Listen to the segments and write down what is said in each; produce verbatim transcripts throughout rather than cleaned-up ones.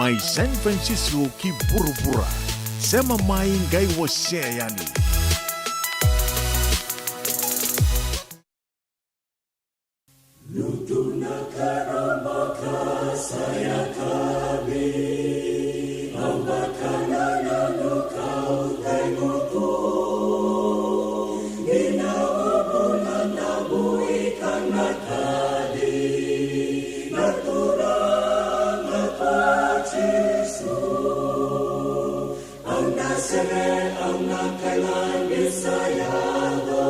Mai San Francisco ki vuravura, sema mai qai wasea yani. Lutu na karabaka sa yakavi, au vakana na noqu kauveivuku. Ni na uvu na davu i kanatadi, na Turaga ko Jisu. Au na sere, au na kaila ni sa yaco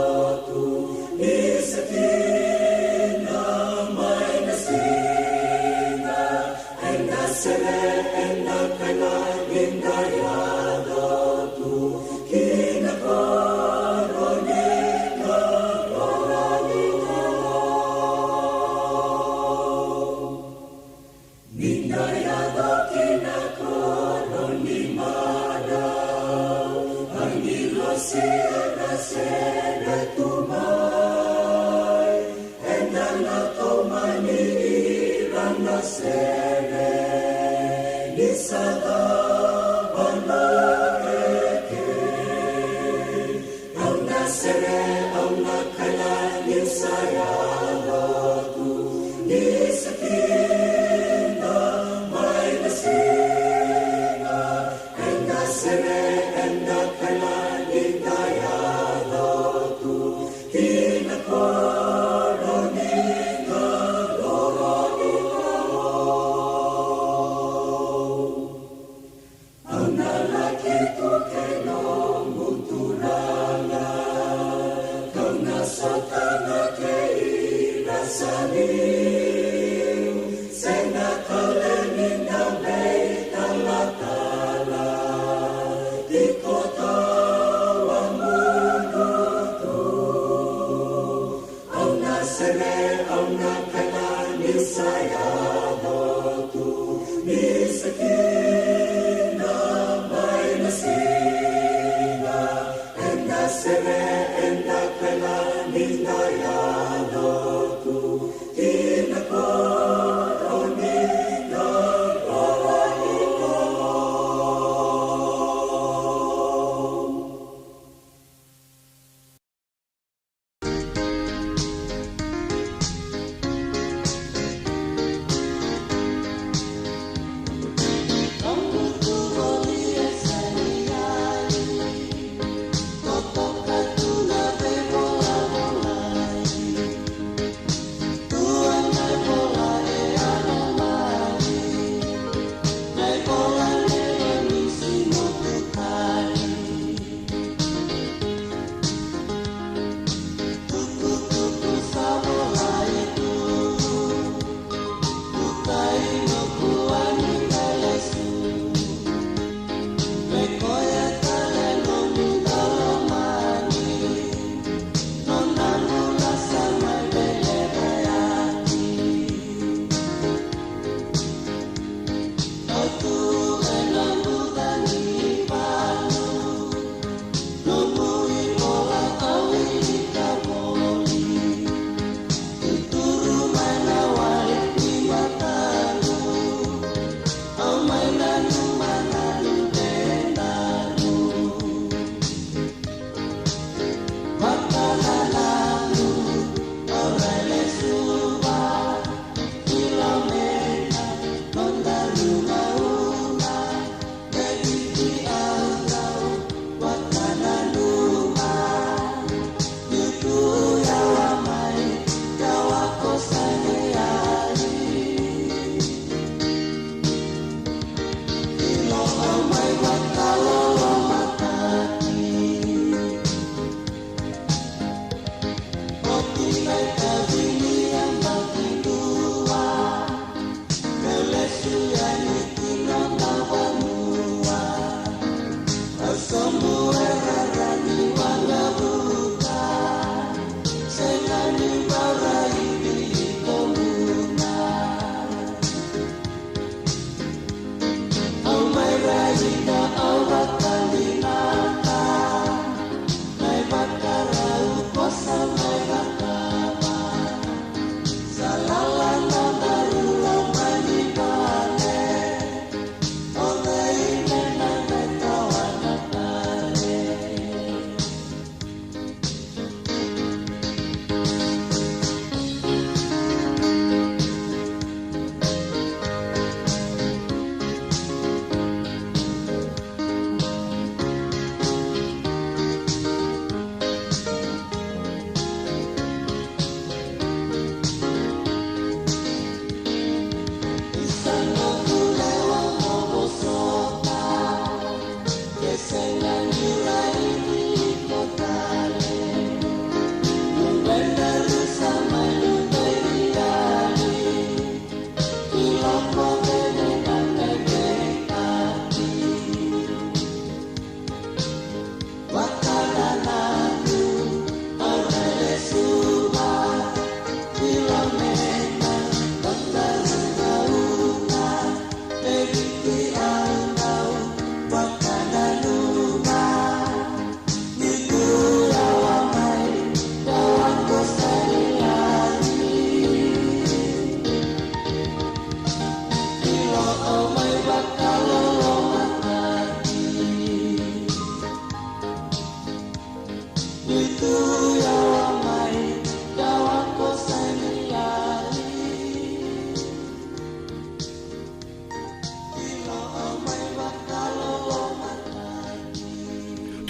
tu, ni sa kina mai na siga. Eda sere, eda kaila ni da yaco tu ki na koro ni Kalou. Ni da yaco ki na koro ni mada, agilosi era sere tu mai. Eda na tomani ira na sere, ni sa cava na reki. Au na sere, au na kaila ni sa yaco tu, ni sa kina mai na siga. Eda sere, eda kaila ni da yaco tu ki na koro ni Kalou. Au na laki tu kei nomu Turaga, kau na sota na kei ira sa liu. Sega tale ni da veitalatala, tiko tawamudu tu. Au na sere, au na kaila ni sa yaco tu, ni sa kina mai na siga. Eda sere, eda kaila ni da yaco tu ki na koro ni Kalou.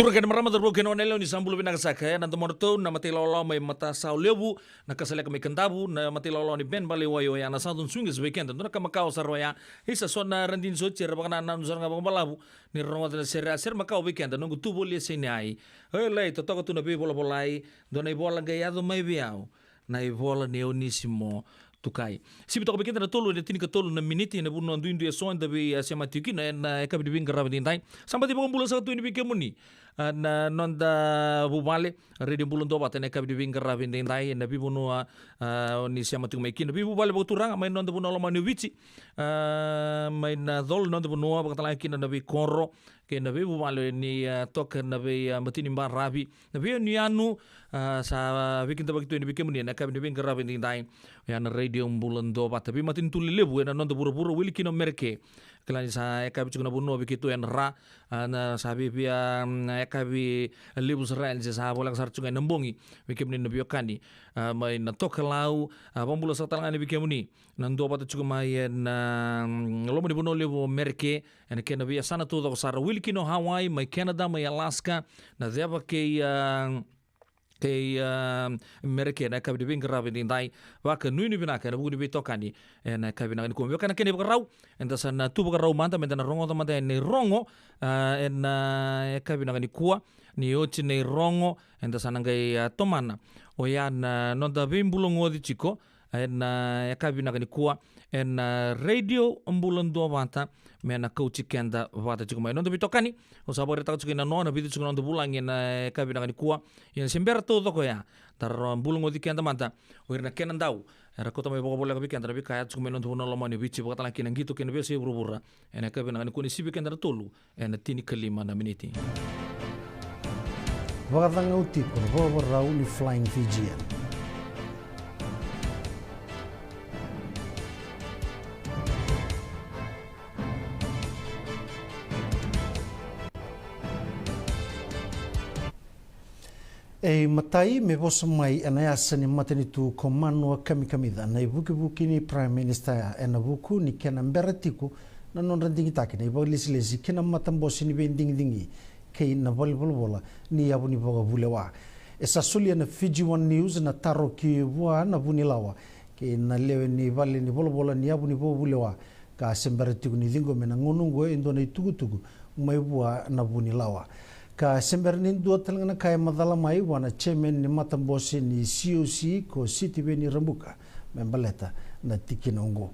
Turaga kei na marama, cauravou kei na goneyalewa, ni sa bula vinaka saka. E na domodratou na matailawalawa mai Matasawa Levu, na Kasaleka mai Kadavu, na matailawalawa ni Ben Balewai oya na Southern Swingers vei keda. Dua na ka makawa sara oya. Isa, so na radini sa oti era vakanananu sara ga vakabalavu ni ra rogoca na sere, a sere makawa vei keda, Noqu Tu Voli E Sega Ni Ai. Oi lai, totoka tu na veivolavolai. Dua na ivola qai yaco mai vei au, na ivola nei Onisimo Tukai. Sivi toka vei keda na tolu, e na tinikatolu na miniti, e na vanua duidui e so eda vei, a, sema tiko kina e na, e, yakavi ni veiqaravi edaidai. Sa baci vakabula saka tu yani vei kemuni, a, na noda vuvale, Radio Bula Duavata, e na yakavi ni veiqaravi edaidai, e na veivanua, a, o ni sema tiko mai kina. Veivuvale vakaturaga mai na noda vanua lomani o Viti, a, mai na colo ni noda vanua, vakatalega kina na veikoro kei na veivuvale ni, a, toka na vei, a, mati ni baravi, na veiyanuyanu, a, sa veikidavaki tu yani vei kemuni e na yakavi ni veiqaravi edaidai. Oya na Radio Bula Duavata, veimatanitu lelevu e na noda vuravura, wili kina o Mereke. Kila ni sa yakavi tiko na vanua vei keitou e na ra, a, na sa via, mm, yakavi levu sara yani, se sa voleka sara tiko ga e na bogi vei kemuni na veiwekani, a, mai na tokalau. A, vakabula saka talega yani vei kemuni na duavata tiko mai e na, mm, loma ni vanua levu o Mereke, e na kena veiyasana taucoko sara, wili kina o Hawaii, mai Canada, mai Alaska, na ceva kei, a, kei, a, Mereke, na yakavi ni veiqaravi edaidai. Vakanuinui vinaka e na vuku ni veitokani e na yakavi vinaka nikua. Me vaka na kena ivakarau, eda sa na tu vakarau mada, me da na rogoca mada e na irogo, a, e na yakavi vinaka nikua. Ni oti na irogo, eda sa na qai, a, tomana oya na noda veibulagoci tiko e na yakavi vinaka nikua e na Radio Bula Duavata, me na kauti keda vata tiko mai. Noda veitokani, au sa vakaraitaka tiko e na noa na vica tiko na noda vulagi e na yakavi vinaka nikua. Ia na se bera taucoko oya, da ra bulagoci keda mada o ira na kena dau era kauta mai vakavoleka vei keda na veika e yaco tiko mai na noda vanua lomani o Viti, vakatalega kina qito kei na veiyasai vuravura. E na yakavi vinaka nikua, ni sivi keda na tolu e na tinikalima na miniti. Vakacagau tiko na vakavakarau ni Flying Fijian. E imatai, me vosa mai e na yasa ni matanitu ko Manua Kamikamica na ivukivuki ni Prime Minister, e na vuku ni kena bera tiko na nodra digitaki na ivakalesilesi kei na matabose ni veidigidigi kei na valenivolavola ni yavu ni vakavulewa. E sa solia na Fiji One News na taro ki vua na vunilawa kei na lewe ni vale ni volavola ni yavu ni vakavulewa, ka se bera tiko ni ciqomi e na gauna oqo e dua na itukutuku mai vua na vunilawa. Ka se bera ni dua talega na ka e macala mai vua na chairman ni matabose ni C O C ko Sitiveni Rabuka me baleta na tikina oqo.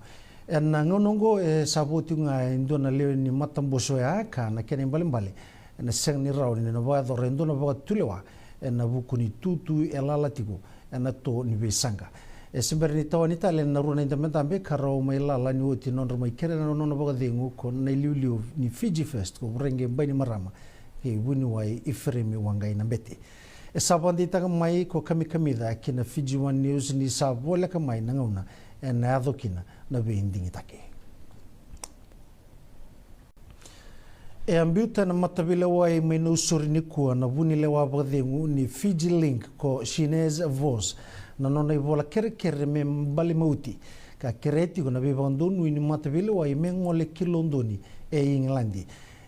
E na gauna oqo e sa vo tiko ga e dua na lewe ni matabose oya, ka na kena ibalebale e na sega ni rawa ni na vakayacora e dua na vakatulewa e na vuku ni tutu e lala tiko e na to ni veisaqa. E se bera ni tawani tale e na rua na idabedabe ka rawa mai lala ni oti na nodra mai kerea na nona vakacegu ko na iliuliu ni Fiji First ko Voreqe Bainimarama kei vuniwai Iferemi Waqainabete. E sa vakadeitaka mai ko Kamikamica ki na Fiji One News ni sa voleka mai na gauna e na yaco kina na veidigitaki. E a biuta e na mataveilewai mai Nausori nikua na vunilewa vakacegu ni Fiji Link ko Shinez Voz na nona ivola kerekere me bale mauti, ka kerea tiko na veivakadonui ni mataveilewai me gole ki Lodoni e Igiladi.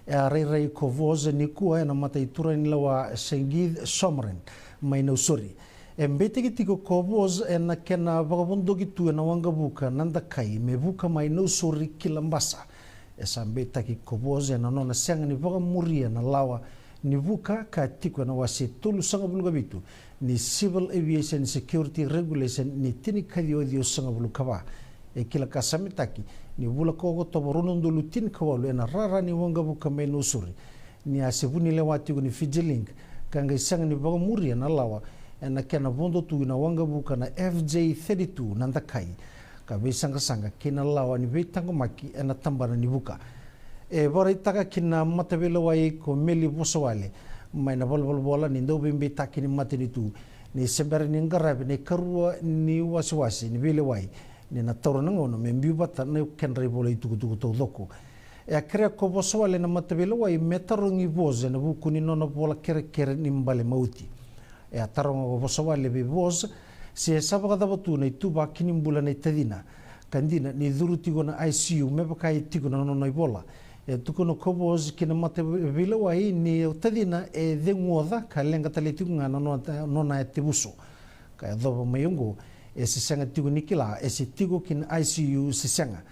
E a rairai ko Voz nikua e na mataituraga ni lewa Sengith Somren mai Nausori. E beitaki tiko ko Voz e na kena vakavodoki tu e na waqavuka na Dakai me vuka mai Nausori ki Labasa. E sa beitaki ko Voz e na nona sega ni vakamuria na lawa ni vuka ka tiko e na wase tolusagavulu ka vitu ni Civil Aviation Security Regulation ni tinikaciwa ciwasagavulu ka va. E kila ka samitaki ni vula ko Okotova rua na udolu tinikawalu e na rara ni waqavuka mai Nausori, ni a se vunilewa tiko ni Fiji Link ka qai sega ni vakamuria na lawa e na kena vodo tu na waqavuka na F J thirty-two na Dakai, ka veisaqasaqa kei na lawa ni veitaqomaki e na tabana ni vuka. E vakaraitaka ki na mataveilewai ko Meli Vosawale mai na valenivolavola ni dauveibeitaki ni matanitu ni se bera ni qaravi na ikarua ni wasewase ni veilewai, ni na taura na gauna me biu vata na kedra ivola itukutuku taucoko. E a kerea ko Vosawale na mataveilewai me tarogi Voz e na vuku ni nona vola kerekere ni bale mauti. E a taroga ko Vosawale vei Voz se sa vakacava tu na ituvaki ni bula na itacina, ka dina ni curu tiko na I C U me vaka e tiko na nona ivola, E tukuna ko Voz ki na mataveilewai ni o tacina e ceguoca ka leqa tale tiko ga na nona, nona yatevuso. Ka yacova mai oqo, e se sega tiko ni kila e se tiko ki na I C U se sega.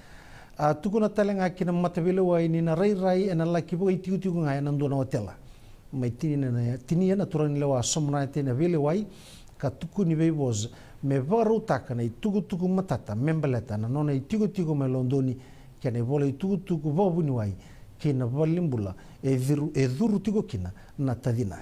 A tukuna tale ga ki na mataveilewai ni na rairai ena laki vakaitikotiko ga ena dua na otela. Mai tinia na, tinia na turaganilewa Somonate na veilewai, ka tukuni vei Voz me vakarautaka na itukutuku matata me baleta na nona itikotiko mai Lodoni kei na ivola itukutuku vakavuniwai ki na valenibula e curu, e curu tiko kina na tacina.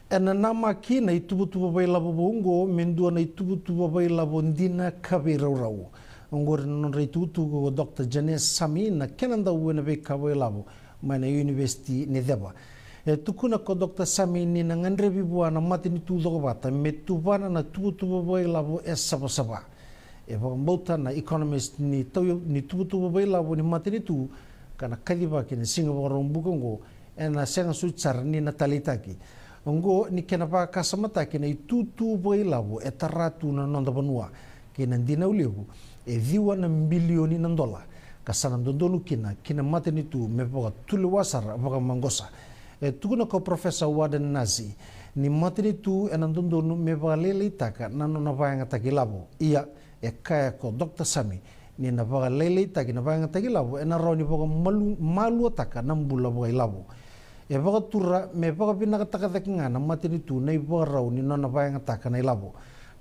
Ena namaki na ituvatuva vakailavo vou oqo me dua na ituvatuva vakailavo dina ka veiraurau. Oqori na nodra itukutuku ko Doctor Janice Sami, na kena dau ena veika vakailavo mai na Univesiti ni Ceva. E tukuna ko Doctor Sami ni na gadrevi vua na matanitu cokovata me tuvana na tuvatuva vakailavo e savasava. E vakabauta na economist ni tau, ni tuvatuva vakailavo ni matanitu ka na kacivaki na Siga Vakaraubuka oqo, ena sega soti sara ni na taleitaki. Oqo ni kena vakasamataki na itutu vakailavo e tara tu na noda vanua, kei na dinau levu e ciwa na bilioni na dola, ka sa na dodonu kina ki na matanitu me vakatulewa sara vakamaqosa. E tukuna ko Professor Warden Nasi ni matanitu ena dodonu me vakalailaitaka na nona vakayagataki ilavo. Ia, e kaya ko Doctor Sami ni na vakalailaitaki na vakayagataki ilavo ena rawa ni vakamalu, maluataka na bula vakailavo. E vakatura me vakavinakataka cake ga na matanitu na ivakarau ni nona vakayagataka na ilavo.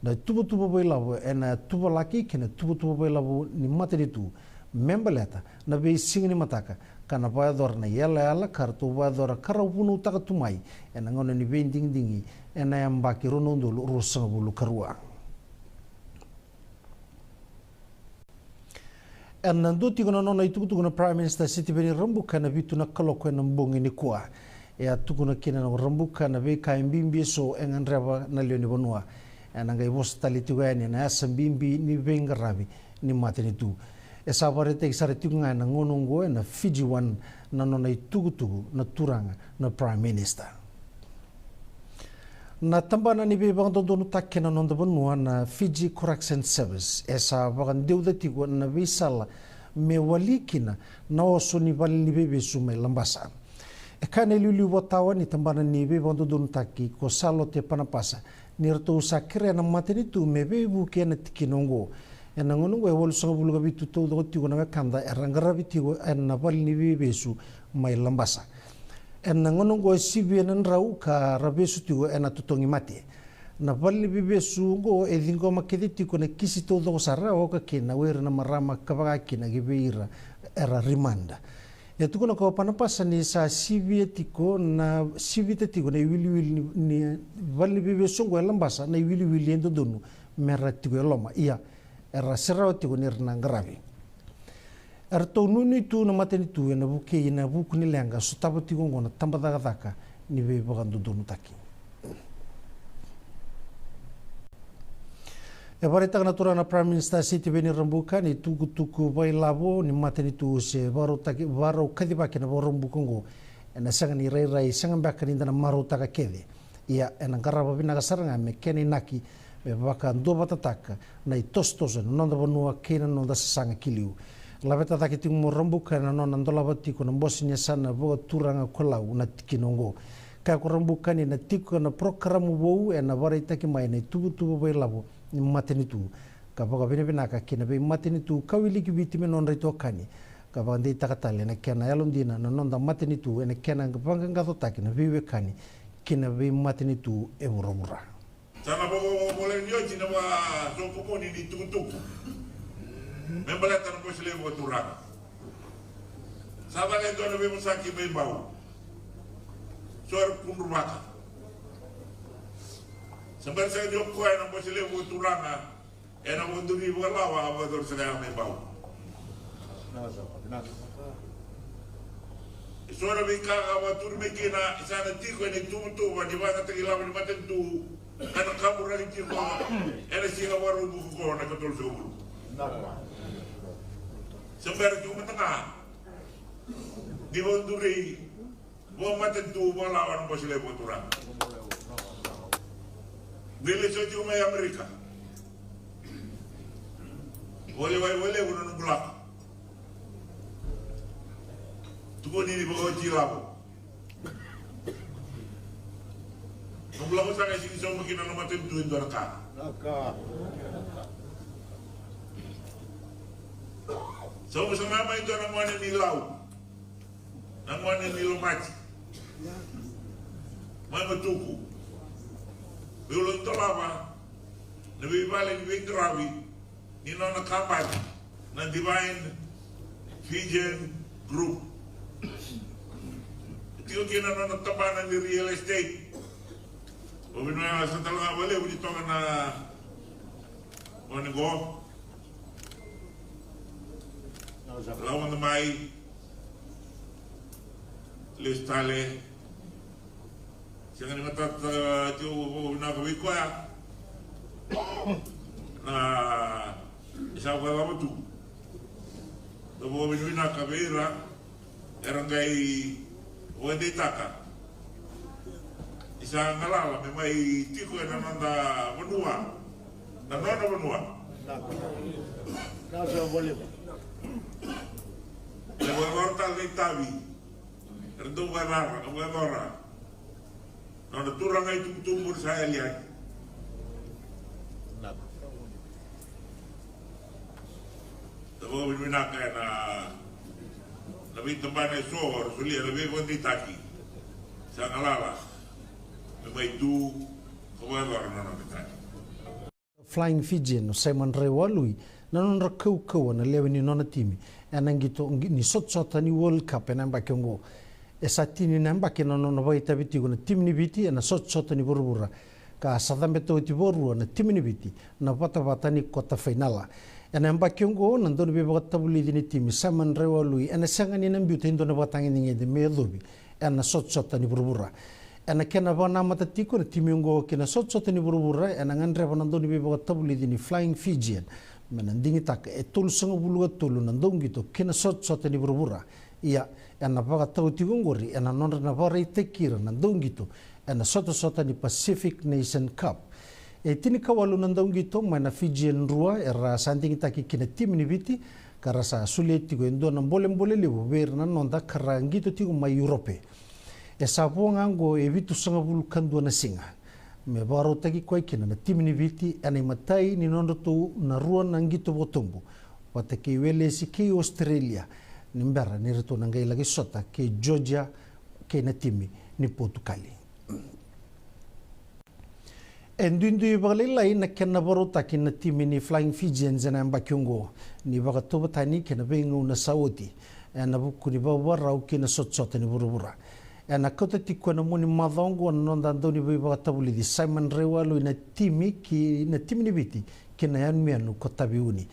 Na tuvatuva vakailavo ena tuvalaki kei na tuvatuva vakailavo ni matanitu me baleta na veisiga ni mataka, ka na vakayacora na iyalayala ka ratou vakayacora ka rau vunautaka tu mai ena gauna ni veidigidigi ena yabaki rua na udolu ruasagavulu ka rua. Ena dua tiko na nona itukutuku na Prime Minister Sitiveni Rabuka ena vitu na kaloko ena bogi nikua. E a tukuna kina na Rabuka na veika e bibi eso e gadreva na lewe ni vanua. Ena qai vosa tale tiko yani ena yasa bibi ni veiqaravi ni matanitu. E sa vakaraitaki sara tiko ga ena gauna oqo ena Fiji One na nona itukutuku na turaga na Prime Minister. Na tabana ni veivakadodonutaki ena noda vanua na Fiji Correction Service e sa vakadeuca tiko na veisala me wali kina na oso ni vale ni veivesu mai Labasa. E kaya na iliuliu vakatawa ni tabana ni veivakadodonutaki ko Salote Panapasa ni ratou sa kerea na matanitu me veivuke ena tikina oqo. Ena gauna oqo e walusagavulu ka vitu taucoko tiko na wekada era qaravi tiko ena vale ni veivesu mai Labasa. Ena gauna oqo e sivia na drau ka ra vesu tiko ena totogi mate. Na vale ni veivesu oqo e ciqoma kece tiko na kisi taucoko sara, oka kina o ira na marama ka vaka kina ki vei ira era rimada. E tukuna ko Panapasa ni sa sivia tiko na, sivita tiko na iwiliwili ni, ni vale ni veivesu oqo e Labasa na iwiliwili e dodonu me ra tiko e loma. Ia, era serawa tiko ni ra na qaravi. Eratou nuinui tu na matanitu ena vukei ena vuku ni leqa sotava tiko oqo na tabacakacaka ni veivakadodonutaki. E vakaraitaka na turaga na Prime Minister Sitiveni Rabuka ni tukutuku vakailavo ni matanitu se vakarautaki, vakarau kacivaki na Vakaraubuka oqo ena sega ni rairai, sega beka ni da na marautaka kece. Ia, ena qarava vinaka sara ga me kena inaki me vakaduavatataka na itosotoso ena noda vanua kei na noda sasaga ki liu. Laveta cake tiko mai o Rabuka ena nona dolava tiko na bose ni yasana vakaturaga ko Lau na tikina oqo. Kaya ko Rabuka ni na tiko na porokaramu vou ena vakaraitaki mai na ituvatuva vakailavo ni matanitu, ka vakavinavinaka ki na veimatanitu ka wiliki Viti me nodra itokani, ka vakadeitaka tale na kena yalodina na noda matanitu ena kena vaqaqacotaki na veiwekani ki na veimatanitu e vuravura. Sa na vakavoleka ni oti na vakasokomuni ni tukutuku me baleta na bose levu vakaturaga. Sa caka e dua na veivosaki mai Bau. So era kudruvaka. Sa bera saka ni o koya na bose levu vakaturaga ena vakaduri vakalawa a vakaduri saka ya mai Bau. E so na veika ka vakaturi mai kina e sa na tiko ena ituvatuva ni vakayagataki ilavo ni matanitu, ka na kaburaki tiko ena Siga Vakaraubuka oqo na ikatolusagavulu. Sa bera tiko mada ga ni vakaduri vakamatanitu vakalawa na bose levu vakaturaga. Qai lesu tiko mai Amerika. Vale wai vale na noqu lako. Tukuni ni vakaoti lavo. Nomu lavo saka e sigi sauma kina na matanitu e dua na ka. Sauma saka mai dua na gone ni Lau. Na gone ni Lomati. Mai Matuku. Veiulodolava na veivale ni veiqaravi ni nona kabani na Divine Fijian Group. Tiko kina na nona tabana ni real estate. O vinaka sa tale ga vakalevu ni toka na gone qo. Lau mada mai. Lesu tale. Sega ni matata tiko vakavinavinaka vei koya. Na isa koya lava tu. Au vakavinavinaka vei ira era qai vakadeitaka ni sa galala me mai tiko ena noda vanua, na nona vanua. Na sa voliva. E vakayacora tale na itavi. Era dau vakayacora, vakayacora. Nona turaga itubutubu sa yali yani. Sa vakavinavinaka ena, na veitabana eso era solia na veivakadeitaki. Sa galala me mai tu ka vakayacora na nona itaki. Flying Fijian o Simon Raiwalui na nodra kaukauwa na lewe ni nona timi ena qito ni sotasota ni World Cup ena yabaki oqo. E sa tini na yabaki na nona vakaitavi tiko na timi ni Viti ena sotasota ni vuravura, ka sa cabe tu oti vakarua na timi ni Viti na vatavata ni kota fainala. Ena yabaki oqo na dauniveivakatavulici ni timi Simon Raiwalui ena sega ni na biuta e dua na vakatagedegede me yacovi ena sotasota ni vuravura. Ena kena vakanamata tiko na timi oqo ki na sotasota ni vuravura, ena gadreva na dauniveivakatavulici ni Flying Fijian me na digitaka e tolusagavulu ka tolu na dauqito ki na sotasota ni vuravura. Ia, ena vakatau tiko oqori ena nodra na vakaraitaki ira na dauqito ena sotasota ni Pacific Nation Cup. E tinikawalu na dauqito mai na Fijian rua era sa digitaki ki na timi ni Viti, ka ra sa solia tiko e dua na bolebole levu vei ira na noda ka ra qito tiko mai Europe. E sa vo ga oqo e vitusagavulu ka dua na siga me vakarautaki koya kina na timi ni Viti ena imatai ni nodratou na rua na qito vakatobu vata kei Welesi kei Australia, ni bera ni ratou na qai laki sota kei Georgia kei na timi ni Potukali. E duidui vakalailai na kena vakarautaki na timi ni Flying Fijians ena yabaki oqo, ni vakatauvatani kei na veigauna sa oti ena vuku ni vakavakarau ki na sotasota ni vuravura. Ena kauta tiko ena mua ni macawa oqo na noda dauniveivakatavulici Simon Raiwalui na timi ki na timi ni Viti ki na yanuyanu ko Taveuni.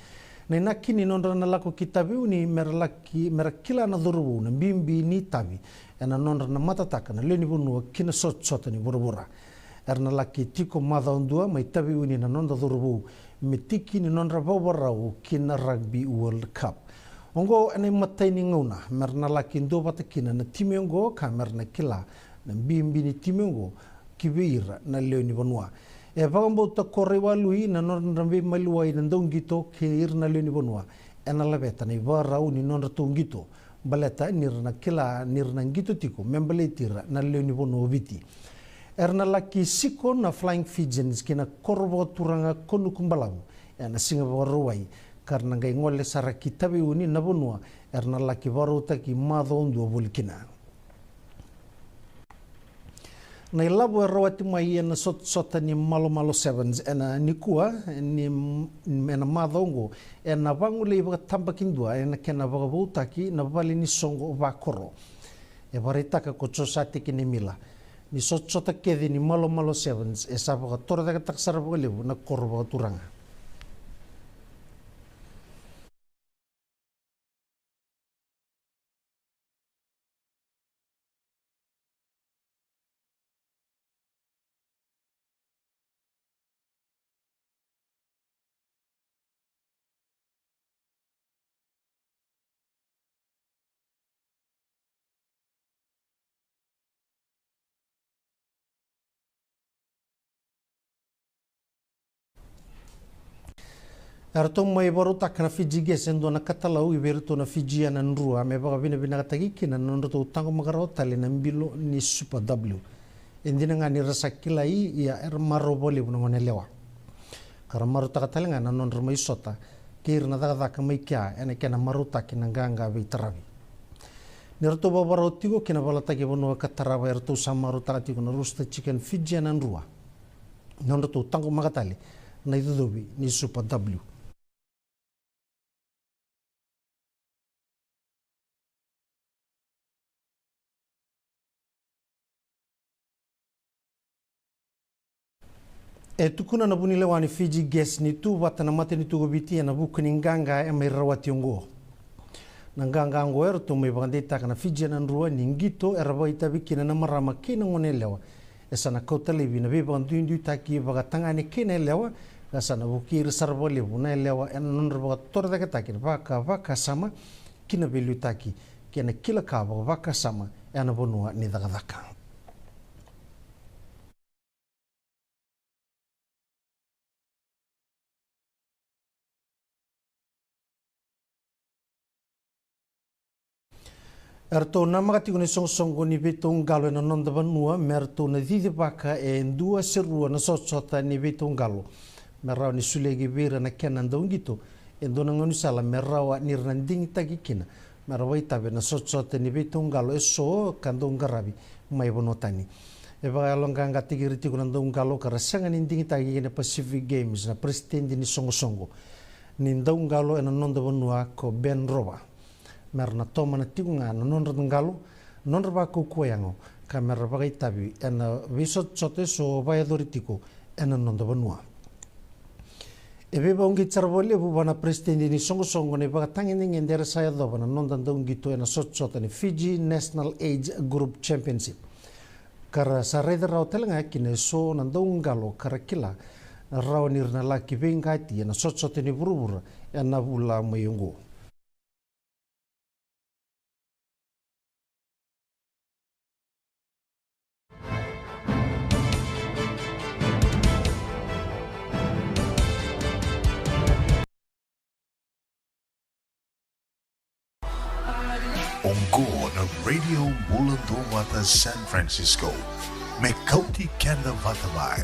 Na inaki ni nodra na lako ki Taveuni me ra laki, me ra kila na cauravou na bibi ni itavi ena nodra na matataka na lewe ni vanua ki na sotasota ni vuravura. Era na laki tiko macawa dua mai Taveuni na noda cauravou me tiki ni nodra vakavakarau ki na Rugby World Cup. Oqo ena imatai ni gauna me ra na laki duavata kina na timi oqo ka me ra na kila na bibi ni timi oqo ki vei ira na lewe ni vanua. E vakabauta ko Raiwalui na nodra veimaliwai na dauqito kei ira na lewe ni vanua ena laveta na ivakarau ni nodratou qito, baleta ni ra na kila ni ra na qito tiko me baleti ira na lewe ni vanua o Viti. Era na laki siko na Flying Fijians ki na koro vakaturaga ko Nukubalavu ena siga Vakarauwai, ka ra na qai gole sara ki Taveuni na vanua era na laki vakarautaki macawa dua voli kina. Na ilavo e rawati mai ena sotasota ni Malomalo Sevens ena nikua, ni, ena macawa oqo, ena vagolei vakatabakidua ena kena vakavoutaki na vale ni soqo vakoro. E vakaraitaka ko Josate Kinemila ni sotasota kece ni Malomalo Sevens e sa vakatorocaketaka sara vakalevu na koro vakaturaga. Eratou mai vakarautaka na Fiji Gas e dua na katalau vei iratou na Fijiana Drua me vakavinavinakataki kina na nodratou taqomaka rawa tale na bilo ni Super W. E dina ga ni ra sa kilai, ia era marau vakalevu na goneyalewa, ka ra marautaka tale ga na nodra mai sota kei ira na cakacaka mai kea ena kena marautaki na qaqa veitaravi. Ni ratou vakavakarau tiko ki na valataki vanua ka tarava, eratou sa marautaka tiko na Rooster Chicken Fijiana Drua na nodratou taqomaka tale na icocovi ni Super W. E tukuna na vunilewa ni Fiji Gas ni tu vata na matanitu ko Viti ena vuku ni qaqa e mai rawati oqo. Na qaqa oqo eratou mai vakadeitaka na Fijiana Drua ni qito era vakaitavi kina na marama kei na goneyalewa. E sa na kauta laivi na veivakaduiduitaki vakatagane kei na yalewa, ka sa na vukei ira sara vakalevu na yalewa ena nodra vakatorocaketaki vaka vakasama ki na veiliutaki kei na kila ka vakavakasama ena vanua ni cakacaka. Eratou namaka tiko na isoqosoqo ni veitauqalo ena noda vanua me ratou na cicivaka e dua se rua na sotasota ni veitauqalo me rawa ni solia ki vei ira na kena dauqito e dua na gaunisala me rawa ni ra na digitaki kina me ra vakaitavi ena sotasota ni veitauqalo eso ka dau qaravi mai vanua tani. E vakayaloqaqataki ira tiko na dauqalo ka ra sega ni digitaki ki na Pacific Games na peresitedi ni soqosoqo ni dauqalo ena noda vanua ko Ben Rova, me ra na tomana tiko ga na nodra qalo, nodra vakaukauwa yago, ka me ra vakaitavi ena veisotasota eso vakayacori tiko ena noda vanua. E veivakauqeti sara vakalevu vua na peresitedi ni soqosoqo na ivakatagedegede era sa yacova na noda dauqito ena sotasota ni Fiji National Age Group Championship, ka ra sa raica rawa tale ga kina eso na dauqalo ka ra kila na rawa ni ra na laki veiqati ena sotasota ni vuravura ena vula mai oqo. Oqo na Radio Bula Duavata San Francisco, me kauti keda vata mai.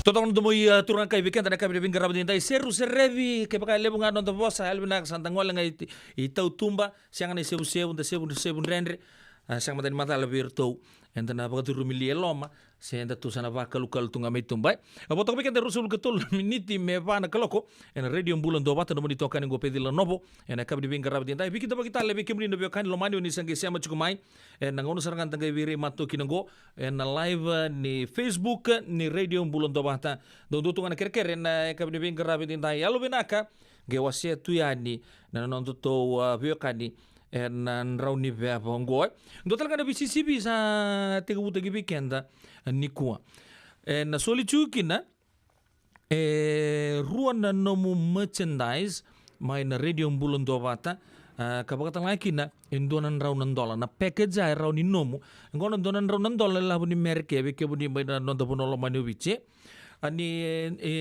Totoka na domo i, a, turaga kai vei keda na yakavi ni veiqaravi edaidai. Seru serevi, kevaka e levu ga na noda vosa, yalovinaka sa da gole ga i, i tautuba, sega na isevusevu, da sevusevu dredre, a, sega mada ni macala vei iratou. Eda na vakacurumi li e loma, se eda tu sa na vakalukalu tu ga mai tuba, e. A vo toka vei keda e ruasagavulu ka tolu na miniti me va na kaloko, ena Radio Bula Duavata, nomuni itokani oqo Pecila Novo, ena yakavi ni veiqaravi edaidai. Veikidavaki tale vei kemuni na veiwekani lomani o ni sa qai sema tiko mai, ena gauna sara ga da qai veiraimato kina oqo, ena live, e, ni Facebook, e, ni Radio Bula Duavata. Dou dua tu ga na kerekere, ena yakavi ni veiqaravi edaidai. Yalovinaka, qai wasea tu yani na nodatou, a, veiwekani, ena drau ni veva oqo, e. Dua tale ga na veisisivi sa tekivutaki vei keda, e, nikua. Ena soli tu kina, e rua na nomu merchandise mai na Radio Bula Duavata, a, ka vakatalega kina e dua na drau na dola. Na package ya e rawa ni nomu. Oqo na dua na drau na dola na ilavo ni Mereke, vei kemuni mai na noda vanua lomani o Viti. A ni, e, e,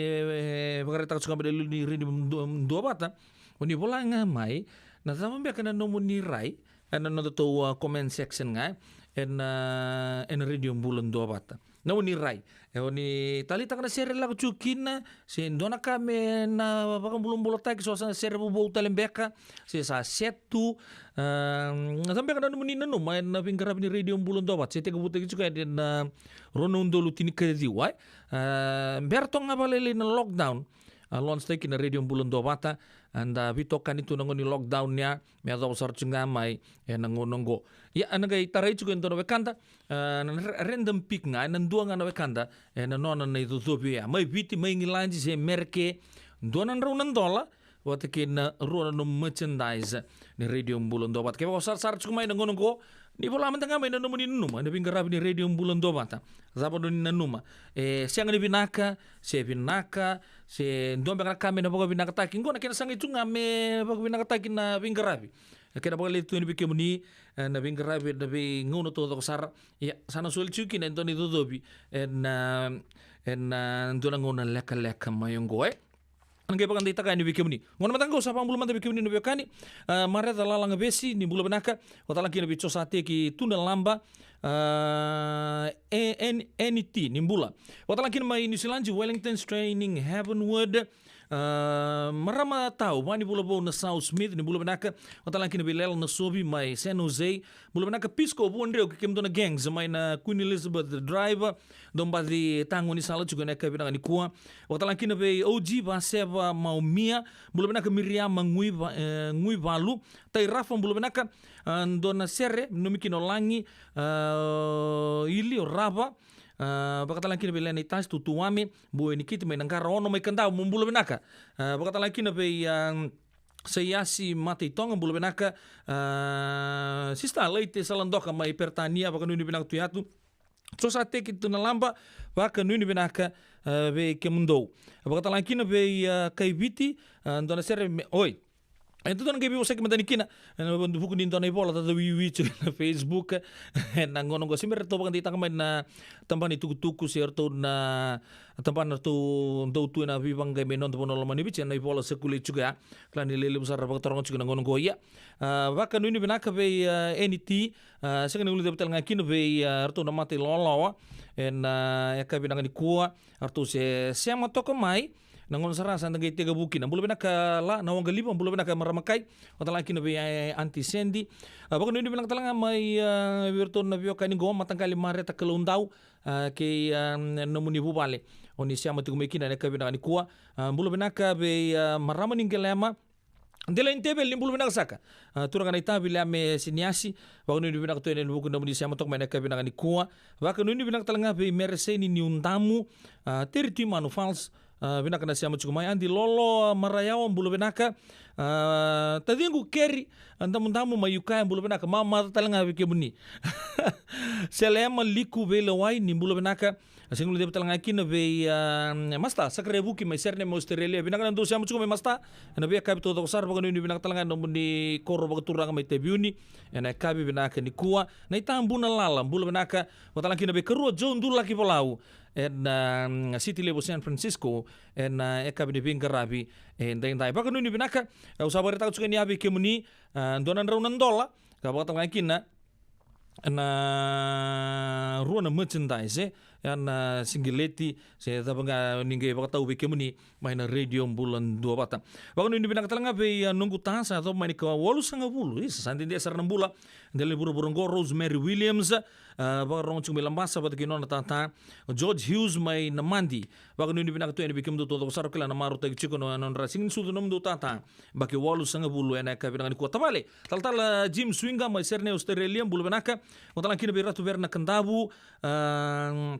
e, vakaraitaka tiko ga mai na liu ni Radio Bula Duavata, o ni vola ga mai na cava beka na nomuni rai, ena nodatou, a, comment section ga, ena, ena Radio Bula Duavata. Na nomuni rai. E, o ni taleitaka na sere lako tiko kina, se dua na ka me na vakabulabulataki, so sa sere vovou tale beka, se sa set tu, a, na cava beka na nomuni nanuma ena veiqaravi ni Radio Bula Duavata, se tekivutaki tiko yani ena rua na udolu tinikaciwa, e. A, bera toka ga vakalailai na lockdown, a, launch taki na Radio Bula Duavata, eda veitokani tu na gauna ni lockdown ya, me yacova sara tiko ga mai ena gauna oqo. Ia, ena qai tarai tiko e dua na wekada, a, na ra-, random pick ga, ena dua ga na wekada, ena nona na icocovi oya. Mai Viti, mai Igiladi, se Mereke, dua na drau na dola, vata kei na rua na nomu merchandise ni Radio Bula Duavata. Kevaka o sarasara tiko mai na gauna oqo, ni vola mada ga mai na nomuni nanuma ena veiqaravi ni Radio Bula Duavata. Cava nomuni nanuma? E sega ni vinaka, se vinaka, se dua beka na ka me na vakavinakataki? Oqo na kena sagai tu ga me vakavinakataki na veiqaravi. E kena vakalevu tu yani vei kemuni, e, na veiqaravi ena veigauna taucoko sara. Ia, sa na soli tiko kina e dua na icocovi ena, ena dua na gauna lekaleka mai oqo, e. Na qai vakadeitaka yani vei kemuni. Gauna mada ga au sa vakabula mada vei kemuni na veiwekani. A, Mareca Lalagavesi, ni bula vinaka. Vakatalega kina vei Josateki Tunalaba. A, e, N-, N T, ni bula. Vakatalega kina mai New Zealand, Wellington, Training Heavenward. A, Marama Tau, Vani Vulavou na South Smith, ni bula vinaka. Vakatalega kina vei Lela Nasovi mai San Jose. Bula vinaka Pisco Vuadreu kei kemudou na gangs mai na Queen Elizabeth Drive. Dou baci tago ni sala tiko ena yakavi vinaka nikua. Vakatalega kina vei O G Vaseva Maumia. Bula vinaka Miriama Guiva-, e, Guivalu. Tai Rafa, bula vinaka. A, dua na sere, nomu kina o Lagi, a, Ili, o Rava. A, vakatalega kina vei Lena Itasi Tutuwame, Bue Nikiti mai Naqara, Ono mai Kadavu, mo bula vinaka. A, vakatalega kina vei, a, Saiasi Mataitoga, bula vinaka. A, Sista Laite Saladoka mai Peritania, vakanuinui vinaka tu yatu. Josateki Tunalaba, vakanuinui vinaka, a, vei kemudou. Vakatalega kina vei, a, Kaiviti, a, dua na sere me, oi. E dodonu na qai veivosaki mada ni kina, ena vuku ni dua na ivola cacawiwi tu ena Facebook, ena gauna oqo. Se me ratou vakadeitaka mai na tabana ni tukutuku, se ratou na tabana ratou dau tu ena veivaqai mai noda vanua lomani Viti, ena ivola sa kulei tiko ya. Kila ni lelevu sara vakataroga tiko ena gauna oqo, ia. A, vakanuinui vinaka vei, a, N T, a, sega ni guilecavi talega kina vei, a, ratou na mata i Lawalawa, ena, a, yakavi vinaka nikua, ratou se sema toka mai, na gauna sara sa da qai tekivu kina. Bula vinaka La, na Waqaliva, bula vinaka Marama Kai, vakatalega kina vei, e, Aunty Sandy. A, vakanuinui vinaka talega mai, a, vei iratou na veiwekani qo, Mataqali Mareta Kaloudau, a, kei, a, nomuni vuvale. O ni sema tiko mai kina ena yakavi vinaka nikua. A, bula vinaka vei, a, Marama ni Qelema, Delai ni Teveli, ni bula vinaka saka. A, turaga na itavi Leame Siniasi, vakanuinui vinaka tu yani ena vuku ni nomuni sema toka mai ena yakavi vinaka nikua. Vakanuinui vinaka talega vei Mereseni Niudamu, a, Teri Tuimanu Fals, a, vinaka na sema tiko mai. Adi Lolo, a, Marayawa, bula vinaka. A, taciqu Keri, a, Damudamu mai Ukaya, bula vinaka, mamaca talega vei kemuni. Selema Liku Veilewai, ni bula vinaka. A, sega ni guilecavi talega kina vei, a, Masta Sakare Vuki mai Sydney mai Australia. Vinaka na dou sema tiko mai Masta. Ena veiyakavi taucoko sara, vakanuinui vinaka talega ena nomuni koro vakaturaga mai Taveuni. Ena yakavi vinaka nikua. Na itabuna Lala, bula vinaka. Vakatalega kina vei Karua Joe Dulaki Volau. Ena, a, city level San Francisco. Ena, a, yakavi ni veiqaravi edaidai. Vakanuinui vinaka. Au sa vakaraitaka tiko yani ya vei kemuni. A, dua na drau na dola. Ka vakatalega kina na rua na merchandise, e, na sigileti, se cava ga ni qai vakatau vei kemuni mai na Radio Bula Duavata. Vakanuinui vinaka talega vei, a, noqu ta sa yaco mai na ikawalusagavulu, isa, sa dede sara na bula, dela ni vuravura oqo, Rosemary Williams, a, vakarorogo tiko mai Labasa vata kei nona tata, George Hughes mai Namadi. Vakanuinui vinaka tu yani vei kemudou taucoko sara, kila na marautaki tiko na nodra sega ni sucu nomudou tata. Yabaki walusagavulu ena yakavi vinaka nikua. Tavale, Talatala Jim Swinga mai Sydney, Australia, bula vinaka. Vakatalega kina vei Ratu Vera na Kadavu, a,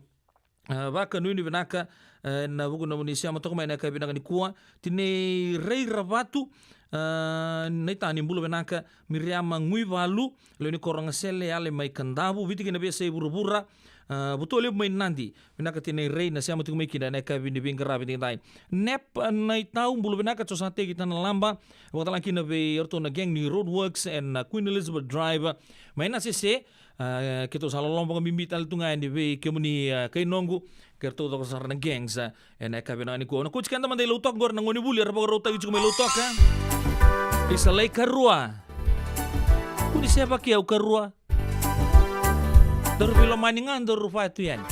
a, vakanuinui vinaka, a, ena vuku ni nomuni sema toka mai ena yakavi vinaka nikua. Tinai Rei Ravatu, a, na ita, ni bula vinaka. Miriama Guivalu, lewe ni koro Gasele, Yale mai Kadavu, Viti kei na veiyasai vuravura, a, Vutualevu mai Nadi, vinaka Tinai Rei na sema tiko mai kina ena yakavi ni veiqaravi edaidai. Nep, a, Naitau, bula vinaka. Josateki Tanalaba, vakatalega kina vei iratou na gang ni Roadworks ena, a, Queen Elizabeth Drive, mai Nasese, a, keitou sa loloma vakabibi tale tu ga yani vei kemuni, a, kai noqu, kei iratou taucoko sara na gangs, a, ena yakavi vinaka nikua. Na kauti keda mada i Lautoka qori na gonevuli era vakarautaki tiko mai Lautoka. Isa lai karua. Kua ni sevaki au karua. Daru veilomani ga, daru fa tu yani.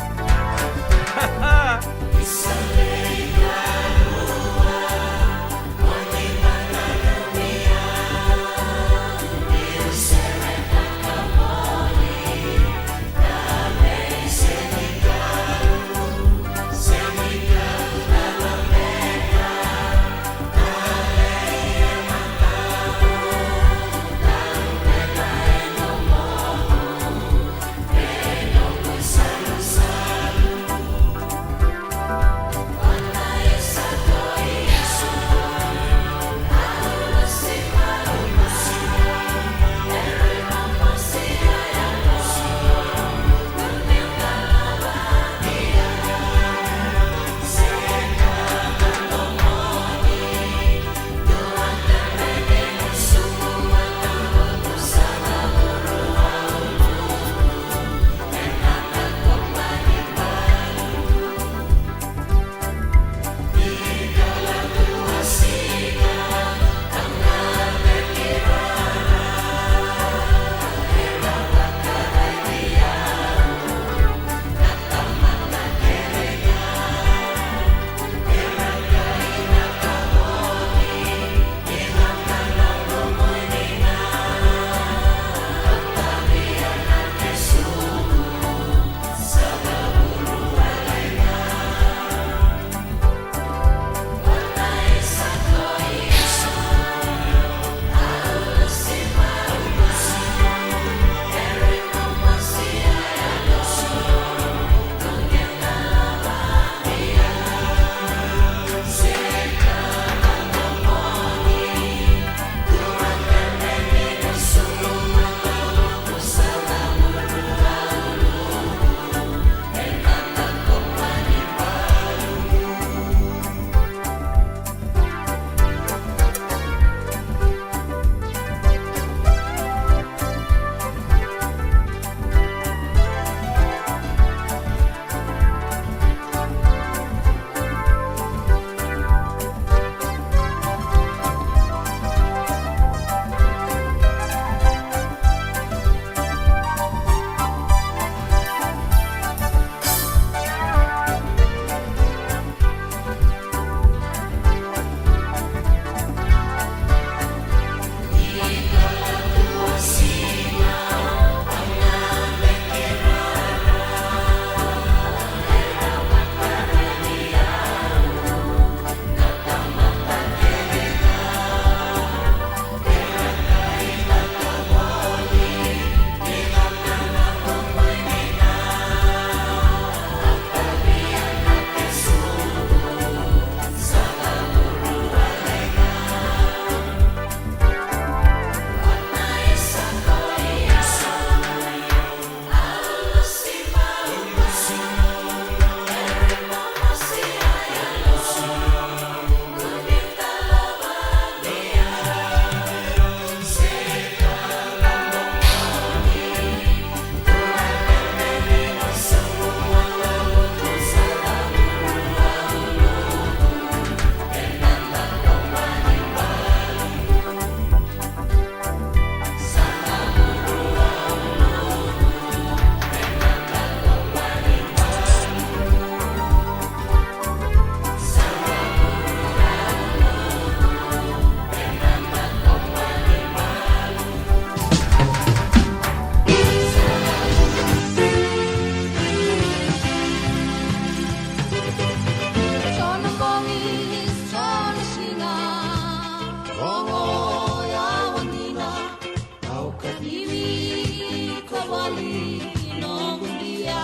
Kacivi ka voli noqu dia.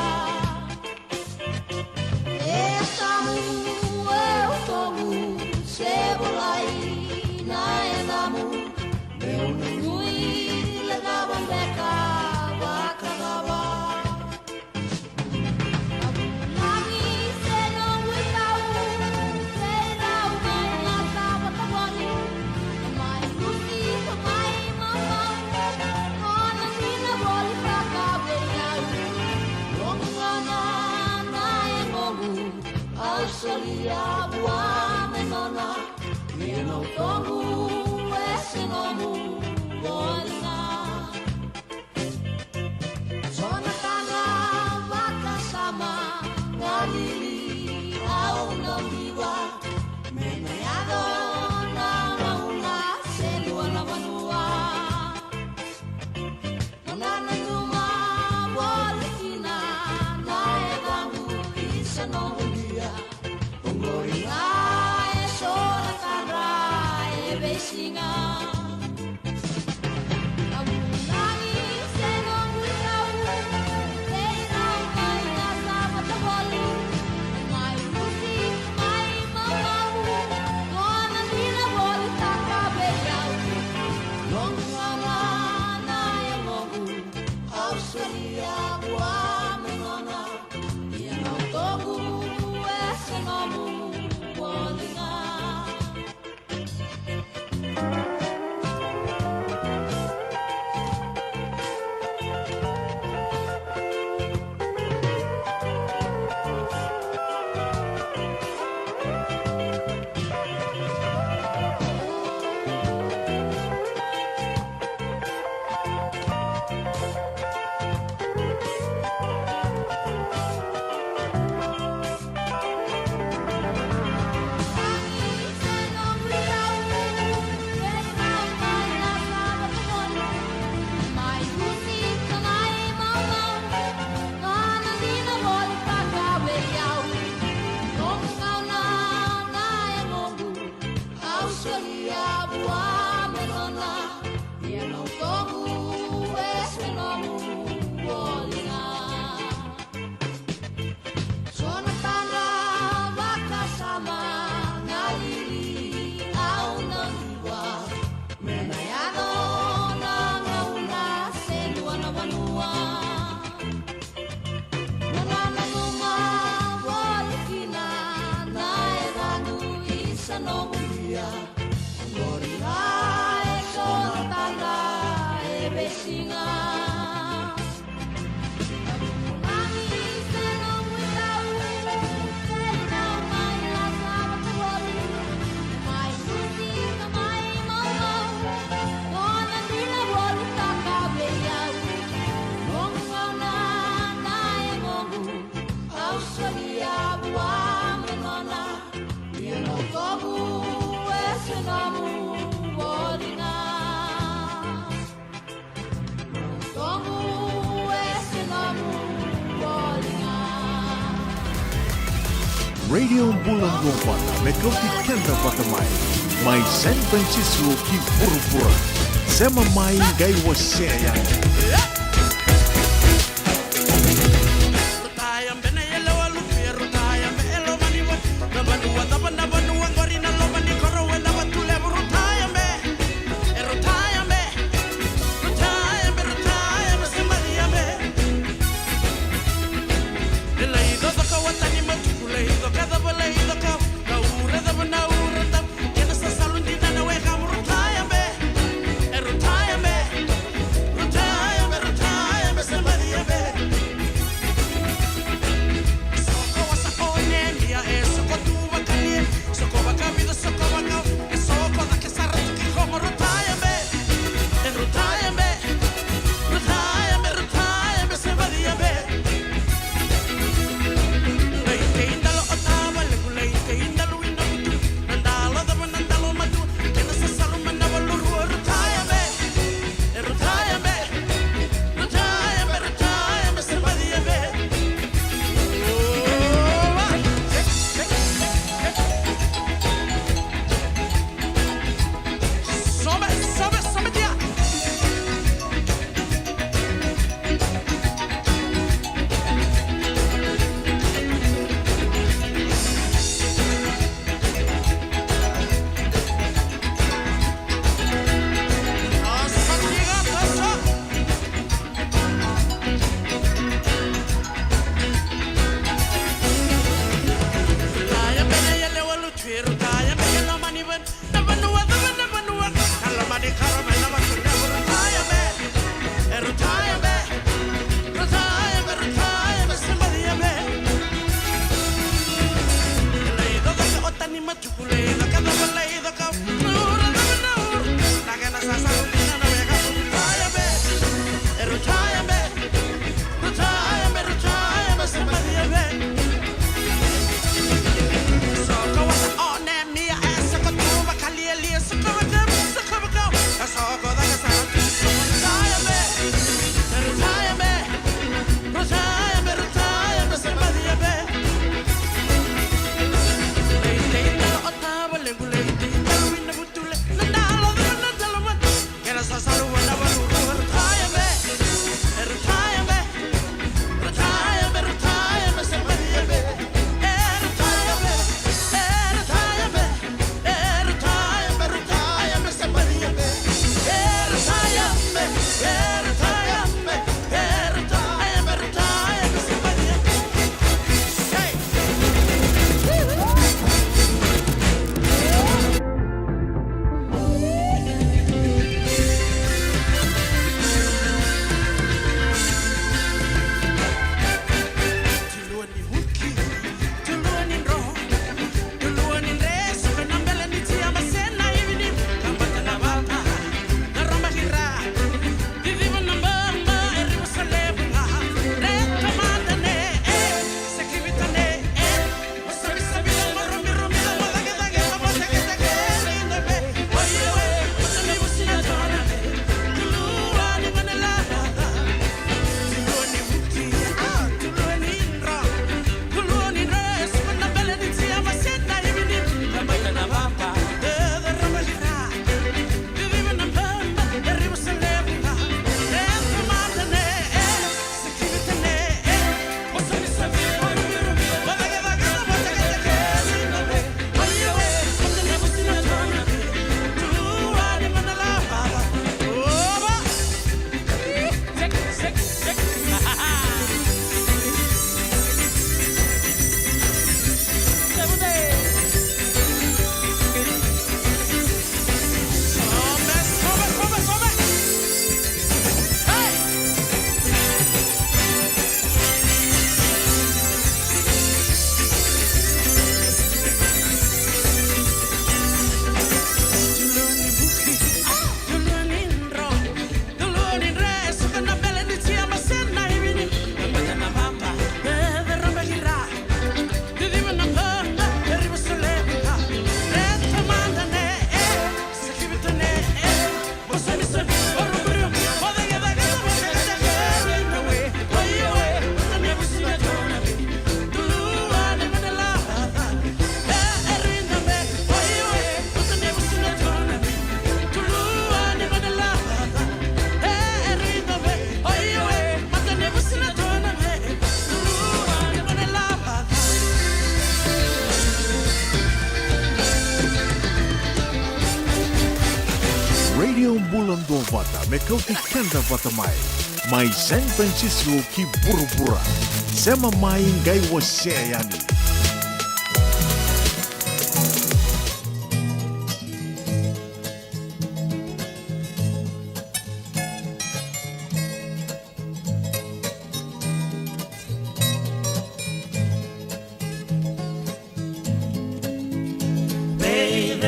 E samu, e utogu, se volai na yacamu. Meu nanumi, lecava beka vakacava. Au solia vua me nona, ia na utogu e se nomu voli ga. So na tadra vakasama, galili au na biva, me na yaco na gauna se dua na vanua. Mo na nanuma voli kina na yacaqu, isa noqu dia. Oqori ga e so na tadra e veisiga. So na tadra vakasama, galili au na biva, me na yaco na gauna se dua na vanua. Mo na nanuma voli kina na yacaqu, isa noqu dia. Oqori ga e so na tadra e veisiga. Radio Bula Duavata, me kauti keda vata mai, mai San Francisco ki vuravura. Sema mai, qai wasea yani. vata me kauti keda vata mai. Mai San Francisco ki vuravura. Sema mai qai wasea yani.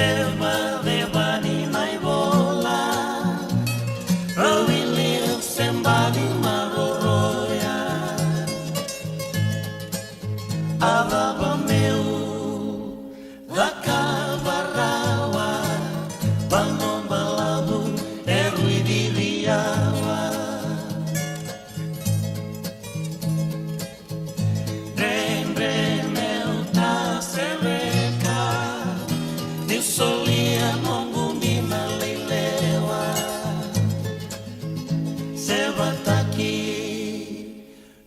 Veicevaceva ni na ivola, rau i liu se baci maroroya. A cava meu cakava rawa, vanua balavu e rui ciriawa. Dredre meu ta sereka, niu solia noqu dina lailewa. Sevataki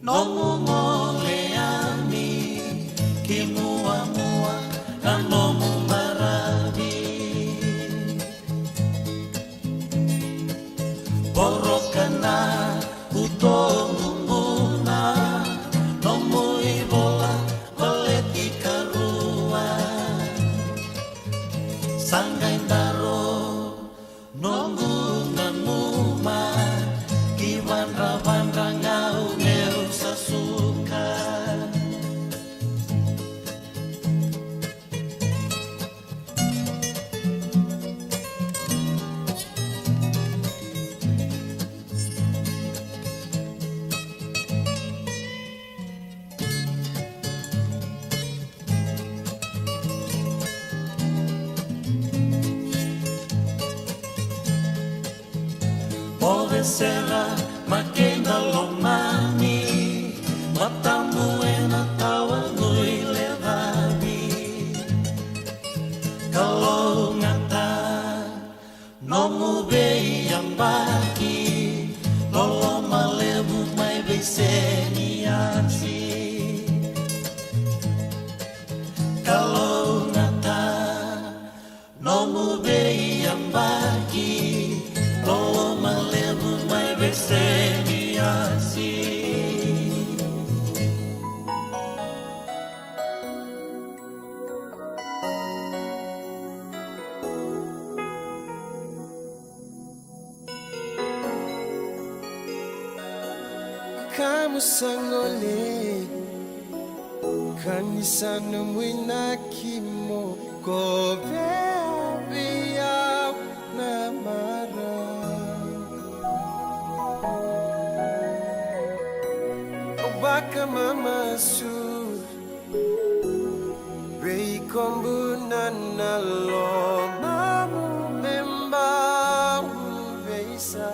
nomu gole yani, ki muamua na nomu maravi. Voroka na utoqu buna, nomu ivola baleti karua. Sa qai daro noqu nanuma, ki vadravadra ga au meu sa suka. Mo vesera ma keda lomani, matamu ena tawa gui lecavi. Kalougata nomu veiyabaki, loloma levu mai Veiseniasi. Kalougata nomu veiyabaki, loloma levu mai Veiseniasi. Kamu sa gole, ka ni sa nomu inaki mo kovea vei au na marau. Au vakamamasu vei Kobuna na lomamu me bau veisa.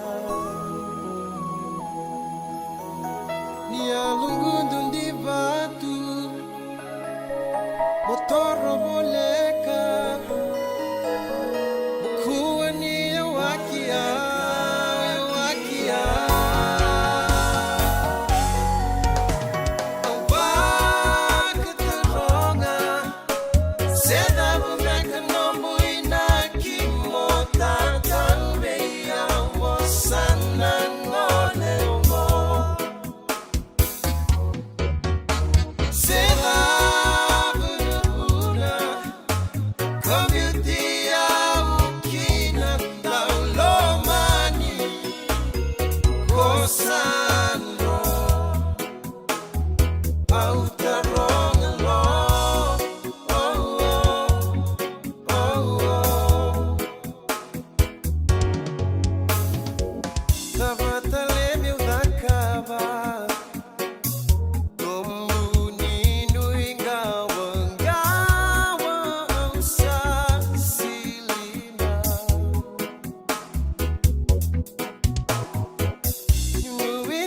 Ni a lugudu di vatu mo toro voleka. Mo kua ni yawaki au, yawaki au. Au vakataroga, se cava beka nomu inaki mo tatauvei au, o sa na gole oqo. Se cava na vuna ko biuti au kina, daulomani, ko sa dro. Au taroga lo, oh, oh, oh, oh. Cava tale meu cakava? Nomu ni nuiqawaqawa au sa sili mai. Nui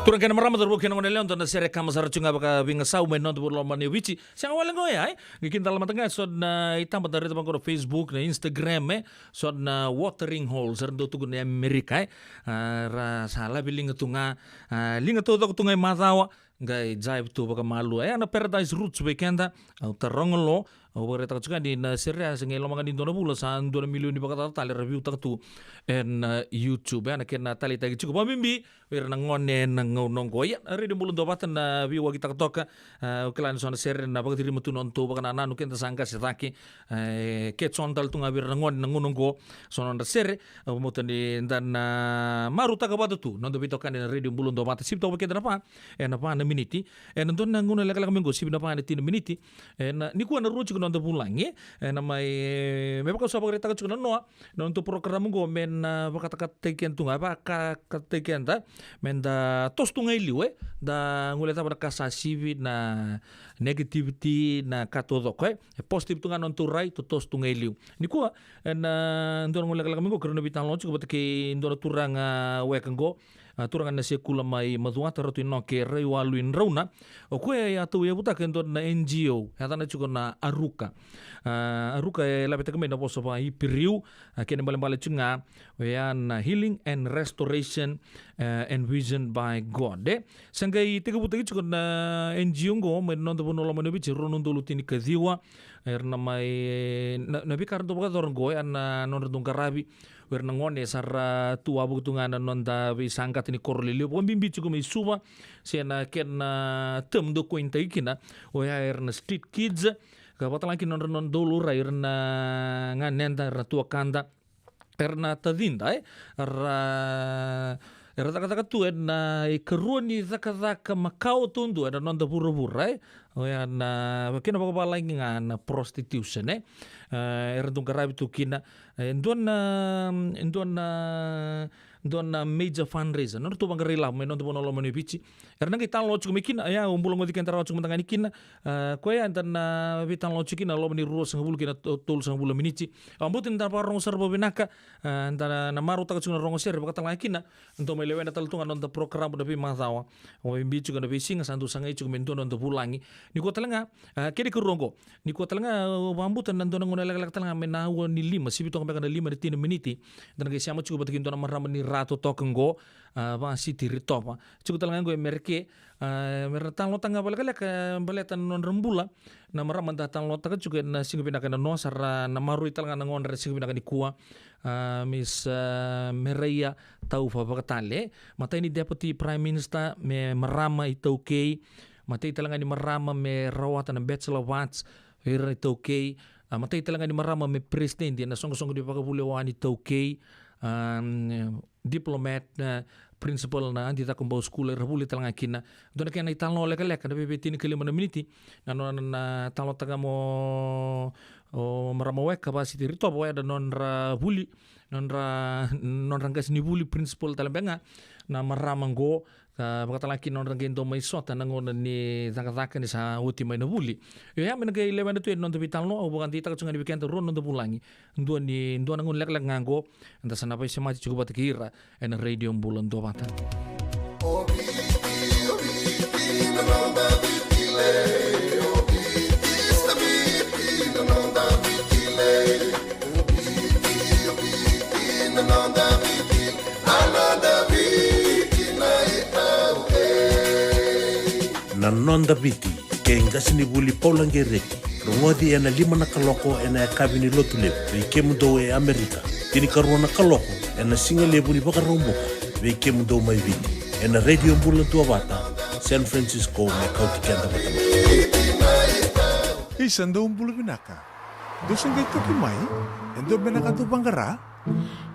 Turaga kei na marama, cauravou kei na goneyalewa, dua na sere kama sara tu ga vakaveigasau mai na noda vanua lomani o Viti. Sega wale ga oya, e? Qai kidacala mada ga e so na itaba da raica vaqo na Facebook, na Instagram, e? So na watering holes era dau tukuna e Amerika, e? A, ra sa lavi liga tu ga, a, liga taucoko tu ga e macawa, qai jive tu vakamalua. E, na Paradise Roots vei keda, au taroga lo, au vakaraitaka tu ga ni na sere ya se qai loma ga ni dua na vula sa dua na milioni vakacaca tale era viutaka tu ena, a, YouTube. E, na kena taleitaki tiko vakabibi vei ira na gone ena gauna oqo. Ia, na Radio Bula Duavata na veiwakitaka toka, a, au kila ni so na sere na vakacirima tu na nodatou vakanananu keda sa qase cake, e, catch on tale tu ga vei ira na gone na gauna oqo, so na nodra sere, a, au vakabauta ni da na marautaka vata tu na noda veitokani na Radio Bula Duavata, sivi toka vei keda na va, ena va na miniti, ena dua na gauna lekaleka mai oqo, sivi na va ena tini na miniti, ena, nikua na rua tiko na noda vulagi, ena mai, e, me vaka au sa vakaraitaka tiko na noa, na nodatou porokaramu oqo me na vakatakataki keda tu ga, vakakatakataki keda, me da toso tu ga i liu, e, da guilecava na ka sa sivi, na negativity, na ka taucoko, e, e positive tu ga na nodatou rai, totoso tu ga i liu. Nikua, ena dua na gauna lekaleka mai oqo, keirau na veitalanoa tiko vata kei dua na turaga weka oqo, a, turaga na sekula mai Macuata, Ratu Inoke Raiwalu Idrauna. O koya e a tauyavutaka e dua na N G O, e yacana tiko na Aruka. A, Aruka e lavetaki mai na vosa vakaIperiu, a, kena ibalebale tiko ga oya na Healing and Restoration, e, and Vision by God, e. Sa qai tekivutaki tiko na N G O oqo mai na noda vanua lomani o Viti, rua na udolu tinikaciwa. Era na mai, na, na veika era dau vakayacora oqo, oya na nodra dau qaravi o ira na gone sa ra tu wavoki tu ga na noda veisaqata ni koro lelevu, vakabibi tiko mai Suva, se na kena term dau coin-taki kina, oya era na street kids, ka vakatalega kina nodra, nodra dau laurai ira na ganeda, ira na tuakada, ira na tacida, e, ra, era cakacaka tu ena ikarua ni cakacaka makawa taudua ena noda vuravura, e. Oya na, kena vakavalagi ga na prostitution, e. E, era dau qaravi tu kina, e, dua na, dua na, dua na major fundraiser, nodratou vaqara ilavo mai noda vanua lomani o Viti. Era na qai talanoa tiko mai kina, ia, au bula goci keda rawa tiko mada ga yani kina, e, koya eda na veitalanoa tiko kina, loma ni ruasagavulu ki na to-, tolusagavulu na miniti. Au vakabauta ni da vakarorogo sara vakavinaka, e, da na, na marautaka tiko na rogo sere, vakatalega kina, dau mai lewena tale tu ga na noda porokaramu na veimacawa. Vakabibi tiko na veisiga, sa dau sagai tiko me dua na noda vulagi. Nikua talega, a, kena ikarua oqo. Nikua talega, au vakabauta na dua na gauna lekaleka talega mai na aua ni lima, sivi toka beka na lima na tini na miniti. Da na qai sema tiko vata kei dua na marama ni Ra totoka oqo, a, vaka Siti Ritova. Tiko talega oqo e Mereke, a, me ra talanoataka ga vakalekaleka, e, baleta na nodra bula. Na marama da talanoataka tiko ena siga vinaka ena noa, sa ra na maroroi talega na gauna ena siga vinaka nikua. A, Miss, a, Meraia Taufa Vakatale, matai ni Deputy Prime Minister me marama iTaukei, matai talega ni marama me rawata na Bachelor of Arts vei ira iTaukei, a, matai talega ni marama me president ena soqosoqo ni vakavulewa ni iTaukei, a, diplomat, a, principal na Adi Cakobau School, era vuli talega kina. Dua na kena italanoa lekaleka, na veve tinikalima na miniti, na nona na talanoataka mo o marama weka vaka Siti Ritova, oya na nodra vuli, nodra, nodra qasenivuli, principal tale beka ga na marama oqo, ka vakatalega kina nodra qai dau mai sota na gauna ni cakacaka ni sa oti mai na vuli. Io, ia me na qai lewena tu e na noda veitalanoa, au vakadeitaka tu ga ni vei keda rua na noda vulagi. Dua ni, dua na gauna lekaleka ga oqo, eda sa na vaisemati tiko vata kei ira ena Radio Bula Duavata. Na Noda Viti, kei Qasenivuli Paula Qereti. Rogoci ena lima na kaloko ena yakavi ni Lotulevu vei kemudou e Amerika. Tinikarua na kaloko ena sigalevu ni Vakaraubuka vei kemudou mai Viti. Ena Radio Bula Duavata, San Francisco, me kauti keda vata mai. Isa, dou bula vinaka. Dou se qai toki mai? E dua beka na ka dou vaqara?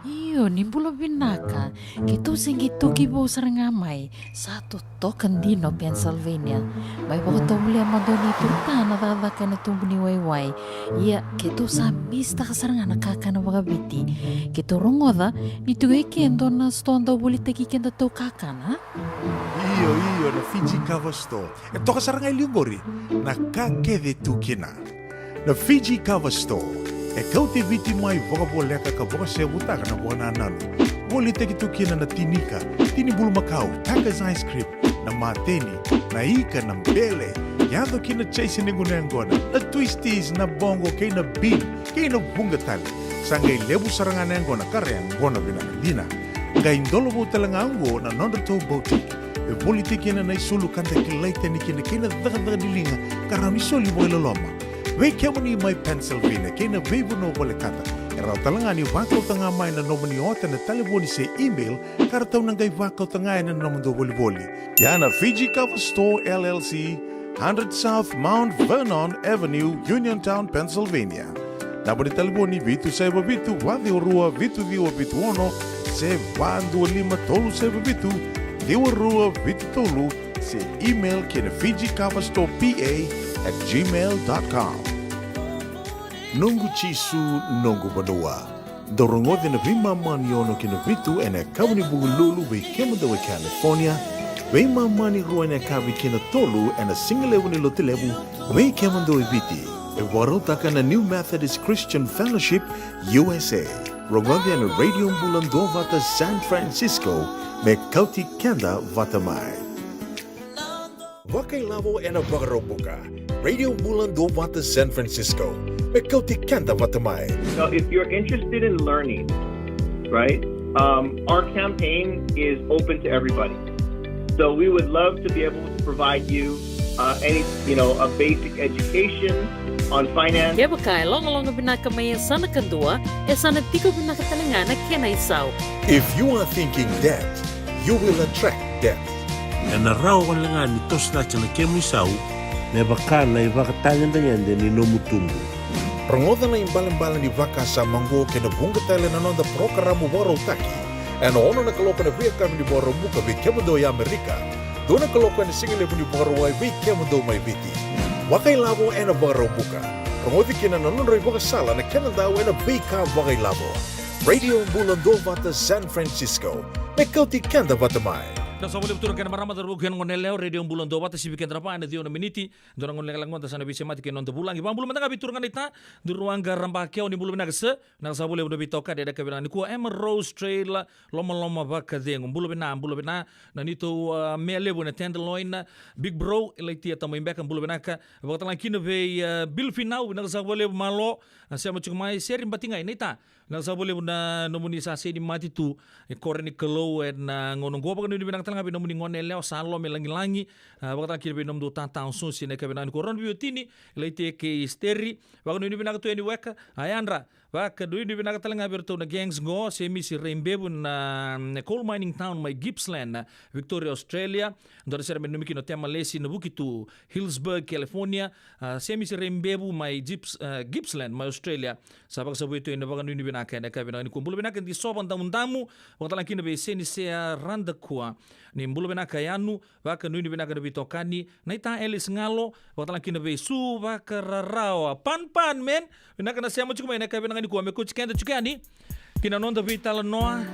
Io, ni bula vinaka. Keitou se qai toki vou sara ga mai. Sa totoka dina o Pennsylvania. Mai vakatovolea mada o Nei Turta na cakacaka ena tubu ni waiwai. Ia, keitou sa misitaka sara ga na kakana vakaviti. Keitou rogoca ni tiko e ke dua na sitoa dau volitaki kedatou kakana. Io, io, na Fiji Cover Store. E toka sara ga e liu qori na ka kece tu kina. Na Fiji Cover Store e kauti Viti mai vakavoleka ka vakasevutaka na vakanananu. volitaki tu kina na tinika, tini bulumakau, Packers ice cream, na mateni, na ika, na bele, yaco kina chase ni gunu yaqona, na twisties, na boqo kei na bean, kei na vuqa tale. Sa qai levu sara ga na yaqona ka ra yaqona vinaka dina. Qai dolovou tale ga oqo na nodratou boutique. E volitaki kina na isulu ka da kilai tani kina kei na cakacaka ni liga ka rawa ni soli vakailoloma. Vei kemuni mai Pennsylvania kei na veivanua volekata, e rawa tale ga ni vakauta ga mai na nomuni ota na talevoni se email ka ratou na qai vakauta ga ena nomudou volivoli. Ia na Fiji Cover Store L L C, hundred South Mount Vernon Avenue, Uniontown, Pennsylvania. Naba ni talevoni vitu saiva vitu, va ciwa rua, vitu ciwa vitu ono, se va dua lima tolu saiva vitu, ciwa rua vitu tolu, se email ki na Fiji Cover Store P A at gmail dot com. Noqu Jisu, noqu vanua. Dou rogoci na veimama ni ono ki na vitu ena yakavi ni Vukelulu vei kemudou e California, veimama ni rua ena yakavi ki na tolu ena sigalevu ni Lotulevu vei kemudou e Viti. E vakarautaka na New Methodist Christian Fellowship U S A. Rogoci ena Radio Bula Duavata San Francisco, me kauti keda vata mai. Vakailavo ena Vakaraubuka. Radio Bula Duavata San Francisco, me kauti keda vata mai. So if you're interested in learning, right, um, our campaign is open to everybody. So we would love to be able to provide you, uh, any, you know, a basic education on finance. Kevaka e logaloga vinaka mai e yasana kadua, e sa na tiko vinaka tale ga na kena isau. If you are thinking debt, you will attract debt. Ena rawa wale ga ni toso cake na kemu isau me vaka na ivakatagedegede ni nomu tubu. Rogoca na ibalebale ni vakasama oqo kei na vuqa tale na noda parokaramu vakarautaki ena ono na kaloko ena veiyakavi ni Vakaraubuka vei kemudou e Amerika, dua na kaloko ena sigalevu ni Vakarauwai vei kemudou mai Viti. Vakailavo ena Vakaraubuka. Rogoci kina na nodra ivakasala na kenadau ena veika vakailavo. Radio Bula Duavata San Francisco, me kauti keda vata mai. Na sa voli vata na kena marama, cauravou kei na goneyalewa, Radio Bula Duavata, sivi keda na va ena ciwa na miniti. Dua na gauna lekaleka oqo da sa na veisemati kei na noda vulagi. Vakabula mada ga vei turaga naita Duruaqa Rabakewa, ni bula vinaka sir. Na sa voli vata na veitokani ena yakavi vinaka nikua, Emma Rose Trail, Lomaloma Vakacegu, bula vina, bula vina. Na neitou, ah, meya levu na Tenderloin, Big Bro, Ilaitia Tamaibeka, bula vinaka. Vakatalega kina vei, ah, Bill Finau, vinaka saka vakalevu, malo na sema tiko mai. Seri Batigai, naita, vinaka saka vakalevu na nomuni sa seni mati tu e koro ni Kalou ena gauna oqo. Vakanuinui vinaka talega vei nomuni goneyalewa Salome Lagilagi. Ah, vakatalega kina vei nomudou tata o Sosi ena yakavi vinaka nikua, Rona Viotini, Ilaitia kei Steri. Vakanuinui vinaka tu yani weka, a yadra. Vakanuinui vinaka talega vei iratou na gangs qo, Semisi Raibevu na, mm, Coal Mining Town mai Gippsland, Victoria, Australia. Dua na sere me nanumi kina o Temalesi Navukitu, Healdsburg, California. Ah, Semisi Raibevu mai Gips-, ah, Gippsland mai Australia. Sa vakasavui tu ena vakanuinui vinaka ena yakavi vinaka nikua. Bula vinaka Disova Damudamu, vakatalega kina vei Senisea Radakua, ni bula vinaka Yanu. Vakanuinui vinaka na veitokani, naita Alice Galo, vakatalega kina vei Su Vakararawa. Pan Pan, man, vinaka na sema tiko mai ena yakavi vinaka nikua, me kauti keda tiko yani ki na noda veitalanoa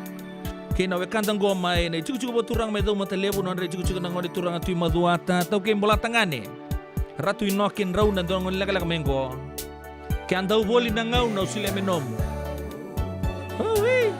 kei na wekada qo mai na itikotiko vakaturaga mai Caumatalevu, nodra itikotiko na gone turaga Tui Macuata, Taukei Bolatagane, Ratu Inoke Drauna, dua na gone lekaleka mai qo. Ke a dau voli na gauna, au solia me nomu. Ui.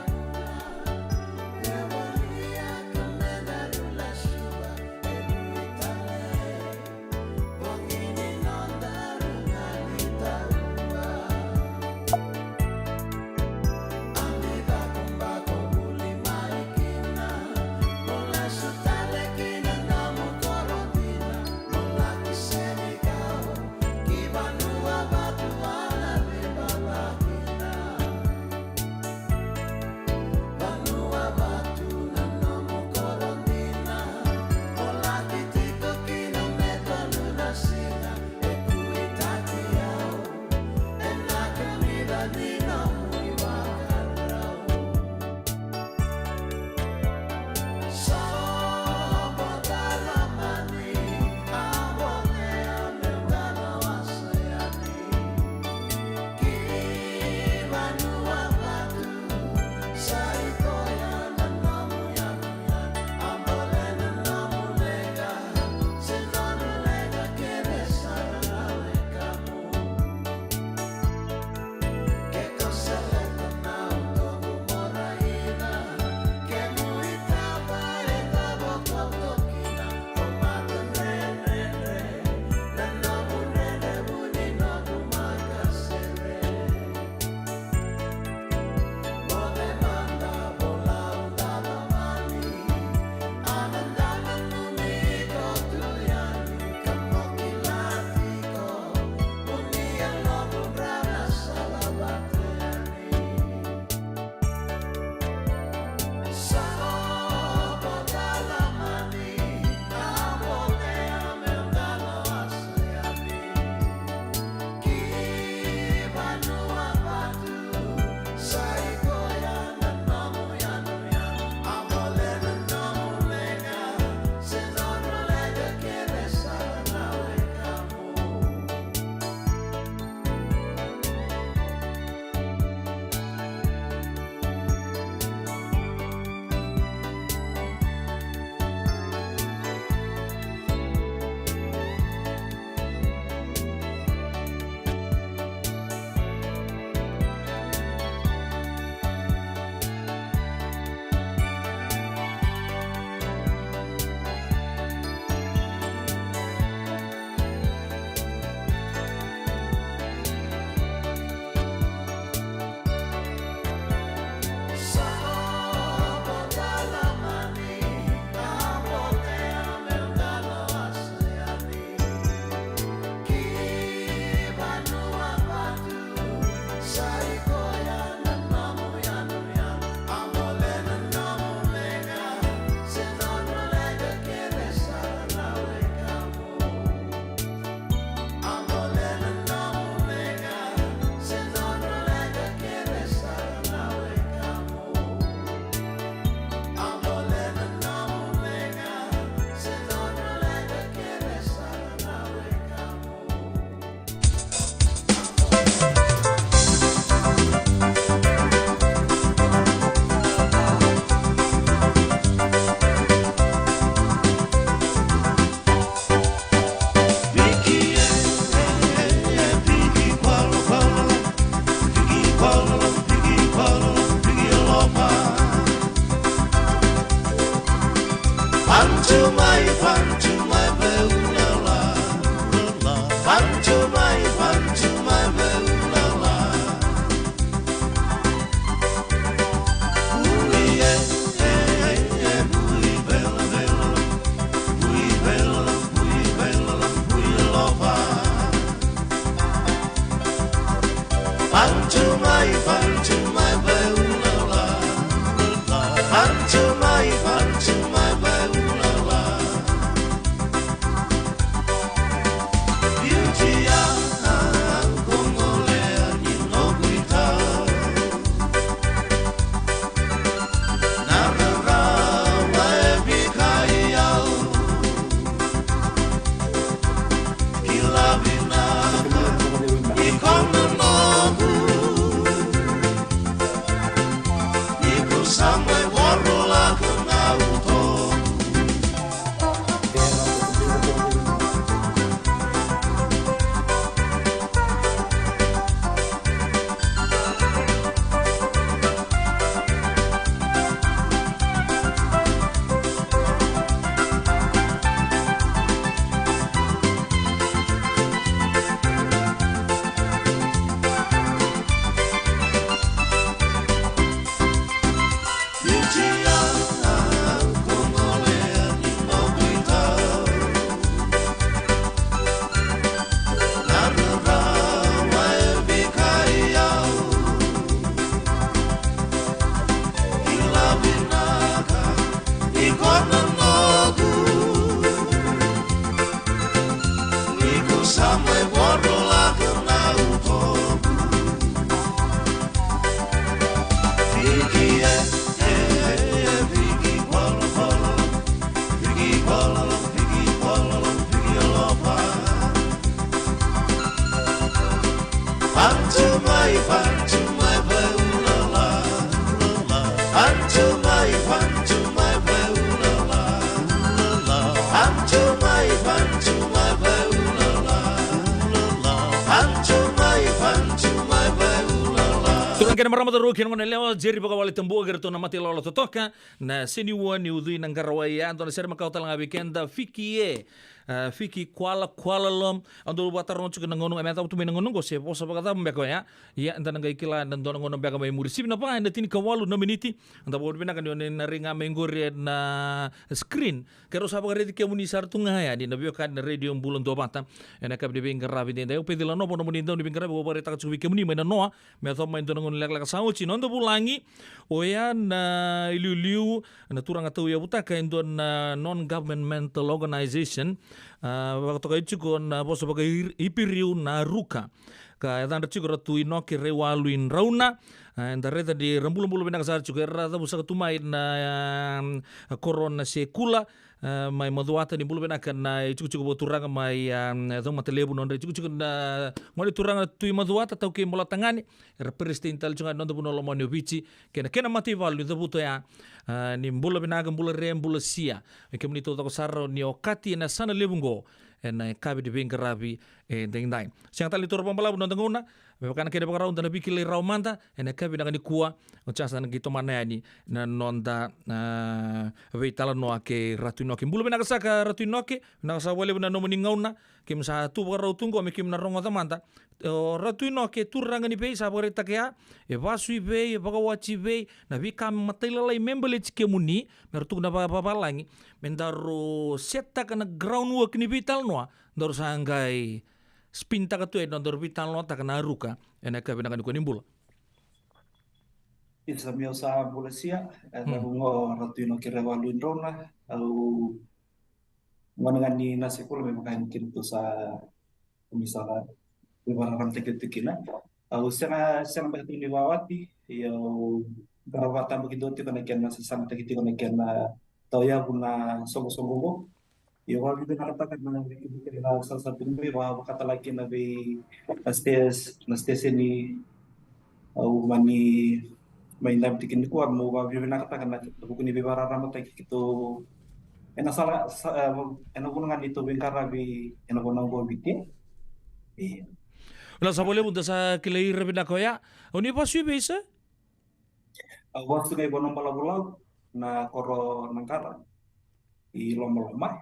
Turaga kei na marama, cauravou kei na goneyalewa, Jerry Vakawale Tabua kei ratou na Matailolo Totoka, na Seniua ni Ucui na Qarawai. Ia, dua na sere makawa tale ga vei keda, Fiki e, a, Fiki Kuala, Kuala Lom. Au dau vakataroga tiko na gauna, me yacova tu mai na gauna oqo se vosa vakacava beka oya. Ia, eda na qai kila ena dua na gauna beka mai muri. Sivi na va ena tinikawalu na miniti. Eda vakavinavinaka ni o ni na rai ga mai qori ena screen. Keirau sa vakaraici kemuni sara tu ga yani na veiwekani na Radio Bula Duavata ena yakavi ni veiqaravi edaidai. Au Pecila Novo, nomuni dau ni veiqaravi, au vakaraitaka tiko vei kemuni mai na noa me yacova mai dua na gauna lekaleka sa oti, noda vulagi. Oya na iliuliu, na turaga tauyavutaka e dua na non-governmental organization, a, vakatokai tiko na vosa vakaIperiu na Ruka. Ka yacadra tiko Ratu Inoke Raiwalu i Drauna. A, eda raica ni ra bulabula vinaka sara tiko, era cavu saka tu mai na, a, korona se kula, a, mai Macuata. Ni bula vinaka na itikotiko vakaturaga mai, a, Caumatalevu, nodra itikotiko na gone turaga Tui Macuata, Taukei Bolatagane, era peresitedi tale tiko ga ni noda vanua lomani o Viti kei na kena mataivalu ni cavuta oya. A, ni bula vinaka, bula re, bula sia vei kemuni taucoko sara ni okati ena yasana levu oqo ena yakavi ni veiqaravi edaidai. Sega tale ni taura vakabalavu na noda gauna, me vaka na kena ivakarau, da na veikilai rawa mada ena yakavi vinaka nikua. Oti ya sa na qai tomana yani na noda, a, veitalanoa kei Ratu Inoke. Bula vinaka saka Ratu Inoke, vinaka saka vakalevu na nomuni gauna. Keimami sa tu vakarau tu oqo me keimami na rogoca mada. O Ratu Inoke, turaga ni vei, sa vakaraitaka ya, e vasu i vei, e vakawati i vei, na veika matailalai me baleti kemuni, me ra tukuna vakavavalagi, me daru setaka na groundwork ni veitalanoa daru sa qai spin-taka tu e na nodaru veitalanoataka na Ruka ena yakavi vinaka nikua. Ni bula. Isa, meu sa bula sia, e, hmm, na vugo Ratu Inoke Raiwalu i Drauna, au gone ga ni Nasekula, me vaka ni kina tu sa, me sa na veivakararamataki tu kina. Au sega, sega beka tu ni vakawati, ia au qarava tabuki dua tiko na kena sasagataki tiko na kena tauyavu na soqosoqo oqo. Ia au vakavinavinakataka na, na sasaga tiko mai, vaka, vaka tale ga kina vei na stes-, na siteseni au mani mai dabe tiko nikua, meu vakavinavinakataka na vuku ni veivakararamataki keitou ena sala, sa, e, ena vanua ga ni tou veiqaravi ena vanua oqo o Viti. Io. Vinaka saka vakalevu, da sa kilai ira vinaka oya. O ni vasu i vei, sir? Au vasu ga i Vanuabalavu, na koro Naqara, i Lomaloma.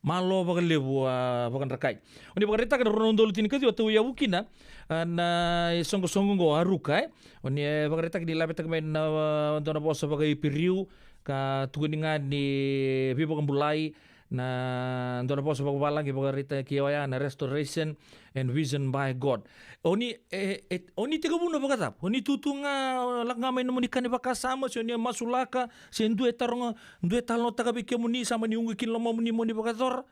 Malo vakalevu, a, Vakadrakai. O ni vakaraitaka na rua na udolu tinikaciwa tauyavu kina, a, na isoqosoqo oqo, a, Ruka, e? O ni, e, vakaraitaka ni lavetaka mai na, a, dua na vosa vakaIperiu, ka tukuni ga ni veivakabulai, na dua na vosa vakavalagi vakaraitaki oya na restoration and vision by God. O ni, e, e, o ni tekivu na vakacava? O ni tu tu ga, lako ga mai nomuni ka ni vakasama, se o ni masulaka, se dua e taroga, dua e talanoataka vei kemuni, sa mani uqui ki na lomamuni mo ni vakayacora?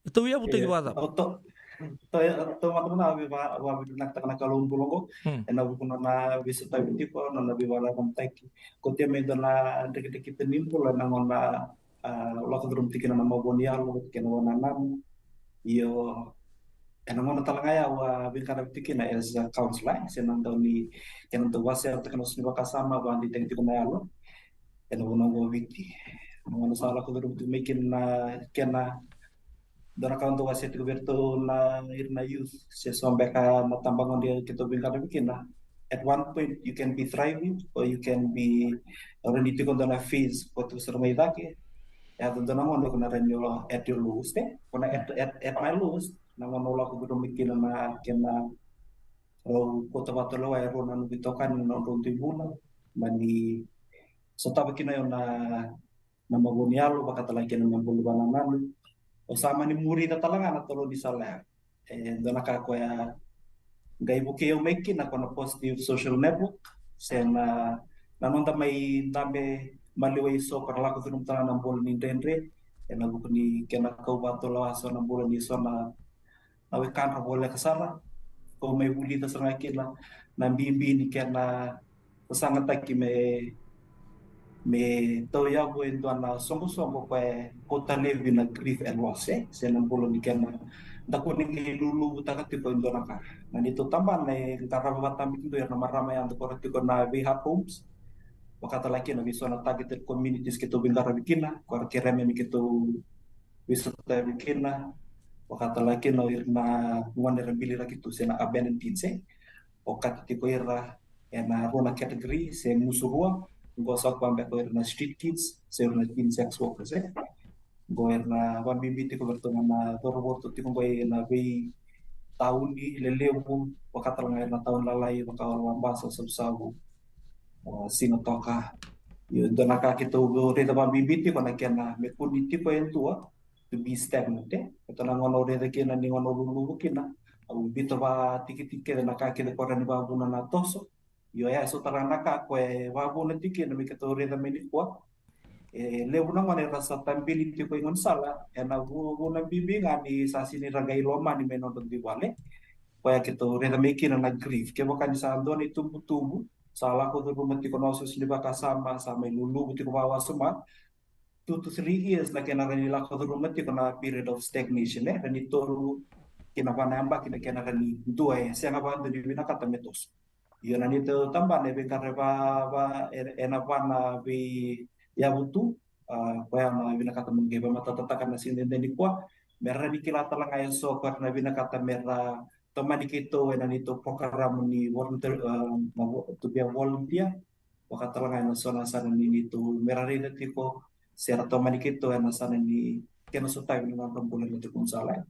E tauyavutaki vakacava? Au to, to, to, mada mada au vei va, vakavinavinakataka na Kalou bula oqo. Hmm. Ena vuku ni nona veisotavi tiko, nona veivakararamataki. Kauta mai e dua na drekidrekita ni bula ena gauna, a, lako curuma tiko kina na mavoa ni yalo kei na vakanananu. Io, Ena gauna tale ga ya au a veiqaravi tiko kina as a counsellor, se na dau ni kena dau wasea tiko na soqo ni vakasama, vakadeitaki tiko na yalo. Ena vanua qo Viti, na gauna sa lako curuma tiko mai kina na kena dua na ka au dau wasea tiko vei iratou na ira na youth, se so beka na tabagone keitou veiqaravi kina. At one point you can be thriving or you can be already tiko dua na phase ko tiko sara mai cake. E yaco dua na gauna ko na rawa ni o at your lowest, e? Ko na at, at, at my lowest, na gauna au lako curuma kina na kena rau kauta vata lewa e rua na noqu itokani na nodrau dui vula, mani sotava kina o na na mavoa ni yalo, vakatalega kina na bula vakanananu. Au sa mani murica tale ga na tolo ni sala ya. E dua na ka koya qai vukei au mai kina ko na positive social network, se na, na noda mai dabe maliwai so, ko na lako curuma tale ga na bula ni dredre ena vuku ni kena kau vata lewa so na bula ni so na na wekadra voleka sara. Ko mai vulica sara ga kina na bibi ni kena sasagataki me, me tauyavu e dua na soqosoqo ko e kauta laivi na grief and loss, e? Se na bula ni kena da kua ni qai luluvutaka tiko e dua na ka. Na neitou tabana e qarava vata mai kina ira na marama yada ko ra tiko na vei hub homes, vakatalega kina vei so na targeted communities keitou veiqaravi kina, ko ra kerea me keitou veisotavi kina, vakatalega kina o ira na gone era biliraki tu se na abandoned teens, e? Okati tiko ira ena rua na category se gusu rua. Qo sa koya beka o ira na street kids se o ira na teen sex workers, e? Qo era na vabibi tiko vei iratou na cauravou tiko qo ena veitauni lelevu, vakatalega ira na tauni lalai vaka o Labasa, Savusavu, o Sigatoka. Io, dua na ka keitou raica vabibi tiko na kena me kua ni tiko e dua, to be stagnant, e? Keitou na gauna au raica kina ni gauna au luluvu kina, au biuta vakatikitiki kece na ka kece ko rawa ni vakavuna na toso. Io, e so tale ga na ka ko e vakavuna tiko kina me keitou raica mai nikua. E levu na gone era sa tabili tiko i gaunisala ena vu, vuna bibi ga ni sa sega ni ra qai lomani mai nodra dui vale. Koya keitou raica mai kina na grief. Kevaka ni sa dua na itubutubu sa lako curuma tiko na osooso ni vakasama, sa mai luluvu tiko vakawasoma, two to three years na kena rawa ni lako curuma tiko na period of stagnation, e? Rawa ni tolu ki na va na yabaki na kena rawa ni dua e sega vakadua ni vinakata me toso. Io, na neitou tabana e veiqaravi va, va, e, ena va na veiyavu tu, a, koya na vinakata me qai vakamatatataka na siga nikua, me ra rawa ni kila tale ga e so ko era na vinakata me ra tomani keitou ena neitou program ni volunteer, a, na vo, to be a volunteer, vakatalega ena so na yasana ni neitou me ra raica tiko se ra tomani keitou ena yasana ni kena sotavi na nodra bula na tiko na sala.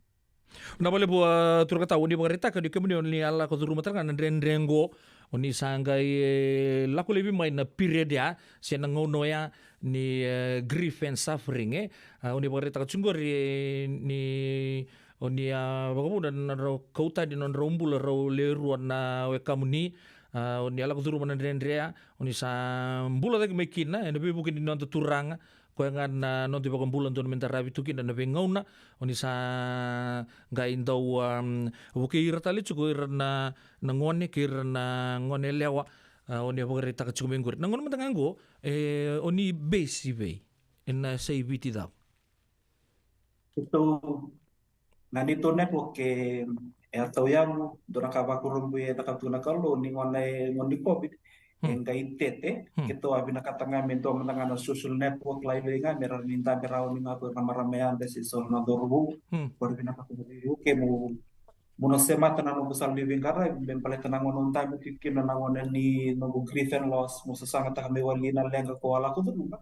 Vinaka vakalevu, a, Turakatau, o ni vakaraitaka ni kemuni o ni a lako curuma tale ga na dredre qo, o ni sa qai, e, lako laivi mai na period ya se na gauna oya ni, e, grief and suffering, e? A, o ni vakaraitaka tiko qori, e, ni o ni a vakavuna na nodrau kau tani na nodrau bula rau lewe rua na wekamuni, a, o ni a lako curuma na dredre ya, o ni sa bula cake mai kina ena veivuke ni noda Turaga, koya ga na noda iVakabula dodonu meda ravi tu kina na veigauna. O ni sa qai dau, am, vukei ira tale tiko ira na, na gone kei ira na gone yalewa, a, o ni a vakaraitaka tiko mai qori. Na gauna mada ga qo, e, o ni base i vei? Ena sa i Viti cava? Keitou, na neitou network e, e a tauyavu, dua na ka vakurabui e cakava tu na Kalou ni gauna e, gauna ni COVID, e, hmm, qai tete. Hmm. Keitou a vinakata ga me dua mada ga na social network lailai ga me rawa ni dabe rawa ni ga ko ira na marama yada se so na cauravou. Hmm. Ko ra vinakata me veivuke, mo, mo na semata na noqu sala ni veiqaravi me baleta na gauna au dabe tiko kina na gauna ni noqu grief and loss, mo sasagataka me wali na leqa ko a lako curuma.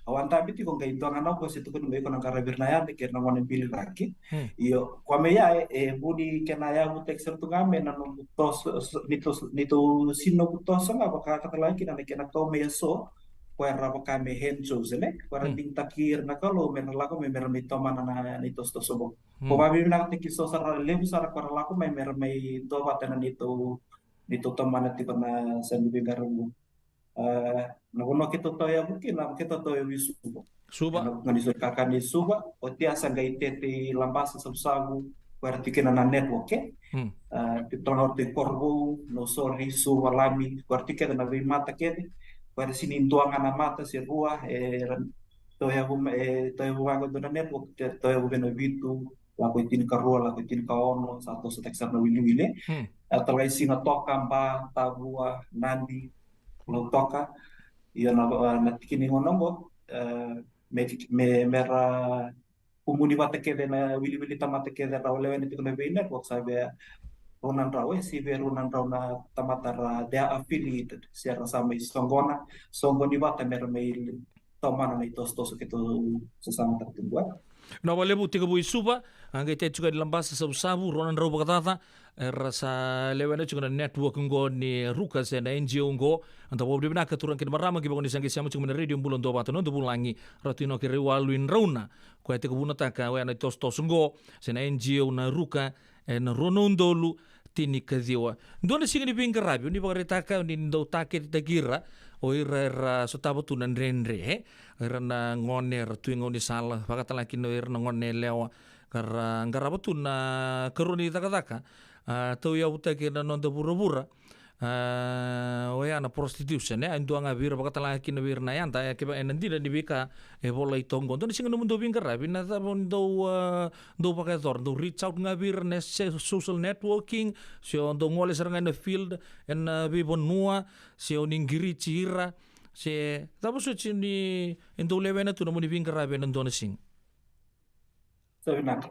Au a dabe tiko qai dua ga na vosa e tukuni mai ko na qaravi ira na yada kei ira na gone biliraki. Hmm. Io, koya mai ya e, e vu ni kena yavutaki sara tu ga mai na noqu toso, so, neitou, neitou sega ni noqu toso ga vakatalega kina na kena kau mai e so ko era vaka me hand chosen, e? Ko era, hmm, digitaki ira na Kalou me ra lako mai me ra mai tomana na, na itosotoso qo. Hmm. Ko vakavinavinakataki so sara, levu sara ko era lako mai me ra mai duavata na neitou, neitou tomana tiko na yasana ni veiqaravi. A, na vanua keitou tauyavu kina, keitou tauyavu i Suva. Suva. Ena vuku ni so kakana i Suva, oti ya sa qai tete i Labasa, Savusavu, ko era tiko kina na network, e? Hmm. A, tiko tale ga o ratou i Korovou, Nausori, Suva, Lami, ko era tiko kece na veimata kece, ko era sega ni dua ga na mata se rua, e, tauyavu, e, tauyavu vaqo dua na network, tauyavu vei Navitu, lako i tinikarua, lako i tinikaono, sa tosotaki sara na wiliwili. Hmm. A talaga i Sigatoka, Ba, Tavua, Nadi, Lautoka. Io na, na tiki ni gauna oqo, e, me, me, me ra kumuni vata kece na wiliwili tamata kece ra lewena tiko na vei network sa via rua na drau, e, se via rua na drau na tamata ra, they are affiliated, se ra sa mai soqona, soqoni vata me ra mai tomana na itosotoso keitou sasagataka tiko qo. Na vakalevu tekivu i Suva, a qai tei tiko i Labasa, Savusavu, rua na drau vakacaca, era sa lewena tiko na network qo ni Ruka se na N G O qo. Eda vakavinavinaka turaga kei na marama kivei koni sa qai sema tiko mai na Radio Bula Duavata, noda vulagi, Ratu Inoke Raiwalu i Drauna, koya e tekivunataka oya na itosotoso qo, se na N G O na Ruka, ena rua na udolu tinikaciwa. Dua na siga ni veiqaravi, o ni vakaraitaka, o ni dau taketetaki ira, o ira era sotava tu na dredre, e? O ira na gone, era tu i gaunisala, vakatalega kina o ira na gone yalewa, ka ra qarava tu na karua ni cakacaka, a, tauyavutaki ena noda vuravura. A, oya na prostitution, e? E dua ga vei ira, vakatalega kina vei ira na yada, e, kevaka ena dina ni veika e volai toka qo. Dua na siga nomudou veiqaravi, na cava o ni dau, a, dau vakayacora, dau reach out ga vei ira na se-, social networking, se o dau gole sara ga ena field, ena veivanua, se o ni qiriti ira, se cava soti ni e dau lewena tu na nomuni veiqaravi ena dua na siga? Sa vinaka.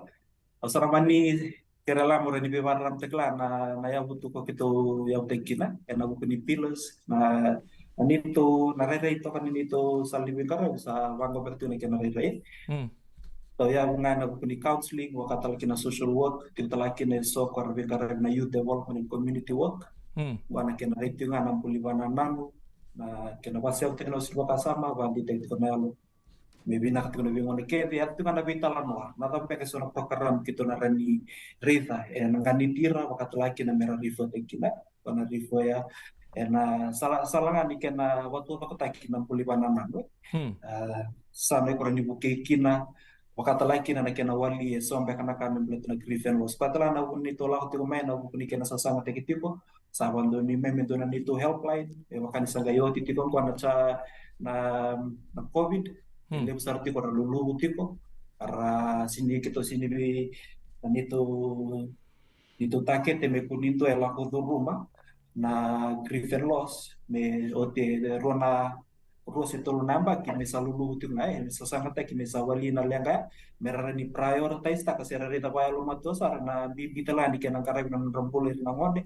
Au sa na mani kerela mo rawa ni veivakararamataki la na, na yavutu ko keitou yavutaki kina, ena vuku ni pillars, na, na neitou, na rairai toka ni neitou sala ni veiqaravi sa vaqo beka tu na kena rairai. Mm. Tauyavu ga ena vuku ni counselling, vakatalega kina social work, tiko talega kina eso ko ra veiqaravi na youth development and community work. Mm. Vua na kena rai tiko ga na buli vakanananu, na kena vaseyavutaki na usivi vakasama, vakadeitaki tiko na yalo. Me vinaka tiko na veigauna kece, e yaco tiko ga na veitalanoa. Na cava beka eso na program keitou na rawa ni raica, ena ganiti ira, vakatalega kina me ra refer-taki kina, ko na refer ya, ena sala, sala ga ni kena vatucakotaki na buli vakanananu. Hmm. A, sa na ikora ni vukei kina, vakatalega kina na kena wali eso beka na ka me baleta na grief and loss. Vakatalega na vu ni tou lako tiko mai, na vuku ni kena sasagataki tiko, sa vakadonui mai me dua na neitou helpline, e vaka ni sa qai oti tiko qo na sa na, na COVID, hmm, levu sara tiko ra luluvu tiko, ra sini keitou sini vei na neitou, neitou takete me kua ni dua e lako curuma na grief and loss, me oti e rua na rua se tolu na yabaki me sa luluvu tiko ga, e, me sasagataki me sa wali na leqa ya, me ra rawa ni prioritize-taka se ra raica vakayalomatua sara na bibi talega ni kena qaravi na nodra bula ira na gone,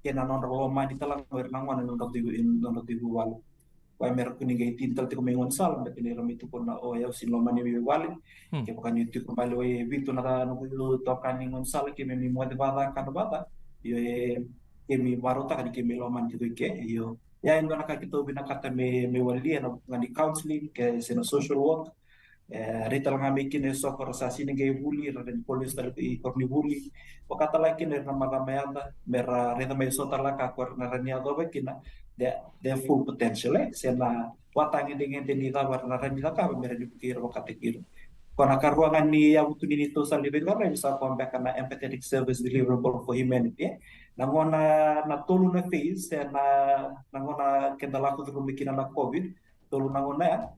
kei na nodra lomani talega ira na gone na nodra tu i, nodra tu i vuvale. Koya me ra kua ni qai tini tale tiko mai gaunisala, baleta ni ra mai tukuna, o, au sini lomani mai vuvale. Hmm. Kevaka ni tiko bale o e vitu na noqu itokani gaunisala, keimami moce vata, kana vata, io, e, keimami varautaka ni keimami lomani tiko i ke, io. Ia e dua na ka keitou vinakata me, me walia ena vuku ga ni counselling, ke se na social work. E, rai talega mai kina eso ko ra sa sini qai vuli, ra rawa ni police tale i koronivuli. Vakatalega kina ira na marama yada, me ra raica mai eso talega ko ra na rawa ni yacova kina their, their full potential, e? Se na vatagedegede ni cava ra na rawa ni cakava, me rawa ni vukei ira vakataki ira. Ko na karua ga ni yavutu ni neitou sala ni veiqaravi sa koya beka na empathetic service deliverable for humanity, e? Na gauna na tolu na phase, e, na, na gauna keda lako curuma kina na COVID, tolu na gauna ya,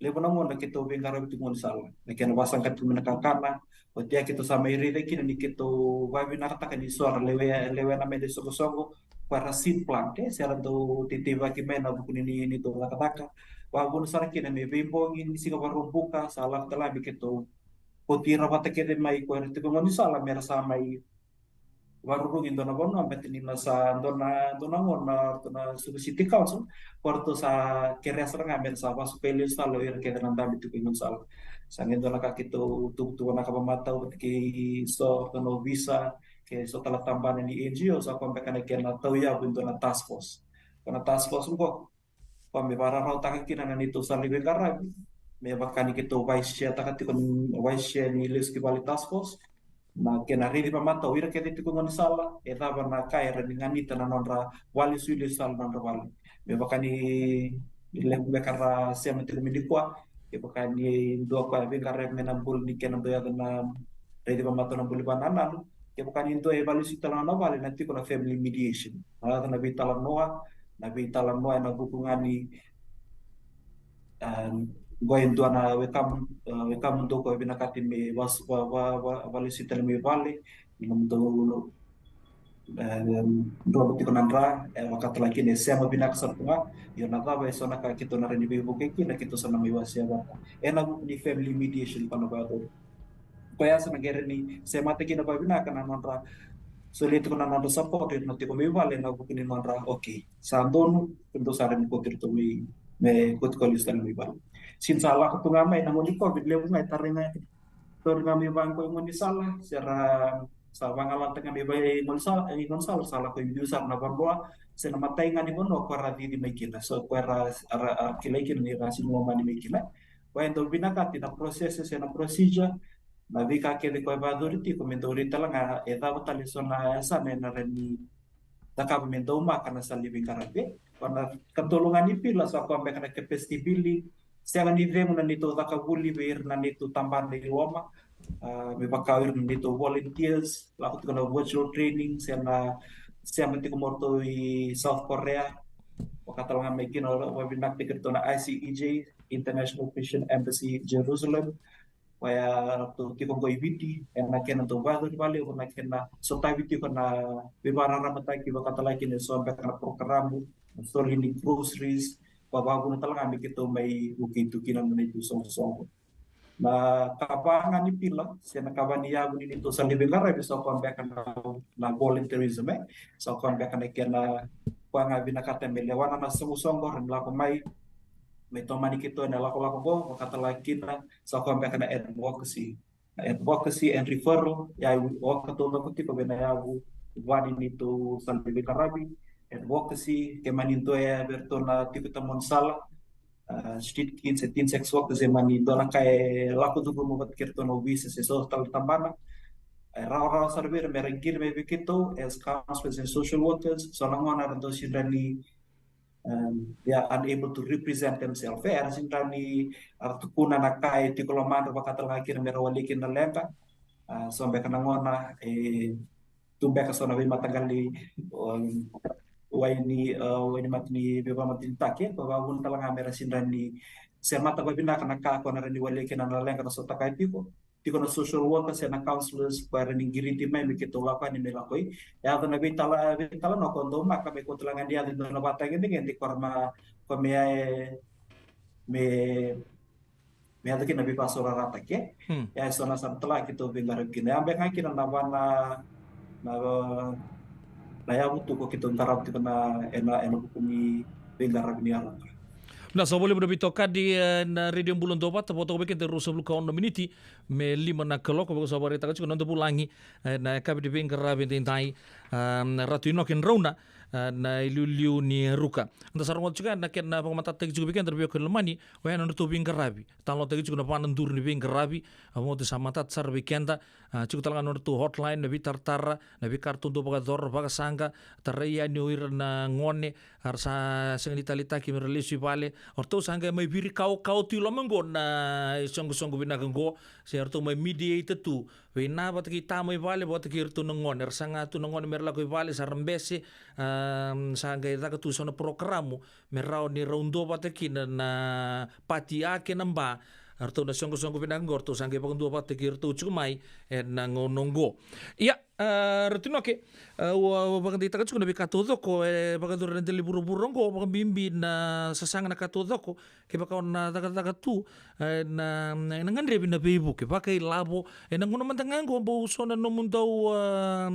levu na gauna keitou veiqaravi tu gaunisala. Na kena vasaqati tu mai na kakana, oti ya keitou sa mai raica kina ni keitou vavinakataka ni so ra lewe, lewena me da isoqosoqo, ko ra seed plant, e, se ra dau teitei vaki mai na vuku ni, ni, neitou cakacaka. Vavuna sara kina me veibogi ni siga Vakaraubuka, sa lako talega me keitou kauti ira vata kece mai ko ira tiko gaunisala, me ra sa mai varurugi dua na vanua, baleta ni na sa dua na, dua na gauna, dua na suku city council, ko ratou sa kerea sara ga me ra sa vasukai lesu tale o ira kece na dabe tiko i gaunisala. Sa qai dua na ka keitou tukutuku na ka vamatau, vata kei so, dua na ovisa, kei so tale tabana ni N G O, sa koya beka na kena tauyavu e dua na task force. Ko na task force qo, koya me vakarautaka kina na neitou sala ni veiqaravi. Me vaka ni keitou vakaishiataka tiko, vakaishia ni lesu ki vale task force. Na kena raici vamatau ira kece tiko gaunisala, e cava na ka era ni ganita na nodra vale, sui lesu tale na nodra vale. Me vaka ni levu beka ra sema tiko mai nikua, kevaka ni dua koya veiqaravi mai na buli ni kena dua yaco na raici vamatau na buli vakanananu, kevaka ni dua e vale sui tale na nona vale, na tiko na family mediation. Na yaco na veitalanoa, na veitalanoa ena vuku ga ni, ah, Qo e dua na wekamu, e, wekamu dou ko vinakati me va, va, va, va, valesu tale mai vale, ni nomudou, e, dro tiko na dra, e, vakatalaki ni sema vinaka sara tu ga, io na cava e so na ka keitou na rawa ni veivuke kina keitou sa na mai wasea vata. E na vuku ni family mediation ko na vayacori. Koya sa na qai rawa ni semata kina vavinaka na nodra, solia tiko na nodra support, ira na tiko mai vale na vuku ni nodra, okay. Sa donu, keitou sa rawa ni kauti iratou mai, me kauti koya lesu tale mai vale. Since sa lako tu ga mai na gone ni COVID, levu ga e tarai ga, tauri ga mai vaqo i gone ni sala, se ra sa vagalalataki ga mai vaqo i gone sala, i gone sala, sa lako i biu sara na vanua, se na imatai ga ni vanua ko ra cici mai kina. So ko ra, ra, ra kilai kina ni ra sega ni lomani mai kina. Koya e dau vinakati na process se na procedure, na veika kece koya e vayacori tiko me dau rai tale ga e cava tale so na yasana e na rawa ni cakava me daumaka na sala ni veiqaravi. Ko na ikatolu ga ni pila sa koya beka na capacity building, sega ni cegu na neitou cakacaka vuli vei ira na neitou tabana i loma, a, me vaka o ira na neitou volunteers, lako tiko na virtual training, se na sema tiko mai o ratou i South Korea, vaka tale ga mai kina, vavinakataki iratou na I C E J, International Christian Embassy Jerusalem, koya ratou tiko qo i Viti, e na kena dau vayacori vakalevu na kena sotavi tiko na veivakararamataki, vaka tale ga kina e so beka na porokaramu, na soli ni groceries, koya vakavuna tale ga me keitou mai vukei tu kina na neitou soqosoqo. Na ikava ga ni pila, se na ikava ni yavu ni neitou sala ni veiqaravi, sa koya beka na, na volunteerism, e? Sa koya beka na kena, koya ga vinakata me lewa na soqosoqo, ra lako mai, me tomani keitou e na lakolako qo, vaka tale ga kina, sa koya beka na advocacy. Na advocacy and referral, ya o keitou lako tiko vei na yavu va ni neitou sala ni veiqaravi, advocacy, ke mani dua e vei iratou na tiko i tamani sala, a, street kin se teen sex workers, e mani dua na ka e lako curuma vata kei iratou na ovisa se so tale tabana. E rawarawa sara vei ira me ra qiri mai vei keitou as counselors and social workers, so na gauna era dau sega ni, um, they are unable to represent themselves. E, era sega ni, era tukuna na ka e tiko lomadra vaka tale ga kina me ra wali kina na leqa. A, so beka na gauna, e, tu beka so na veimataqali, um, wai ni, a, wai ni mata ni veivakamatenitaki, ko vakavuna tale ga me ra sega ni semata vavinaka na ka ko na rawa ni wali kina na leqa ra sotava tiko. Tiko na social workers, se na counselors, ko era ni qiriti mai me keitou lako yani me lako i. E yaco na veitala, veitalanoa ko daumaka me keitou tale ga ni yaco e dua na vakatagedegede ko ra ma, ko me, e, me, me yaco kina na veivakasaurarataki, e. Hmm. E so na sara tale ga keitou veiqaravi kina. Ya beka ga kina na va na, na, na yavu tu ko keitou qarava tiko na, e na, e na vuku ni veiqaravi ni yaroka. Na sa voli na veitokani, e, na Radio Bula Duavata, vo toka vei keda ruasagavulu ka ono na miniti me lima na kaloko, vaka sa vakaraitaka tiko na noda vulagi, e, na yakavi ni veiqaravi edaidai, a, Ratu Inoke Drauna, a, na iliuliu ni Ruka. Da sa rogoca tiko na kena vakamatatataki tiko vei keda na veiwekani lomani, oya na nodratou veiqaravi. Talanoataki tiko na va na duru ni veiqaravi, a, vakaoti sa matata sara vei keda, a, tiko tale ga na nodratou hotline, na veitaratara, na veika ratou dau vakayacora, vakasaqa, tarai yani o ira na gone, a ra sa sega ni taleitaki me ra lesu i vale, o ratou sa qai mai viri kaukau tu i loma qo na isoqosoqo vinaka qo, se ratou mai mediate tu vei na vata kei tama i vale, vata kei iratou na gone, era saga tu na gone me ra lako i vale, sa ra bese, a, sa qai caka tu so na porokaramu me rawa ni rau duavata kina na pati A kei na B. Ratou na soqosoqo vinaka qo, ratou sa qai vakaduavata kei iratou tiko mai e na gauna qo. Ia, a, Ratu Inoke, a, au, au vakadeitaka tiko na veika taucoko e vakayacori ena dela ni vuravura qo, vakabibi na sasaga na ka taucoko, kevaka o na cakacaka tu, e, na, na gadrevi na veivuke vakailavo, e na gauna mada ga qo bau so na nomudou, a,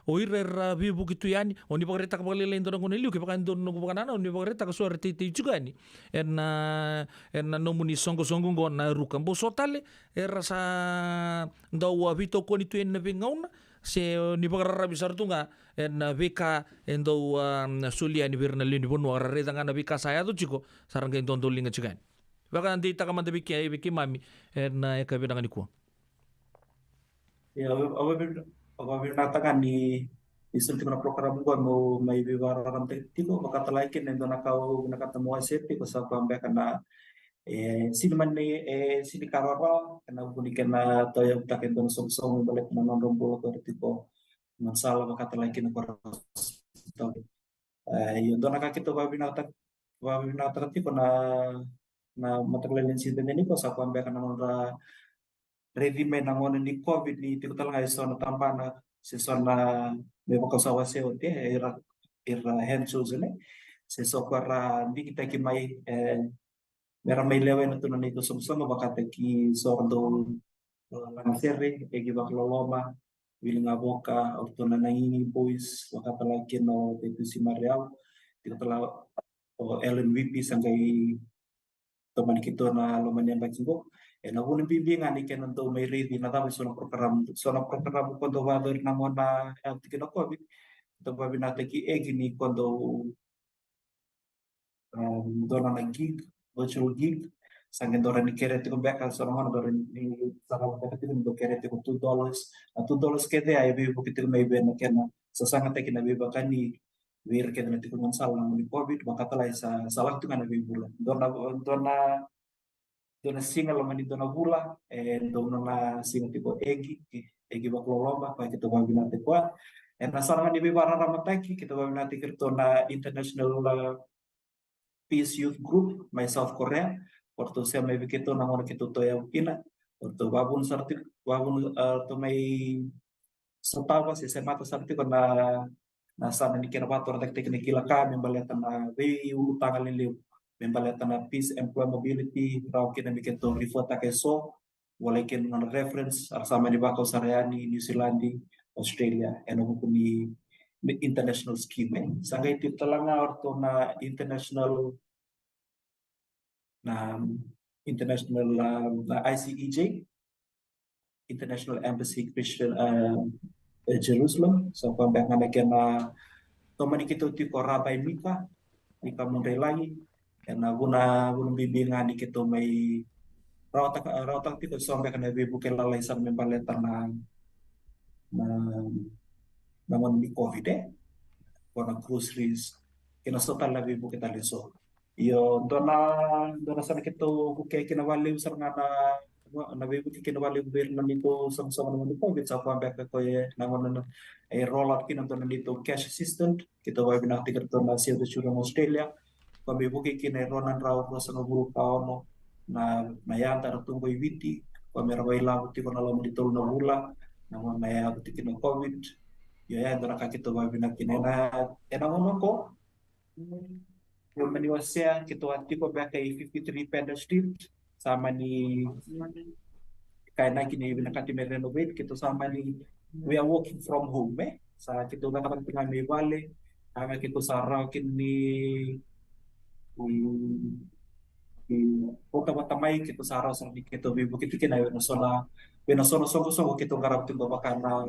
o ira era veivuke tu yani, o ni vakaraitaka vakalailai e dua na gauna e liu, kevaka e dua na noqu vakanananu, o ni vakaraitaka so era teitei tiko yani e na, e na nomuni soqosoqo qo na Ruka. Bau so tale era sa dau, a, veitokoni tu yani na veigauna, se o ni vakararavi sara tu ga e na veika e dau, a, soli yani vei ira na lewe ni vanua, ra raica ga na veika sa yaco tiko, sa ra qai dodoliga tiko yani. Vakadeitaka mada vei kei, vei keimami e na yakavi vinaka nikua. Ia, au, au, au vakavinavinakataka ni, ni soli tiko na program qo meu mai veivakararamataki tiko, vaka tale ga kina e dua na ka au vinakata meu wasea tiko sa koya beka na, e, sega ni mani, e, sega ni ka rawarawa, e na vuku ni kena tauyavutaka e dua na soqosoqo me baleta na nodra bula ko ira tiko na sala, vaka tale ga kina ko ira. E, io, dua na ka keitou vakavinavinakataka, vakavinavinakataka tiko na na mataqali ni sita ni ko sa koya beka na nodra raici mai na gauna ni COVID ni tiko tale ga e so na tabana se so na me vaka sa wase oti e ira ira hand shows ne se so koya ra digitaki mai e mera mai lewe na tu na neitou soqosoqo vakataki so ra dau lagasere, Egi Vakaloloma, Wili Gavoka, o ratou na Nagigi Boys, vakatala kina o Tetusi Mariau, tiko tala o Ellen Wipi sa qai tomani keitou na loma ni yabaki qo. E na vuna bibi ga ni kena dau mai raici na cava so na program, so na program ko dau vacori na gauna e tiki na COVID. Dau vavinakataki Egi ni ko dau um, dua na gig, virtual gig. Sa qai dau rawa ni kere tiko beka so na gauna dau rawa ni sa rawa beka tiko ni dau kere tiko two dollars. Na two dollars kece a e veivuke tiko mai vei na kena sasagataki na veivakani vei ira kece na tiko gaunisala na gauna ni COVID, vakatala e sa sa lako tiko ga na veivula. Dua na dua na dua na siga loma ni dua na vula e dau nona siga tiko Egi Egi Vakaloloma koya keitou vavinakataki koya. E na sara ga ni veivakararamataki keitou vavinakataki iratou na International uh, Peace Youth Group mai South Korea. O ratou sema mai vei keitou na gauna keitou toya kina. O ratou vavunu sara tiko vavunu uh, ratou mai sotava se semata sara tiko na na sala ni kena vakatorocaketaki na kila ka me baleta na veiulutaga lelevu me baleta na peace, employability, rawa kina me keitou refertaka e so, volai kina na reference, era sa mani vakau sara yani New Zealand, Australia, ena vuku ni international scheme. Sa qai tiko tale ga o ratou na international na international na I C E J, International Embassy Christian Jerusalem. So koya beka ga na kena tomani keitou tiko Rabai Mika, Mika Mudrailagi. Ena vuna vuna bibi ga ni keitou mai rawataka rawataka tiko so beka na veivuke lalai sara me baleta na na na gauna ni COVID e ko na groceries kei na so tale na veivuke tale so. Io, dua na dua na sa na keitou vuke kina vakalevu sara ga na na veivuke kina vakalevu vei ira na neitou soqosoqo na gauna ni COVID sa koya beka ko e na gauna na e roll out kina dua na neitou cash assistant. Keitou vakavinakataki iratou na Save the Children Australia. Ko me vuke kina e rua na drau ruasagavulu ka ono na na yada era tu qo i Viti. Ko me ra vailavo tiko na loma ni tolu na vula na gauna e yaco tiko na COVID. Io, ya e dua na ka keitou vakavinaka kina ena ena gauna ko Io mani wasea keitou a tiko beka i fifty three Pender Street. Sa mani kainaki ni vinakati me renovate keitou sa mani we are working from home e sa keitou cakacaka tiko ga mai vale. Aga keitou sa rawa kina ni ni votavota mai keitou sa rawa sara ni keitou veivuke tiko kina vei na so na vei na so na soqosoqo keitou qarava tiko vaka na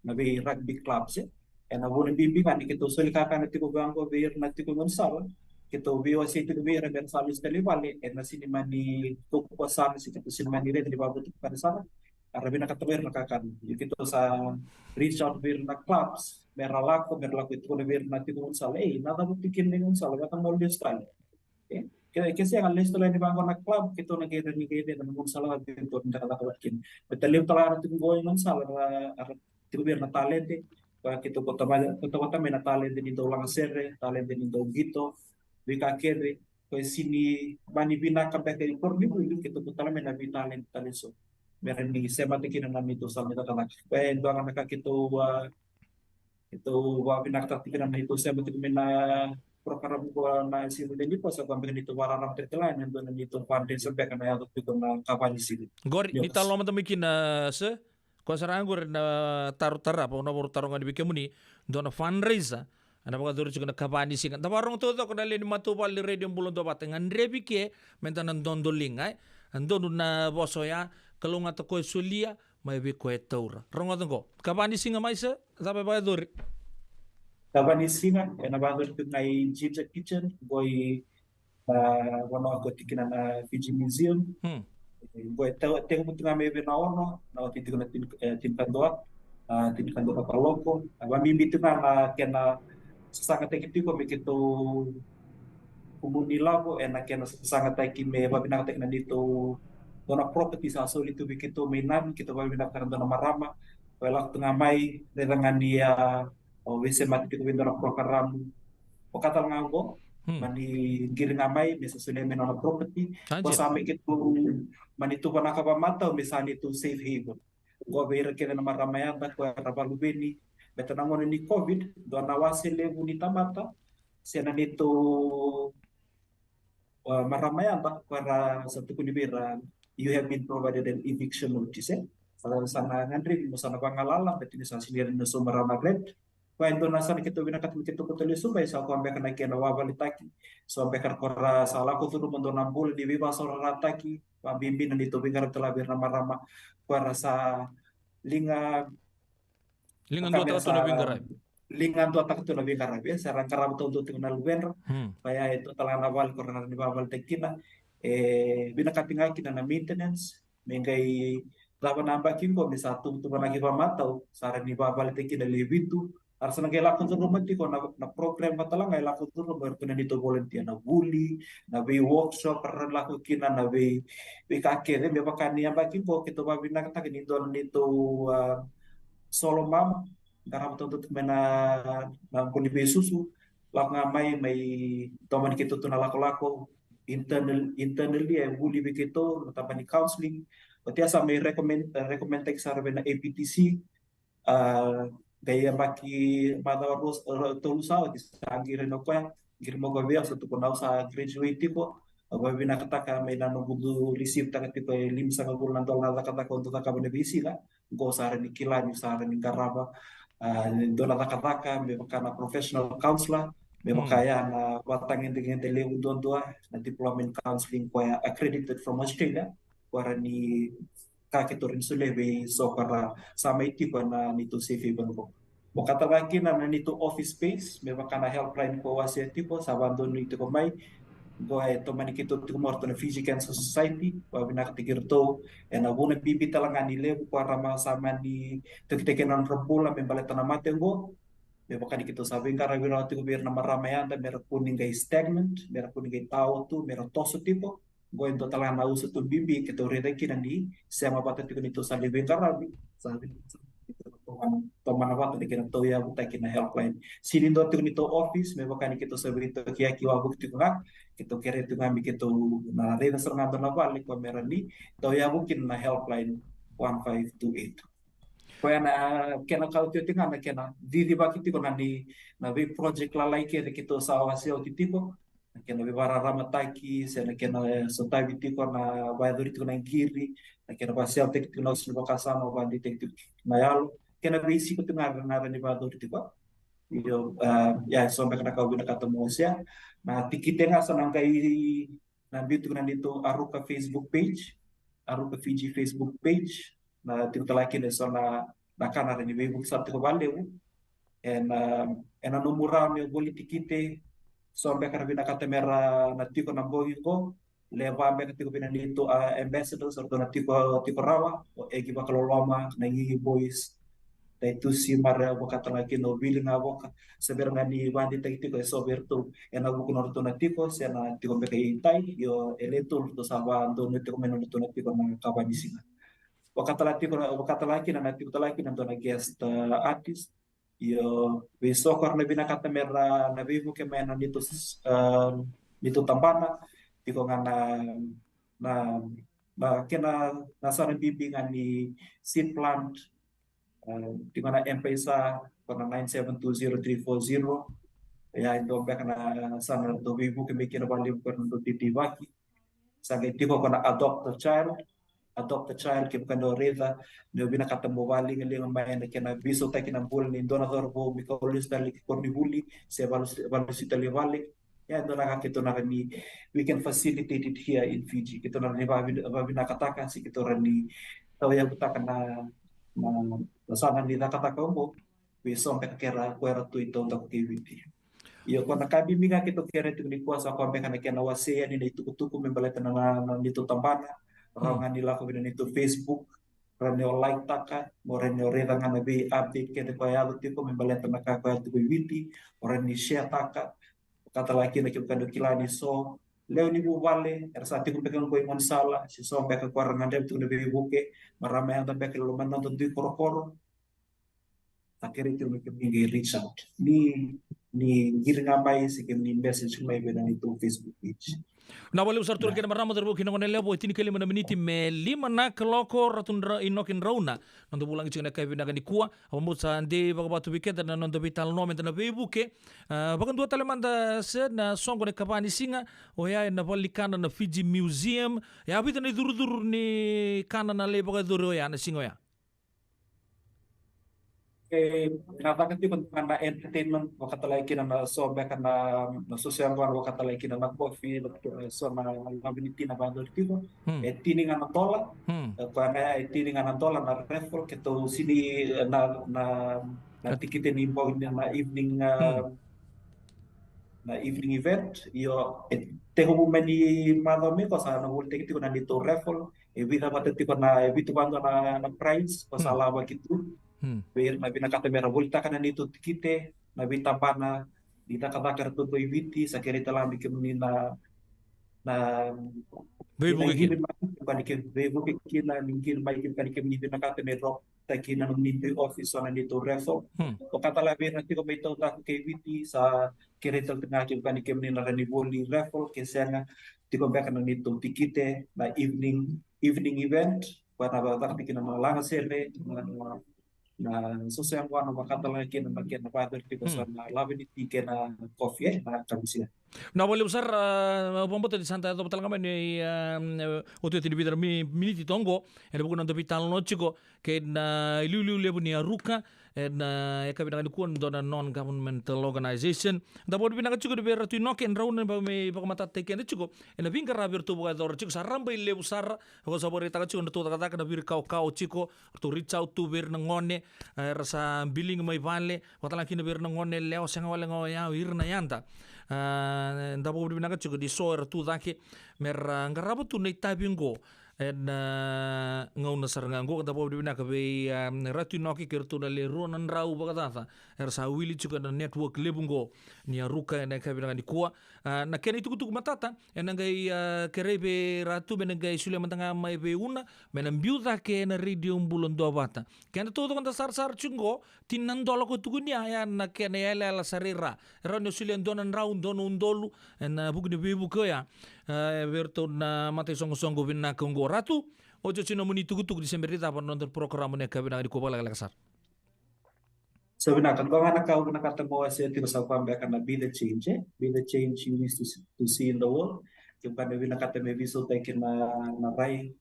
na vei rugby clubs e. Ena vuna bibi ga ni keitou soli kakana tiko vaqo vei ira na tiko gaunisala. Keitou veiwasei tiko vei ira mera sa lesu tale i vale ena sini mani toku kua sara se keitou sini mani redi ni vavoti kakana sara. Era vinakata ko ira na kakana. Io keitou sa reach out vei ira na clubs mera lako mera lako e tukuna vei ira na tiko gaunisala ei na cava tiko kina ni gaunisala vaka mo lesu tale. E ke ke sega lesu tale ni vaqo na club keitou na kei rani kei rani na gaunisala vaka keitou na cakacaka vata kina. Me talevu tale era tiko qo i gaunisala era tiko vei ira na talente. Vaka keitou kota mai kota vata mai na talente ni dau lagasere talente ni dau qito. Veika kece ko e sini mani vinaka beka i koronivuli keitou kota tale mai na veitalente tale so. Me rani semata kina na neitou sala ni cakacaka. E dua ga na ka keitou a Keitou vakavinakataka tiko na neitou sema tiko mai na program ko na siga ni ko sa ko beka neitou vakararama tiko la na dua na neitou fundraiser beka na yaco tiko na kava ni siga. Qori ni talo mada mai kina se ko sa ra qori na taro tarava na voro taro ga ni vei kemuni dua na fundraiser ena vakacori tiko na kava ni siga da vakarogo taucoko na lewe ni matavuvale ni Radio Bula Dua Vata ga drevi ke me da na dodoliga e donu na vosa oya kalougata ko e solia mai vei koya e taura. Rogoca qo. Kava ni siga mai se cava e vakayacori? Kava ni siga ena vakayacori tiko ga i Ginger Kitchen qo i na vanua ko tikina na Fiji Museum. Qo e tekivu tiko ga mai vei na ono na oti tiko na tinikadua na tinikadua ka kaloko. A vabibi tiko ga na kena sasagataki tiko me keitou kumuni lavo ena kena sasagataki me vavinakataki na neitou dua na property sa soli tu vei keitou mai nami keitou vavinakataka dua na marama. Ko e lako tu ga mai raica ga ni a o veisemati tiko vei dua na program. Vaka tale ga oqo Hmm. Mani qiri ga mai me sa solia me nona property. Ko sa mai keitou mani tuvanaka vamatau me sa neitou safe haven. Qo vei ira kece na marama yada ko era valuveni. Baleta na gauna ni COVID, dua na wase levu ni tamata se na neitou, uh, marama yada ko era sa tukuni vei ira, you have been provided an eviction notice, eh? Sa, sa na gadrevi mo sa na vagalala, baleta ni sa sini ira na so marama rent. Koya e dua na yasana keitou vinakata me keitou kauta lesu mai, sa koya beka na kena vavalitaki. So beka ko ra sa lako curuma dua na bula ni veivakasaurarataki, vabibi na neitou veiqaravi tale vei ira na marama ko ra sa liga liga duataka tu na veiqaravi. Liga duataka tu na veiqaravi, e, sa ra qarava taudua tiko na luvedra. Hmm. Koya e dua tale ga na vale ko ra na ni vavalitaki kina. E vinakati ga kina na maintenance, me qai cava na yabaki qo me sa tuvatuvana ki vamatau, sa ra ni vavalitaki kina le vitu. A ra sa na qai lako curuma tiko na, na program vata la ga e lako curuma, era tu na neitou volunteer na vuli, na vei workshop, ra lako kina na vei, veika kece, me vaka ni yabaki qo keitou vavinakataka ni dua na neitou, ah, solo mama, qarava taudua tu mai na, na buli veisusu, lako ga mai, mai tomani keitou tu na lakolako, internal, internally, e vuli vei keitou, na taba ni counseling. Oti ya sa mai recommend, recommend taki sara vei na A P T C, ah, qai yabaki macawa rua, eh, tolu sa oti sa qiri na koya, qiri mo koya vei au sa tukuna au sa graduate tiko, au vavinakataka mai na noqu receive taka tiko e limasagavulu na dola na cakacaka au dau cakava na veisiga, qo sa ra ni kila ni sa ra ni qarava, ah, dua na cakacaka, me vaka na professional counselor, me vaka ya na vatagedegede levu duadua, na diploma in counseling koya accredited from Australia, ko ra ni ka keitou ra ni solia vei so ko ra sa mai tiko na neitou safe haven qo. Mo kataga kina na neitou office space, me vaka na helpline ko wasea tiko, sa vadonui tiko mai. Qo e tomani keitou tiko mo ratou na Fiji Cancer Society, vavinakataki iratou, e na vuna bibi tale ga ni levu ko ra ma sa mani tokitaki na nodra bula me baleta na mate qo. Me vaka ni keitou sa veiqaravi rawa tiko vei ira na marama yada, me ra kua ni qai stagnant, me ra kua ni qai tao tu, me ra toso tiko. Qo e dua tale ga na usa tu bibi keitou raica kina ni sema vata tiko ni tou sa lai veiqaravi, sa tomana vata ni kena tauyavutaki na helpline. Sini dua tiko ni tou office, me vaka ni keitou sa veitokiyaki wavoki tiko ga, keitou kere tiko ga me keitou na raica sara ga dua na vale ko me ra ni tauyavu kina na helpline one five two eight. Koya na kena ka otioti ga na kena cicivaki tiko na ni na vei project lalai kece keitou sa wasea oti tiko. Na kena veivakararamataki, se na kena, eh, sotavi tiko na vakayacori tiko na qiri, na kena vakaseataki tiko na usu ni vakasama, vakadeitaki tiko na yalo, kena veisiko tiko ga na ra ni vakayacori tiko. Io, ah, ia, so beka na ka au vinakata mo wasea. Na tikite ga sa na qai na biu tiko na neitou Aruka Facebook page, Aruka Fiji Facebook page. Na tiko tale kina e so na, na ka na ra ni veivuke sa tiko valevu. E na, e na nomu rawa ni voli tikite, so beka ra vinakata me ra na tiko na bogi qo, leva beka tiko vei na neitou, ah, ambassadors, ratou na tiko, tiko rawa, o Egi Vakaloloma, na Gigi Boys, Daitusi Marau, vaka tale kina o Vili Gavoka, se bera ga ni vakadeitaki tiko e so vei ratou, e na vuku na ratou na tiko, se na tiko beka i tai, io e le tolu ratou sa vadonui tiko mai na ratou na tiko na kava ni siga. Vaka tale tiko, vaka tale kina na tiko tale kina dua na guest, ah, artist. Io, vei so ko ra na vinakata me ra na veivuke mai na neitou, ah, neitou tabana, tiko ga na, na, na kena na yasana bibi ga ni seed plant, ah, tiko ga na M-PAiSA, ko na nine seven two zero three four zero. Ia, e dua beka na yasana ratou veivuke mai kina valevu ko ra na ratou deivaki. Sa qai tiko ko na Adopt a Child. Adopt a Child, kevaka ni o raica ni o vinakata mo vakaligaliga mai na kena veisautaki na bula ni dua na cauravou me kau lesu tale ki koronivuli se vakalesui tale i vale. Ia, e dua na ka keitou na rawa ni, we can facilitate it here in Fiji. Keitou na rawa ni vakavina-, vakavinakataka se keitou rawa ni tauyavutaka na, na, na yasana ni cakacaka oqo vei so beka ko era, ko era tu i taudaku kei Viti. Io, ko na ka bibi ga keitou kere tiko nikua sa koya beka na kena wasea yani na itukutuku me baleta na, na, na neitou tabana. Rawa ga ni lako vei na neitou Facebook, rawa ni o like taka, mo rawa ni o raica ga na vei update kece ko yaco tiko me baleta na ka ko yaco tiko i Viti, o rawa ni share taka. Vaka tale kina kevaka ni o kila ni so lewe ni vuvale era sa tiko beka qo i gaunisala, se so beka ko era gadreva tiko na veivuke, marama yada beka e loma ni noda dui korokoro. Sa kerei tiko me kemuni qai reach out. Ni ni qiri ga mai se kemuni message mai vei na neitou Facebook page. Na vakalevu sara tu na kena marama, cauravou kei na goneyalewa, e tinikalima na miniti me lima na kaloko, Ratu Dra-, Inoke Drauna. Noda vulagi tiko na yakavi vinaka nikua, au vakabauta sa dei vakavatu vei keda na noda veitalanoa meda na veivuke. A, vakadua tale mada se na soqo na ikava ni siga, oya ena valenikana na Fiji Museum. E a vica na icurucuru ni kana na lai vakayacori oya na siga oya? E, na caka tiko na entertainment, vakatalai kina na so beka na, na soso yaqona, vakatalai kina na kofi, e, so na lave ni ti na vakayacori tiko. Hmm. E tini ga na dola. Hmm. E, koya ga ya, e tini ga na dola na raffle, keitou sini, e, na, na, na tikite ni bogi ni na evening, e, hmm, na evening event. Io, e tekivu mai ni macawa mai qo sa na volitaki tiko na neitou raffle. E vica vata tiko na, e vitu vata na, na prize ko sa, hmm, lavaki tu. Hmm. Vei ira na vinakata mera volitaka na neitou tikite, na veitabana ni cakacaka eratou i Viti, sa kerei tale ga vei kemuni na, na veivuke kina, ni qiri mai, veivuke kina, ni qiri mai, kemuni vinakata me drop taki na nomuni office so na neitou raffle. Hmm. Vaka tale vei ira tiko mai taudaku kei Viti, sa kerei tale tiko ga kevaka ni kemuni na rawa ni voli raffle ke sega, tiko beka na neitou tikite na evening, evening event, koya na vakataki kina na lagasere, na, na, na soso yaqona, vaka tale ga kina na kena vakayacori tiko, hmm, so na lave ni ti kei na kofi, e, na kamusia. Na vakalevu sara, a, vakabauta ni sa da yacova tale ga mai ni, a, otioti ni vica na mi-, miniti toka qo, ena vuku ni noda veitalanoa tiko kei na iliuliu levu ni Aruka, ena yakavi vinaka nikua, dua na non-governmental organization. Da vakavinavinaka tiko vei Ratu Inoke Drauna me vakamatatataki keda tiko ena veiqaravi eratou vakayacora tiko, sa rabailevu sara. Au sa vakaraitaka tiko na nodratou cakacaka na virikaukau tiko, ratou reach out tu vei ira na gone, e, era sa biligi mai vale, vaka tale ga kina vei ira na gone yalewa, sega wale ga o ya, o ira na yada. A, da vakavinavinaka tiko ni so era tu cake mera qarava tu na itavi qo ena, a, gauna sara ga qo. Da vakavinavinaka vei, a, Ratu Inoke kei ratou na le rua na drau vakacaca era sa wili tiko ena network levu qo ni Aruka ena yakavi vinaka nikua. A, na kena itukutuku matata, ena qai, a, kerei vei Ratu me na qai solia mada ga mai vei Una, me na biu cake ena Radio Bula Duavata. Keda taucoko da sarasara tiko qo, tini na dola ko tukuni ya, ya na kena yalayala sara i ra. E rawa ni o solia dua na drau, dua na udolu, ena vuku ni veivuke oya, e, vei iratou na mataisoqosoqo vinaka qo. Ratu, otioti nomuni itukutuku ni se bera ni cava na noda porokaramu ena yakavi vinaka nikua, vakalekaleka sara. Sa vinaka, qo ga na ka au vinakata mo wasea tiko sa koya beka na be the change, e? Be the change you wish to see, to see in the world. Kevaka ni vinakata me veisautaki na, na rai,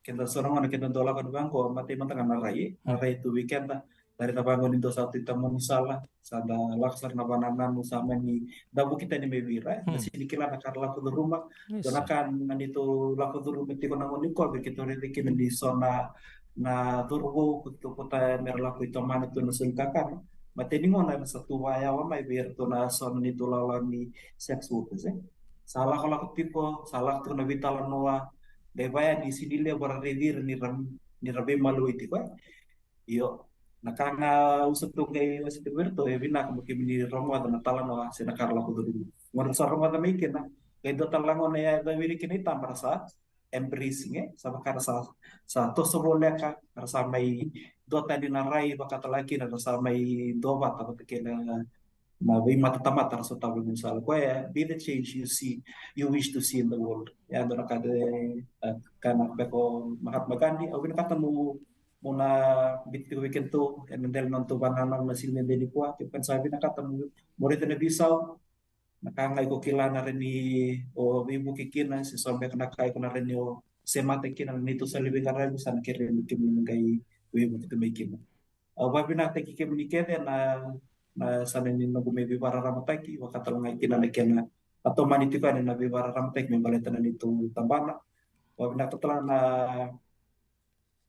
keda so na gone keda dau lako ni vaqo, matai mada ga na rai, e? Na rai tu vei keda, na rai na vaqo ni dau sa tu i tamani sala, sa da lako sara na vanananu sa mani da vuki tani mai vei ira, e? Na sini kila na ka ra lako curuma, dua na ka na neitou lako curuma tiko na gauna ni kovi, keitou raica kina ni so na, na cauravou ko tu kota mera lako i tomana tu na soli kakana. Matai ni gauna era sa tu vayawa mai vei iratou na so na neitou lalawa ni sex workers, e. Sa lakolako tiko, sa lako tiko na veitalanoa, qai vaya ni sini levu ra raici ira ni ra, ni ra veimaliwai tiko, e. Io, na ka ga au sa tu qai wasea tiko vei iratou, e vinaka mo kemuni rogoca na talanoa se na ka ra lako curuma. Gauna sa rogoca mai kina, qai dua tale na gauna e yaco wili kina i taba ra sa embracing, e, sa vaka ra sa, sa toso voleka, ra sa mai dua tani na rai, vaka tale kina ra sa mai dua vata vata kei na, na veimatatamata ra sotava mai sala. Koya, be the change you see, you wish to see in the world. Ya dua na ka de, e, ka na beko Mahatma Gandhi, au vinakata mo, mo na biuti tiko vei kedatou ena dela ni nodatou vanananu na siga nikua, kevaka ni sa vinakata mo, mo raica na veisau, na ka ga iko kila na rawa ni o veivuke kina, se so beka na ka iko na rawa ni o semata kina na neitou sala ni veiqaravi, sa na kerei kemuni me qai veivuke tu mai kina. Au vakavinavinakataki kemuni kece na, na sala ni noqu mai veivakararamataki, vaka tale ga kina na kena a tomani tiko yani na veivakararamataki me baleta na neitou tabana. Vakavinavinaka tale ga na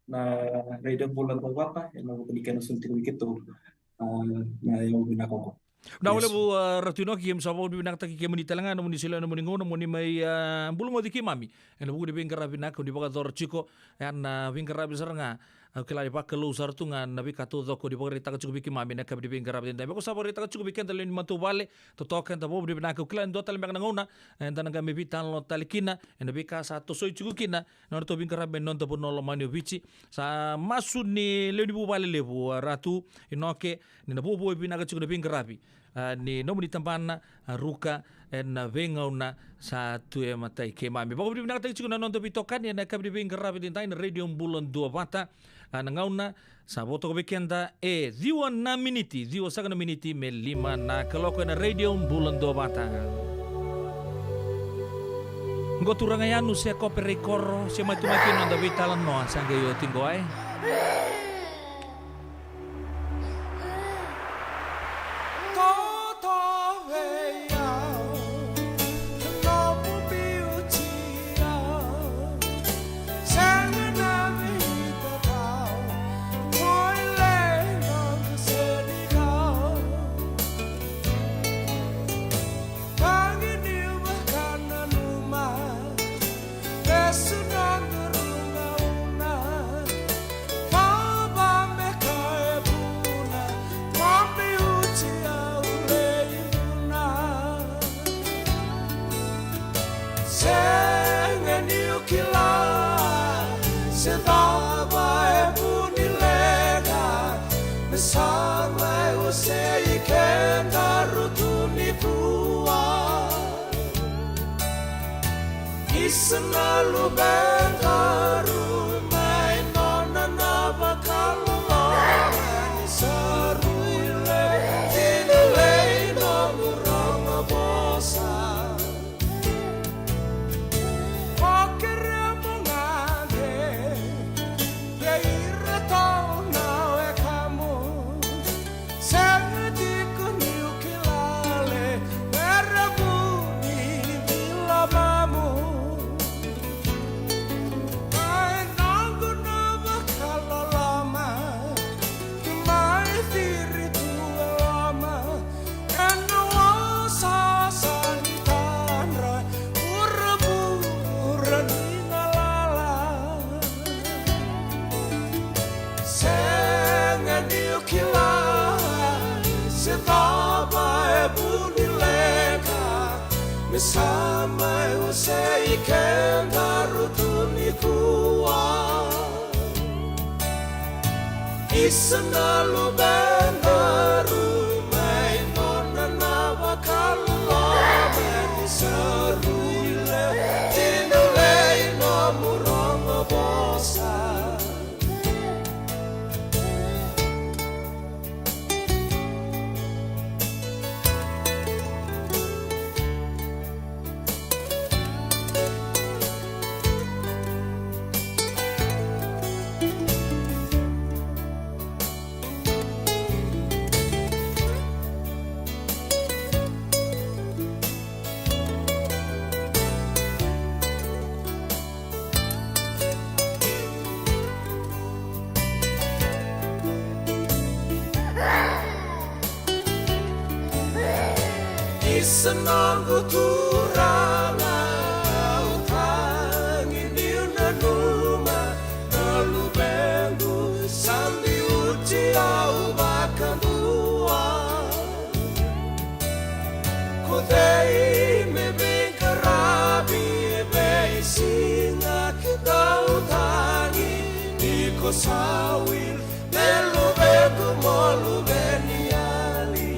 na Radio Bula Duavata, ena vuku ni kena soli tiko vei keitou, a, na yau vinaka oqo. Vinaka vakalevu, a, Ratu Inoke, keimami sa vakavinavinakataki kemuni tale ga na nomuni solia na nomuni gauna mo ni mai, a, bulagoci keimami ena vuku ni veiqaravi vinaka o ni vakayacora tiko, ena veiqaravi sara ga, a, au kila ni vakalou sara tu ga na veika taucoko o ni vakaraitaka tiko vei keimami ena yakavi ni veiqaravi edaidai. Me ko sa vakaraitaka tiko vei keda lewe ni matavuvale, totoka, eda vakavinavinaka. Au kila ni dua tale beka na gauna eda na qai mai veitalanoa tale kina ena veika sa tosoi tiko kina na nodratou veiqaravi mai na noda vanua lomani o Viti. Sa masu ni lewe ni vuvale levu, a, Ratu Inoke, ni na vuavuai vinaka tiko na veiqaravi a, ni nomuni tabana, a, ruka ena veigauna sa tu e matai keimami. Vakavinavinakataki tiko na noda veitokani ena yakavi ni veiqaravi edaidai na Radio Bula Duavata. A, na gauna sa vo toka vei keda e ciwa na miniti, ciwa saka na miniti me lima na kaloko ena Radio Bula Duavata. Qo turaga Yanu se Kope Reikoro, se mai tu mai kina noda veitalanoa sa qai oti qo, e. Sega niu kila se cava e vu ni leqa, me sa mai wasei kedaru tu nikua. Isa na luveqaru mai nona na vakaloloma, ni sa rui lewe, ni lei nomu rogo vosa. O kere mo gade vei iratou na wekamu. Sega tiko niu kila le, era vu ni loloma. Mai noqu na vakaloloma, mai ciri tu e loma, ena vosa sa ni tadra, vuravura ni galala. Sega niu kila se cava e vu ni leqa, me sa mai wasei kedaru tu nikua. Isa na luveqaru mai nona na vakaloloma, ni sa rui lewe, ni lei nomu rogo vosa. Isa noqu turaga, au tagi niu nanuma na luvequ sa biuti au vakadua. Ko cei me veiqaravi e veisiga ki dau tagi, ni ko sa wili me luvequ mo luve ni yali.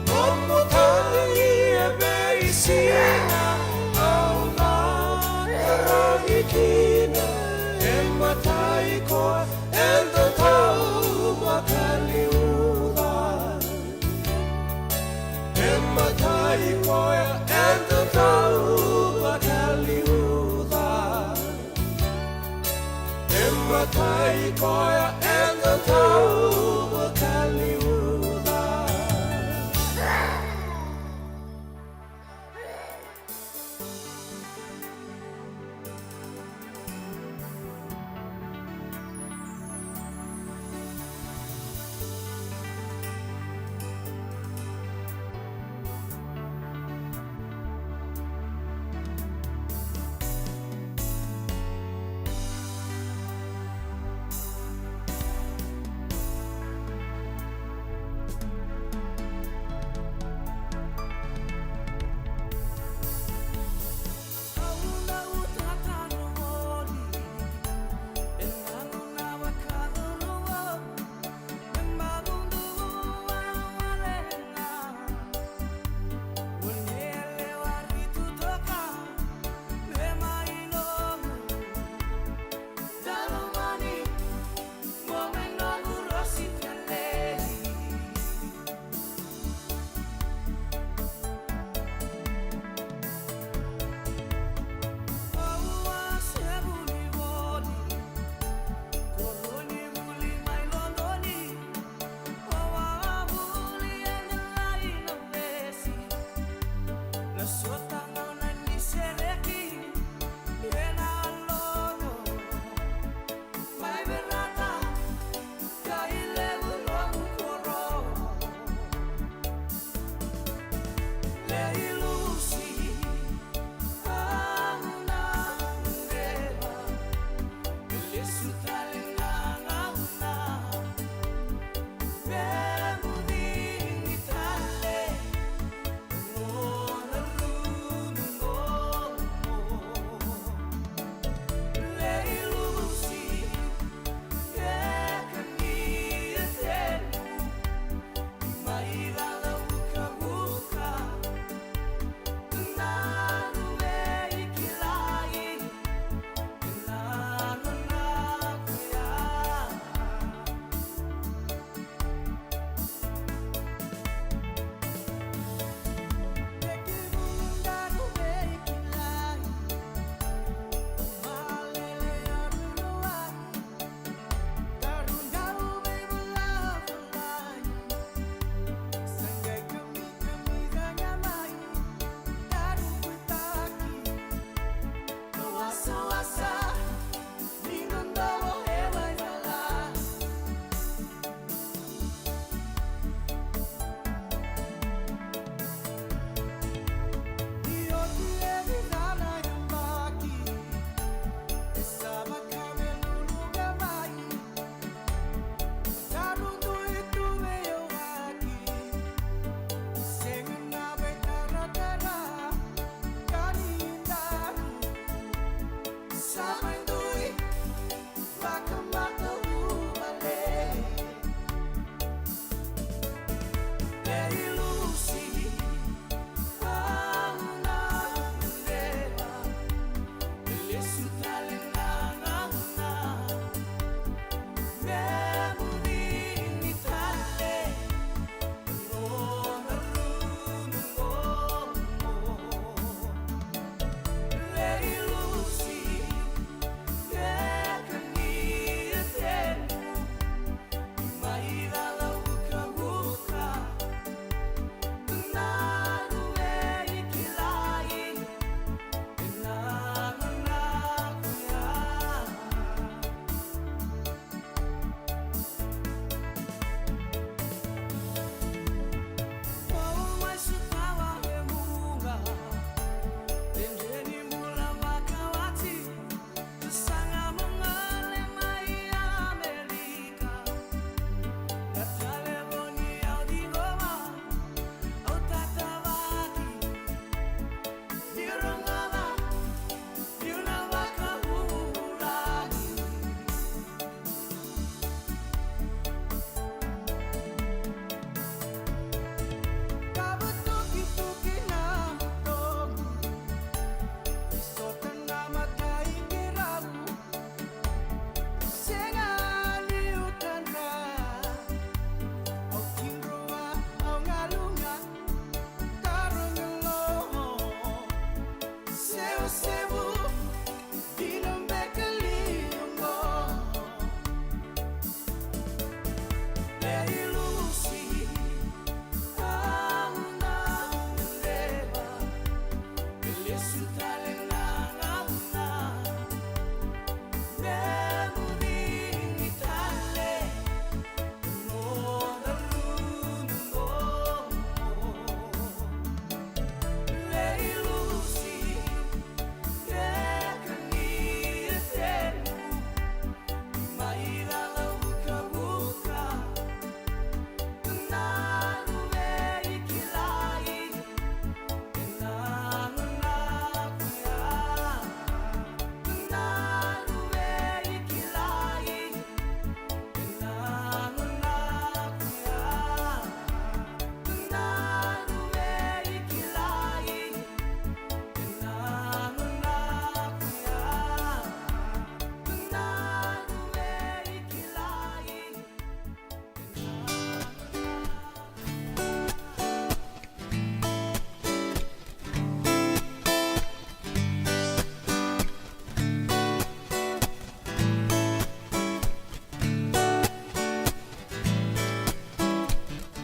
Nomu tagi e veisiga au na tarogi kina, e matai koya eda tau vakaliuca. E matai koya eda tau vakaliuca. E matai koya eda tau vakaliuca.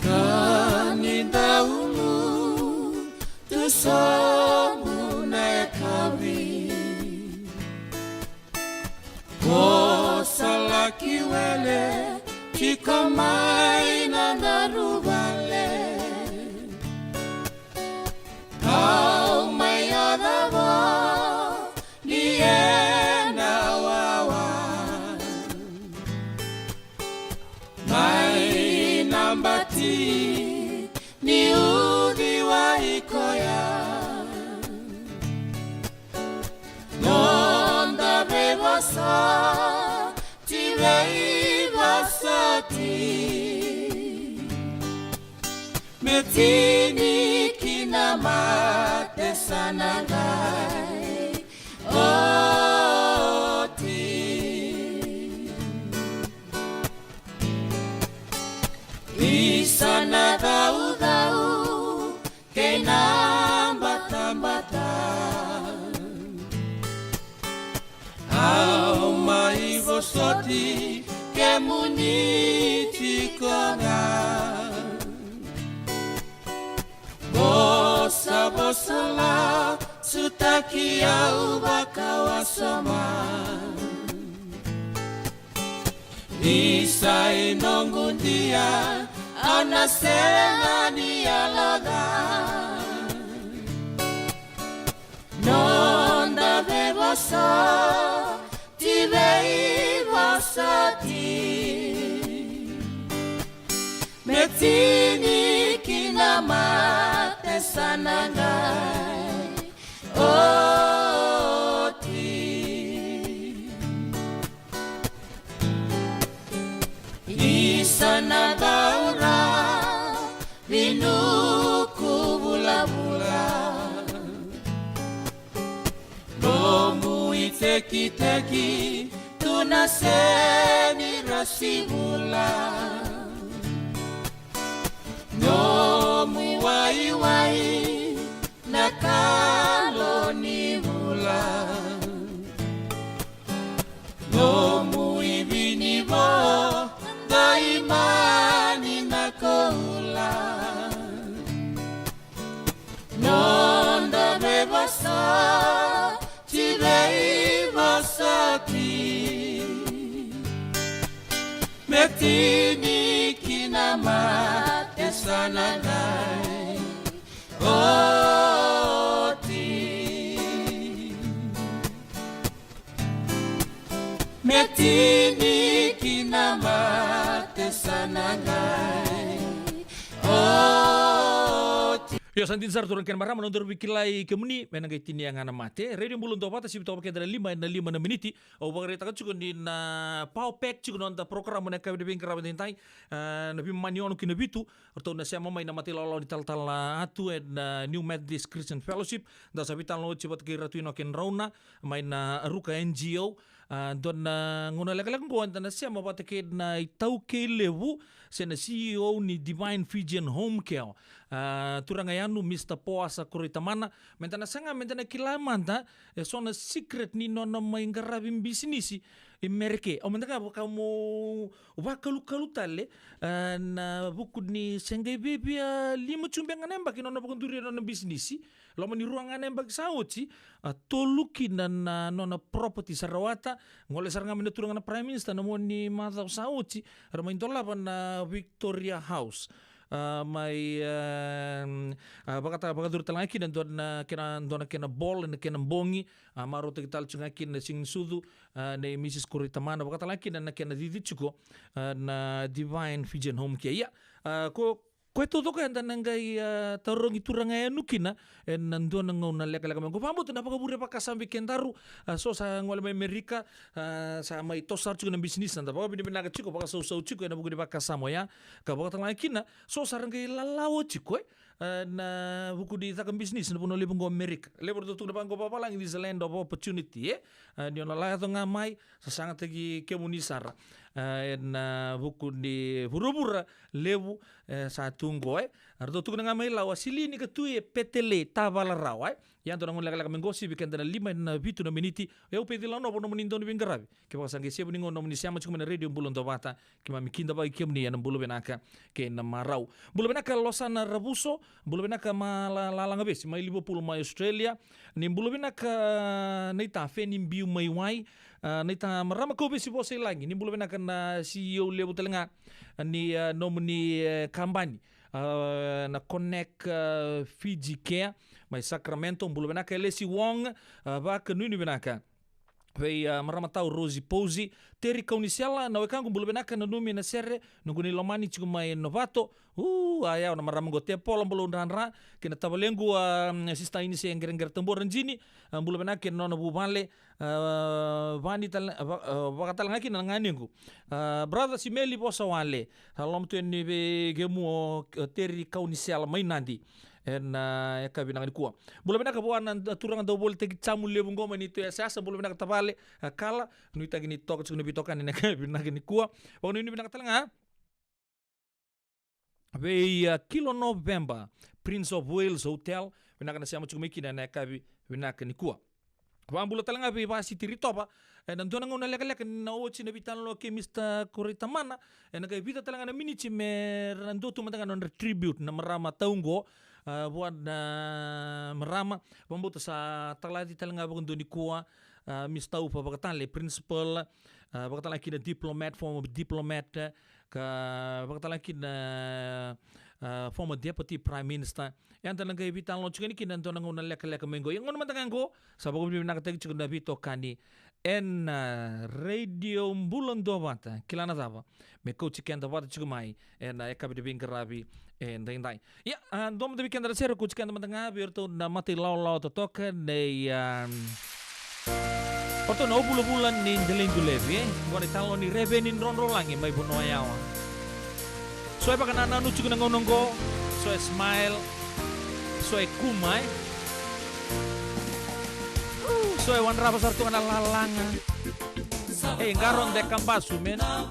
Ka ni dau tu sobu na yakavi. Ko sa laki wele tiko mai na daru vale. Au mai yaco vua ni ena wawa. Mai na bati ni uciwai koya. Noda veivosoti, veivosoti. Me tini ki na mate sa na qai oti. Isa na caucau kei na batabata. Au mai vosoti kemuni tiko ga. Vosa, vosa lasutaki au vakawasoma. Isa i noqu dia, au na sega ni yaloca. Noda veivosoti, veivosoti. Me tini ki na mate sa na qai oti. Isa na daura vinuku vulavula. Nomu itekiteki tu na seni rasivula. Nomu waiwai na kalo ni vula. Nomu ivinivo daimani na koula. Noda veivosoti, veivosoti. Me tini ki na mate sa na qai oti. Me tini ki na mate sa na qai oti. Io, sa dina sara turaga kei na marama, na nodaru veikilai kemuni me na qai tinia ga na mate. Radio Bula Duavata, sivi toka vei keda na lima ena lima na miniti. Au vakaraitaka tiko ni na power pack tiko na noda program na yakavi ni veiqaravi edaidai. Ah, na veimama ni ono ki na vitu, ratou na sema mai na matailawalawa ni talatala Atu ena New Methodist Christian Fellowship. Da sa veitalanoa oti vata kei Ratu Inoke Drauna mai na Ruka N G O. A, dua na gauna lekaleka oqo eda na sema vata kei na itaukei levu se na C E O ni Divine Fijian Home Care, a, turaga yanu Mister Poasa Koroitamana, meda na saga meda na kila mada e so na secret ni nona mai qaravi bisinisi e Merika. Au mada ga vaka mo vakalukalu tale, a, na vuku ni se qai viavia lima tu beka ga na yabaki nona vakaduri e nona bisinisi. Loma ni rua ga na yabaki sa oti, a, tolu kina na nona property sa rawata. Gole sara ga mai na turaga na Prime Minister na mua ni macawa sa oti, era mai dolava na Victoria House. A, mai, a, a, vakata-, vakacuru tale ga kina dua na kena, dua na kena ball, na kena bogi, a, marautaki tale tiko ga kina na siga ni sucu, a, nei Mrs Koroitamana, vakatale ga kina na kena cici tiko, a, na Divine Fijian Home Care. Ia, a, ko Koya taucoko eda na qai, a, tarogi turaga yanu kina ena dua na gauna lekaleka mai oqo. Vakabauta na vakavure vakasama vei kedaru, a, so sa gole mai Amerika, a, sa mai toso sara tiko na bisinisi, sa da vakavinavinaka tiko, vakasausau tiko ena vuku ni vakasama oya. Ka vakatale ga kina so sa ra qai lalawa tiko, e, a, na vuku ni caka bisinisi na vanua levu oqo Amerika. Levu ratou tukuna vaqo vavalagi, this is a land of opportunity, e. A, ni o na lako yaco ga mai, sa sagataki kemuni sara, a, ena vuku ni vuravura levu, e, sa tu oqo, e. A, ratou tukuna ga mai Lau, a sili ni ka tu e Petele tavala rawa, e. Ia dua na gauna lekaleka mai oqo, sivi keda na lima ena vitu na miniti. O yau Peci Launovo, nomuni dau ni veiqaravi. Kevaka sa qai sevu ni gauna nomuni sema tiko mai na Radio Bula Dua Vata, keimami kidavaki kemuni ena bula vinaka kei na marau. Bula vinaka Losana Ravuso, bula vinaka ma la-, Lalaga Vesi mai Liverpool mai Australia. Ni bula vinaka, a, naita Feni Biu mai Wai, a, naita marama Kauvesi Vosa i Lagi. Ni bula vinaka na C E O levu tale ga ni, a, nomuni, e, kabani, a, na Connect, a, Fiji Care mai Sacramento. Bula vinaka Elesi Wong, a, vakanuinui vinaka vei, a, marama tau Rosi Posi, Teri Kaunisela, na wekaqu bula vinaka, nanumi na sere, noqu nei lomani tiko mai Novato. U, a, yawa na marama oqo Tepola Boloudradra, kei na tavalequ, a, Sista Inise Qereqere Tabua Rajini, a, bula vinaka kei na nona vuvale, a, vani tale, a, va-, a, vakatale ga kina na ganequ, a, brother Simeli Vosa Wale, a, loma tu yani vei kemu o, o Teri Kaunisela mai Nadi. Ena, a, yakavi vinaka nikua. Bula vinaka vua na, a, turaga dau volitaki jamu levu oqo mai neitou yasayasa, bula vinaka tavale, a, Kala, nuitaki ni toka tiko na veitokani ena yakavi vinaka nikua. Vakanuinui vinaka tale ga vei, a, Kilo November, Prince of Wales Hotel, vinaka na sema tiko mai kina ena yakavi vinaka nikua. Vakabula tale ga vei Vasiti Ritova, ena dua na gauna lekaleka ni na oti na veitalanoa kei Mister Koroitamana, ena qai vica tale ga na miniti me ra na dua tu mada ga na nodra tribute na marama tau oqo, a, vua na marama. Vakabauta sa talaci tale ga vakadua nikua, a, Mister Ufa Vakatale, principal, a, vakatale ga kina diplomat, former diplomat, ka vakatale ga kina, a, former Deputy Prime Minister. Eda na qai veitalanoa tiko yani kina ena dua na gauna lekaleka mai oqo. Ia gauna mada ga oqo, sa vakavinavinakataki tiko na veitokani ena, a, Radio Bula Dua Vata, kila na cava, me kauti keda vata tiko mai ena yakavi ni veiqaravi edaidai. Ia, a, dua mada vei keda na sere, kauti keda mada ga vei iratou na mata ilawalawa totoka nei, a, o ratou na Vulavula ni Delai Dulevi, e. Oqo na italanoa ni Reveni Drodrolagi mai Vanua Yawa. So e vakanananu tiko na gauna oqo, so e smile, so e kuma, e. So e wadrava sara tu ga na lalaga. Ei, qaro de kabasu, man. A?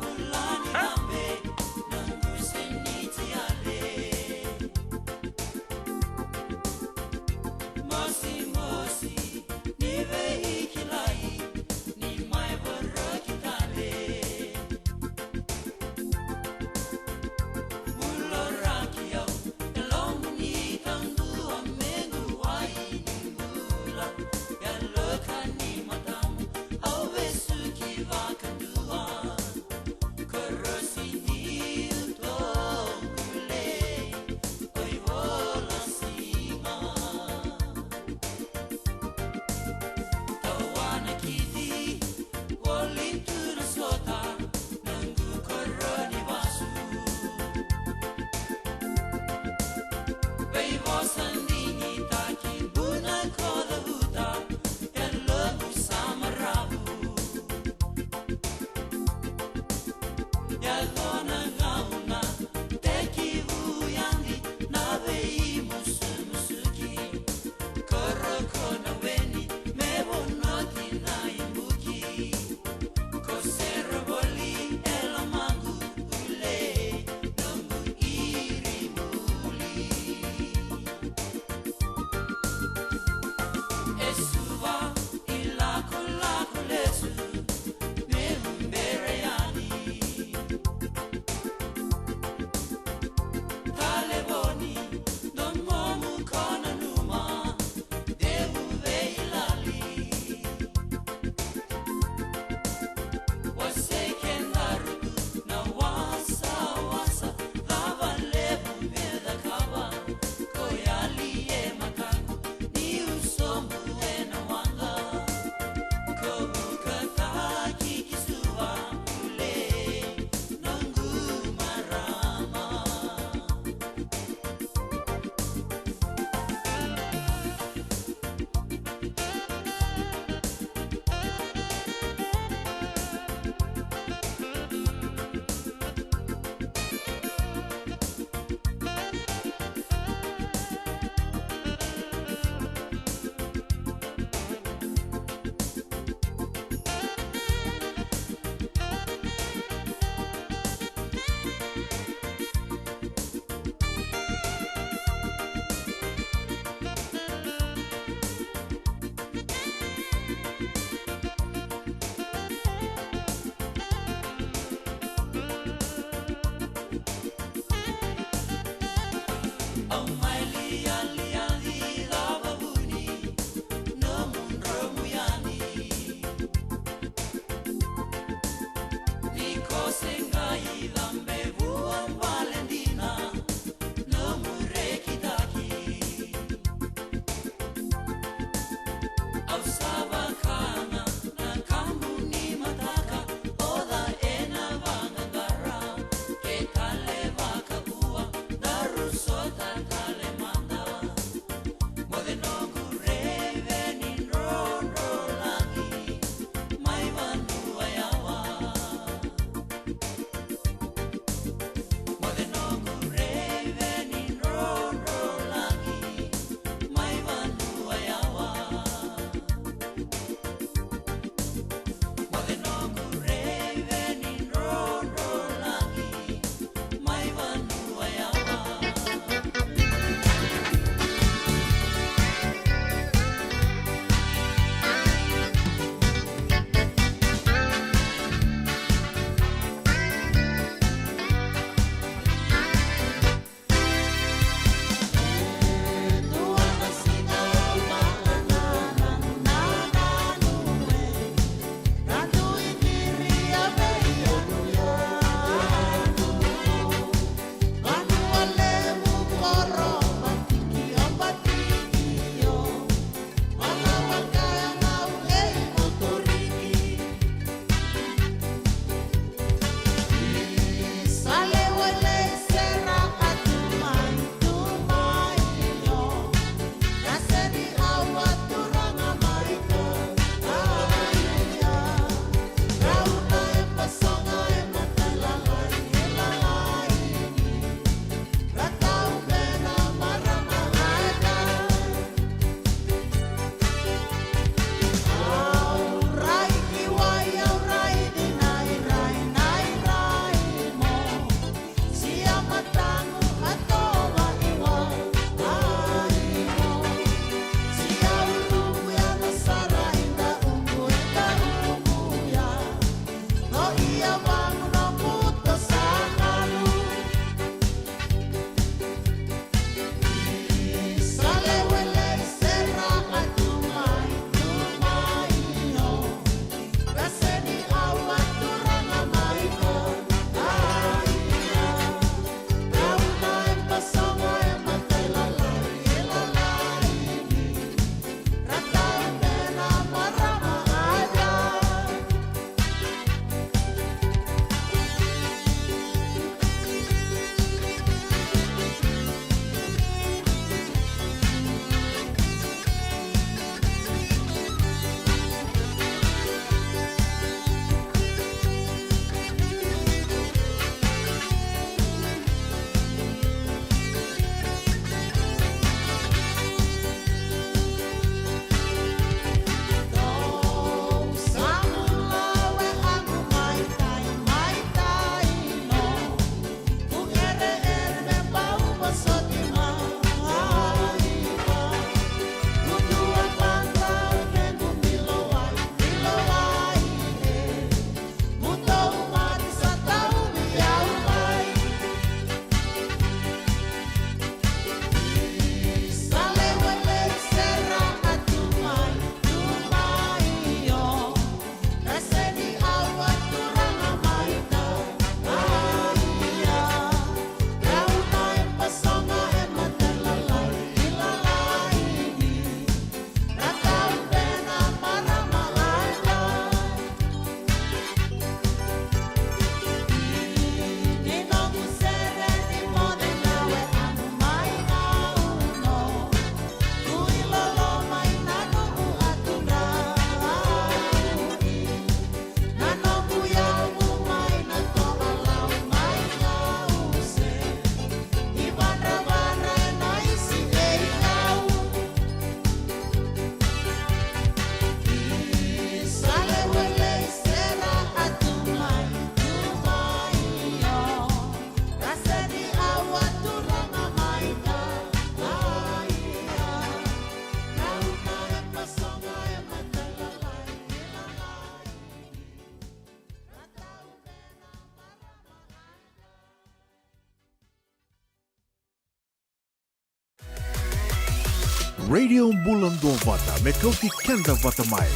Radio Bula Duavata, me kauti keda vata mai.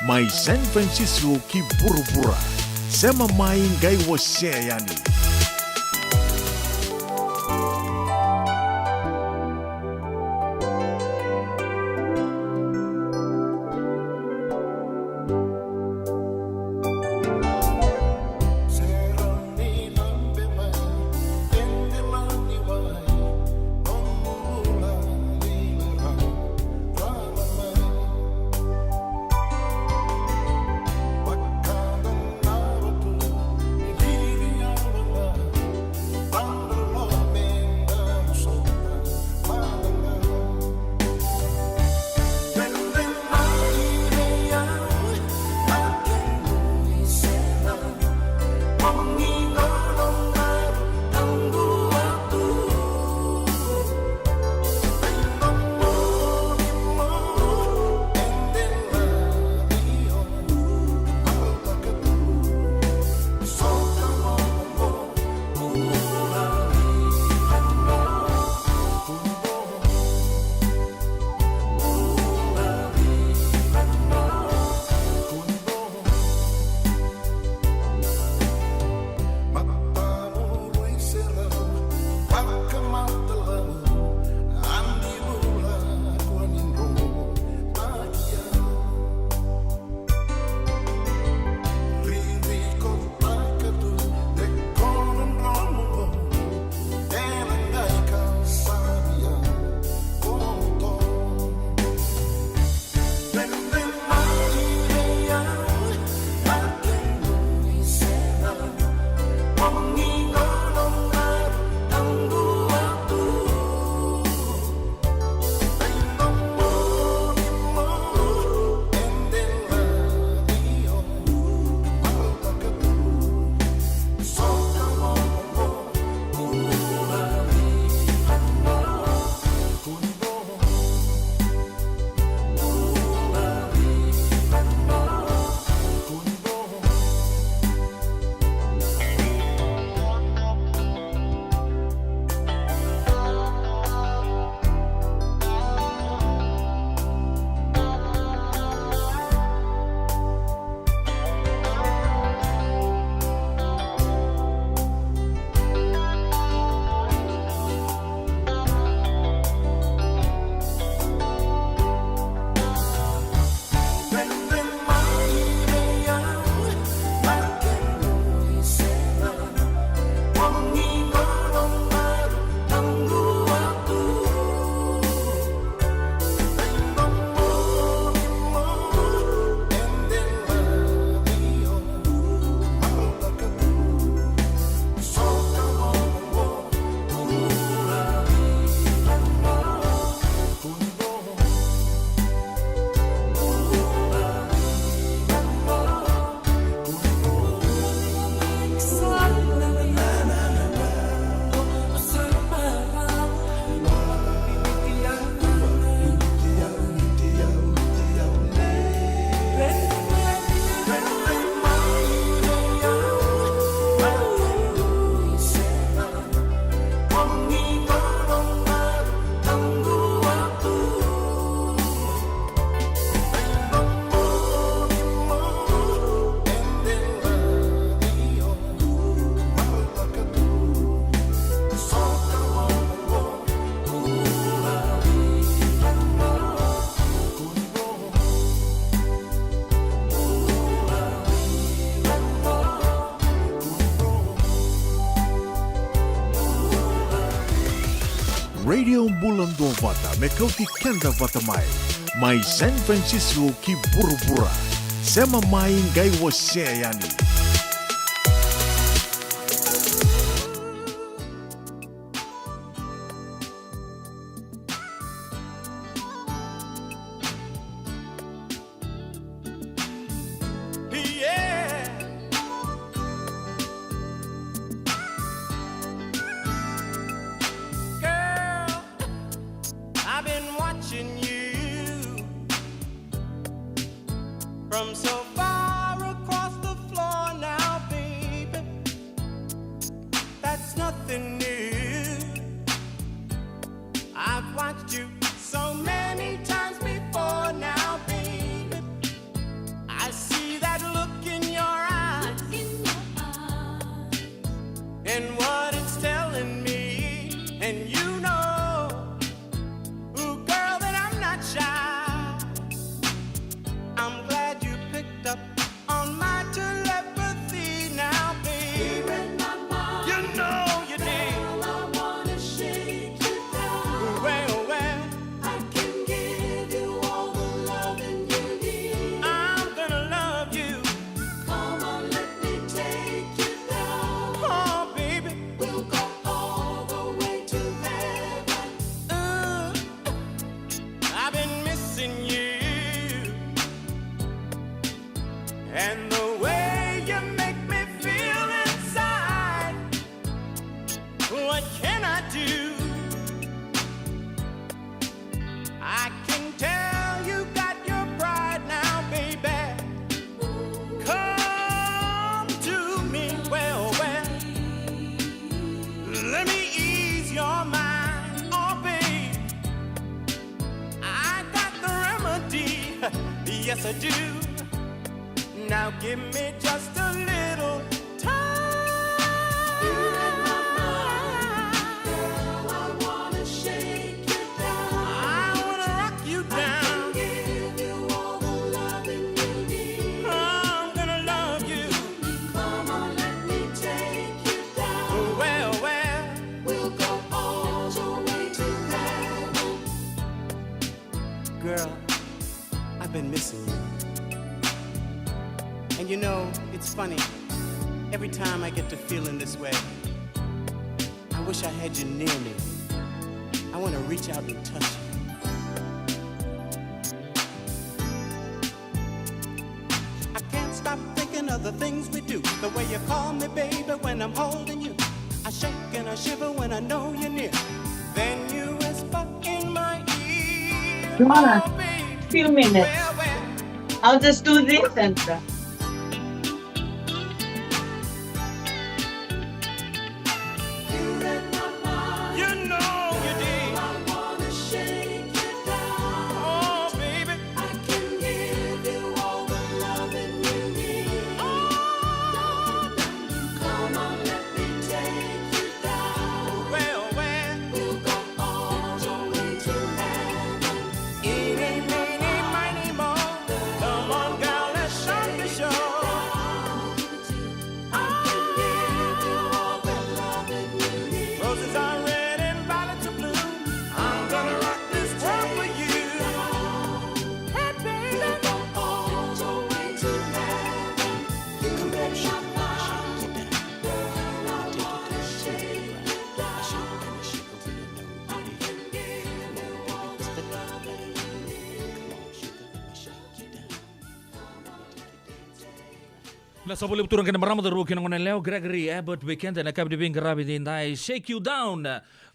Mai San Francisco ki vuravura. Sema mai, qai wasea yani. Radio Bula Duavata, me kauti keda vata mai. Mai San Francisco ki vuravura. Sema mai, qai wasea yani. Yeah. Girl, I've been watching you from so far across the floor now, baby. That's nothing new. I've watched you so many And the way you make me feel inside, what can I do? I can tell you got your pride now, baby. Come to me, well, well. Let me ease your mind, oh, babe. I got the remedy, yes, I do. Now give me just a little time. You in my mind, girl, I wanna shake you down. I wanna rock you down. I can give you all the loving you need. I'm gonna love you. Come on, let me take you down. Well, well. We'll go all the way to heaven. Girl, I've been missing you. And you know, it's funny. Every time I get to feeling this way, I wish I had you near me. I want to reach out and touch you. I can't stop thinking of the things we do. The way you call me, baby, when I'm holding you. I shake and I shiver when I know you're near. Then you whisper in my ear, Mama, oh, babe, few minutes. Where, where? I'll just do this and, uh, You know you did. I wanna shake you down. Oh, baby. I can give you all the loving you need. Oh. Come on, let me take you down. Well, well. We'll go all the way to heaven. Eeny, meeny, miny, mo. Come on, girl, let's shut the show. I can give you all the loving you need. Roses are red and violets are blue. I'm gonna rock this world for you. Hey, baby. All the way to heaven. You make my mind. Girl, I wanna shake you down. I can give you all the loving you need. Na sa volevu tu na kena marama, cauravou kei na goneyalewa, Gregory Abbott vei keda ena yakavi ni veiqaravi edaidai, Shake You Down.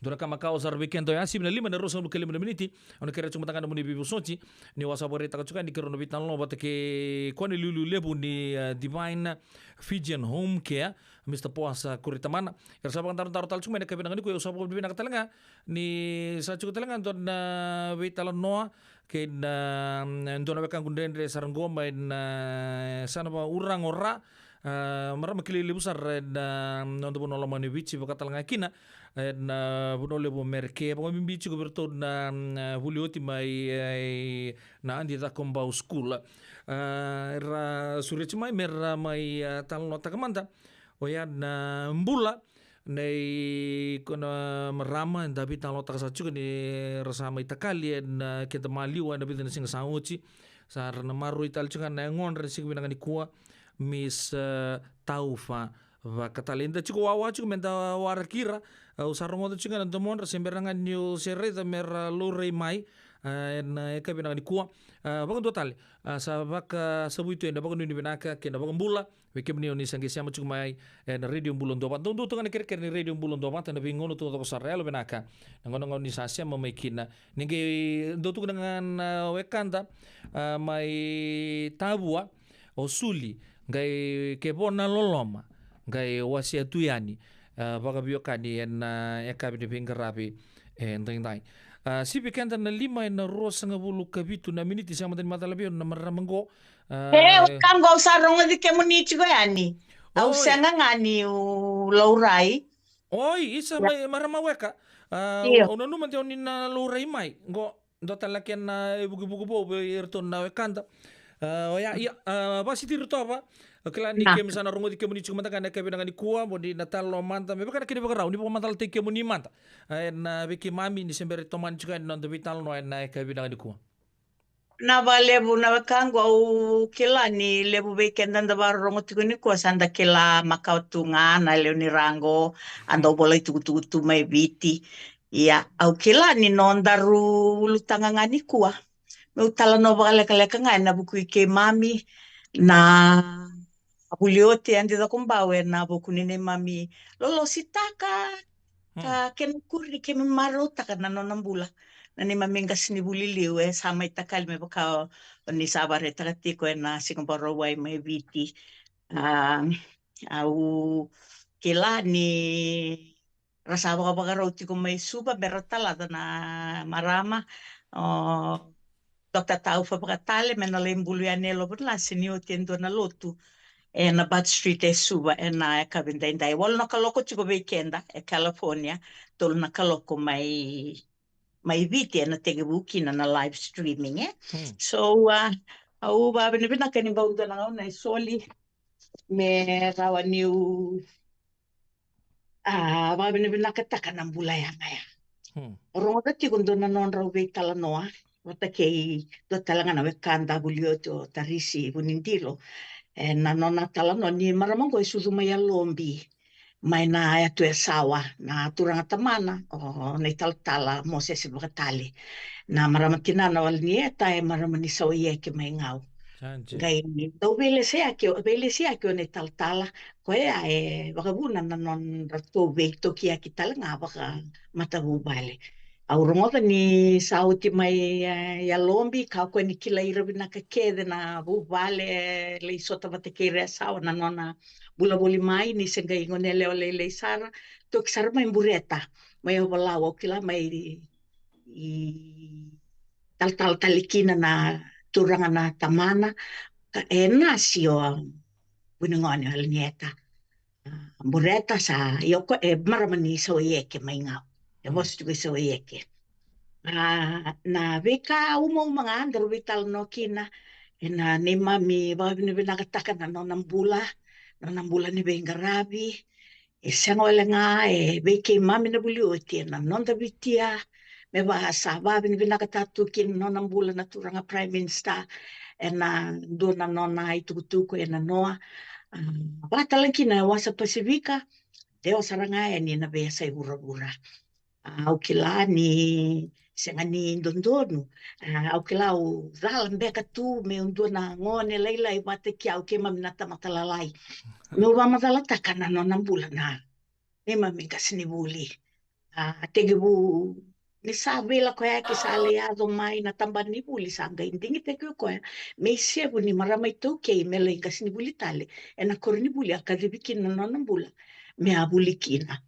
Dua na ka makawa sara vei keda oya, sivi na lima na ruasagavulu ka lima na miniti. Au na kerea tiko mada ga na nomuni veivosoti. Niu a sa vakaraitaka tiko yani keirau na veitalanoa vata kei koya na iliuliu levu ni, eh, Divine Fijian Home Care, Mister Poasa Kuritamana. Era sa vakadarodaro tale tiko mai ena yakavi vinaka nikua, au sa vakavinavinaka tale ga ni sa tiko tale ga dua na veitalanoa kei na, mm, dua na wekaqu dredre sara qo mai na, eh, yasana vaka Uraga o Ra, eh, marama kilai levu sara ena, mm, noda vanua lomani o Viti, vaka tale ga kina ena, eh, vanua levu o Merika, vakabibi tiko vei iratou na, mm, eh, vuli oti mai, eh, na Adi Cakobau School. Eh, era sureti mai mera mai, eh, talanoataka mada oya na bula nei koya na marama eda veitalanoataka sara tiko ni ra sa mai takali ena keda maliwa ena vica na siga sa oti. Sa ra na maroroi tale tiko ga na yagodra ena siga vinaka nikua, Miss, eh, Taufa Vakatale. Eda tiko wawa tiko meda waraki ira. Au sa rogoca tiko ga na domodra, se bera ga niu se raica mera laurai mai, eh, ena yakavi vinaka nikua. Eh, vakadua tale, eh, sa vakasavui tu ena vakanuinui vinaka kei na vakabula vei kemuni o ni sa qai sema tiko mai ena Radio Bula Duavata. Dou dau toka na kerekere ni Radio Bula Duavata ena veigauna taucoko sara. Yalovinaka na gauna ga o ni sa sema mai kina. Ni qai dau tukuna ga na wekada, ah, mai Tavua, o Suli, qai Kevo na Loloma, qai wasea tu yani, ah, vakaveiwekani ena, ah, yakavi ni veiqaravi edaidai. Ah, sivi keda na lima ena ruasagavulu ka vitu na miniti, sega mada ni macala vei au na marama qo. Ah, e, wekaqu, au sa rogoci kemuni tiko yani. Au, oi, sega ga niu laurai. Oi, isa, io, mai marama weka. Ah, io, au nanuma de o ni na laurai mai. Qo, dua tale na kena ivukivuki vou vei iratou na wekada. Ah, oya, ia, ah, Vasiti Ritova. Au kila ni, na, keimami sa na rogoci kemuni tiko mada ga ena yakavi vinaka nikua, mo ni na talanoa mada me vaka na kena ivakarau ni vakamacalataki kemuni mada, ah, ena, ah, vei keimami ni se bera ni tomani tiko yani na noda veitalanoa ena yakavi vinaka nikua. Na vakalevu na wekaqu, au kila ni levu vei keda da vakarorogo tiko nikua sa da kila makawa tu ga na lewe ni ra qo, a dau volai tukutuku tu mai Viti. Ia, au kila ni nodaru ulutaga ga nikua meu talanoa vakalekaleka ga ena vuku i keimami, na vuli oti Adi Cakobau ena vuku ni neimami lolositaka ka kena ikuri ni keimami marautaka na nona bula. Na neimami qasenivuli liu e sa mai takali me vaka o ni sa vakaraitaka tiko ena Siga Vakarauwai mai Viti. A, au kila ni ra sa vakavakarau tiko mai Suva me ra talaca na marama o Doctor Taufa Vakatale me na lai bulu yani e Lovonasi ni oti e dua na lotu ena Butt Street e Suva ena yakavi daidai. Walu na kaloko tiko vei keda e California, tolu na kaloko mai mai Viti ena tekivu kina na live streaming e. So uh, au vakavinavinaka ni bau dua na gauna e soli me rawa niu a vakavinavinakataka na bula yaga ya. O rogoca tiko dua na nodrau veitalanoa vata kei dua tale ga na wekada vuli oti o Tarisi Vunidilo. E na nona talanoa ni marama oqo e sucu mai Yalobi mai na yatu Yasawa, na turaga tamana o na italatala Mosese Vakatale. Na marama tinana o Alinieta e marama ni Sauaieke mai Gau. Qai dau veilesiyaki veilesiyaki o na italatala koya e vakavuna na nodratou veitokiyaki tale ga vakamatavuvale. Au rogoca ni sa oti mai Yalobi ka koya ni kilai ira vinaka kece na vuvale e lai sota vata kei ira Yasawa na nona bula voli mai ni se qai gone yalewa lailai sara, toki sara mai Bureta mai Ovalau, au kila mai i talatala tale kina na turaga na tamana e nasi o vunigone o Alinieta. Bureta sa io ko e marama ni Sauaieke mai Gau, e vosa tiko i Sauaieke. A na veika umauma ga daru veitalanoa kina ena neimami vakavinavinakataka na nona bula, nona bula ni veiqaravi. E sega wale ga e vei keimami na vuli oti ena noda Vitia me va sa vakavinavinakataka tu kina nona bula na turaga Prime Minister ena dua na nona itukutuku ena noa a vakatale kina e wasa Pasifika. Dewa sara ga yani na veiyasai vuravura. Au kila ni sega ni dodonu. Au kila au cala beka tu meu dua na gone lailai vata kei au keimami na tamata lalai meu vakamacalataka na nona bula na neimami qasenivuli. A tekivu ni sa veilakoyaki sa lai yaco mai na tabana ni vuli sa qai digitaki o koya me isevu ni marama iTaukei me lai qasenivuli tale ena koronivuli a kacivi kina na nona bula me a vuli kina.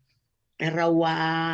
E rau a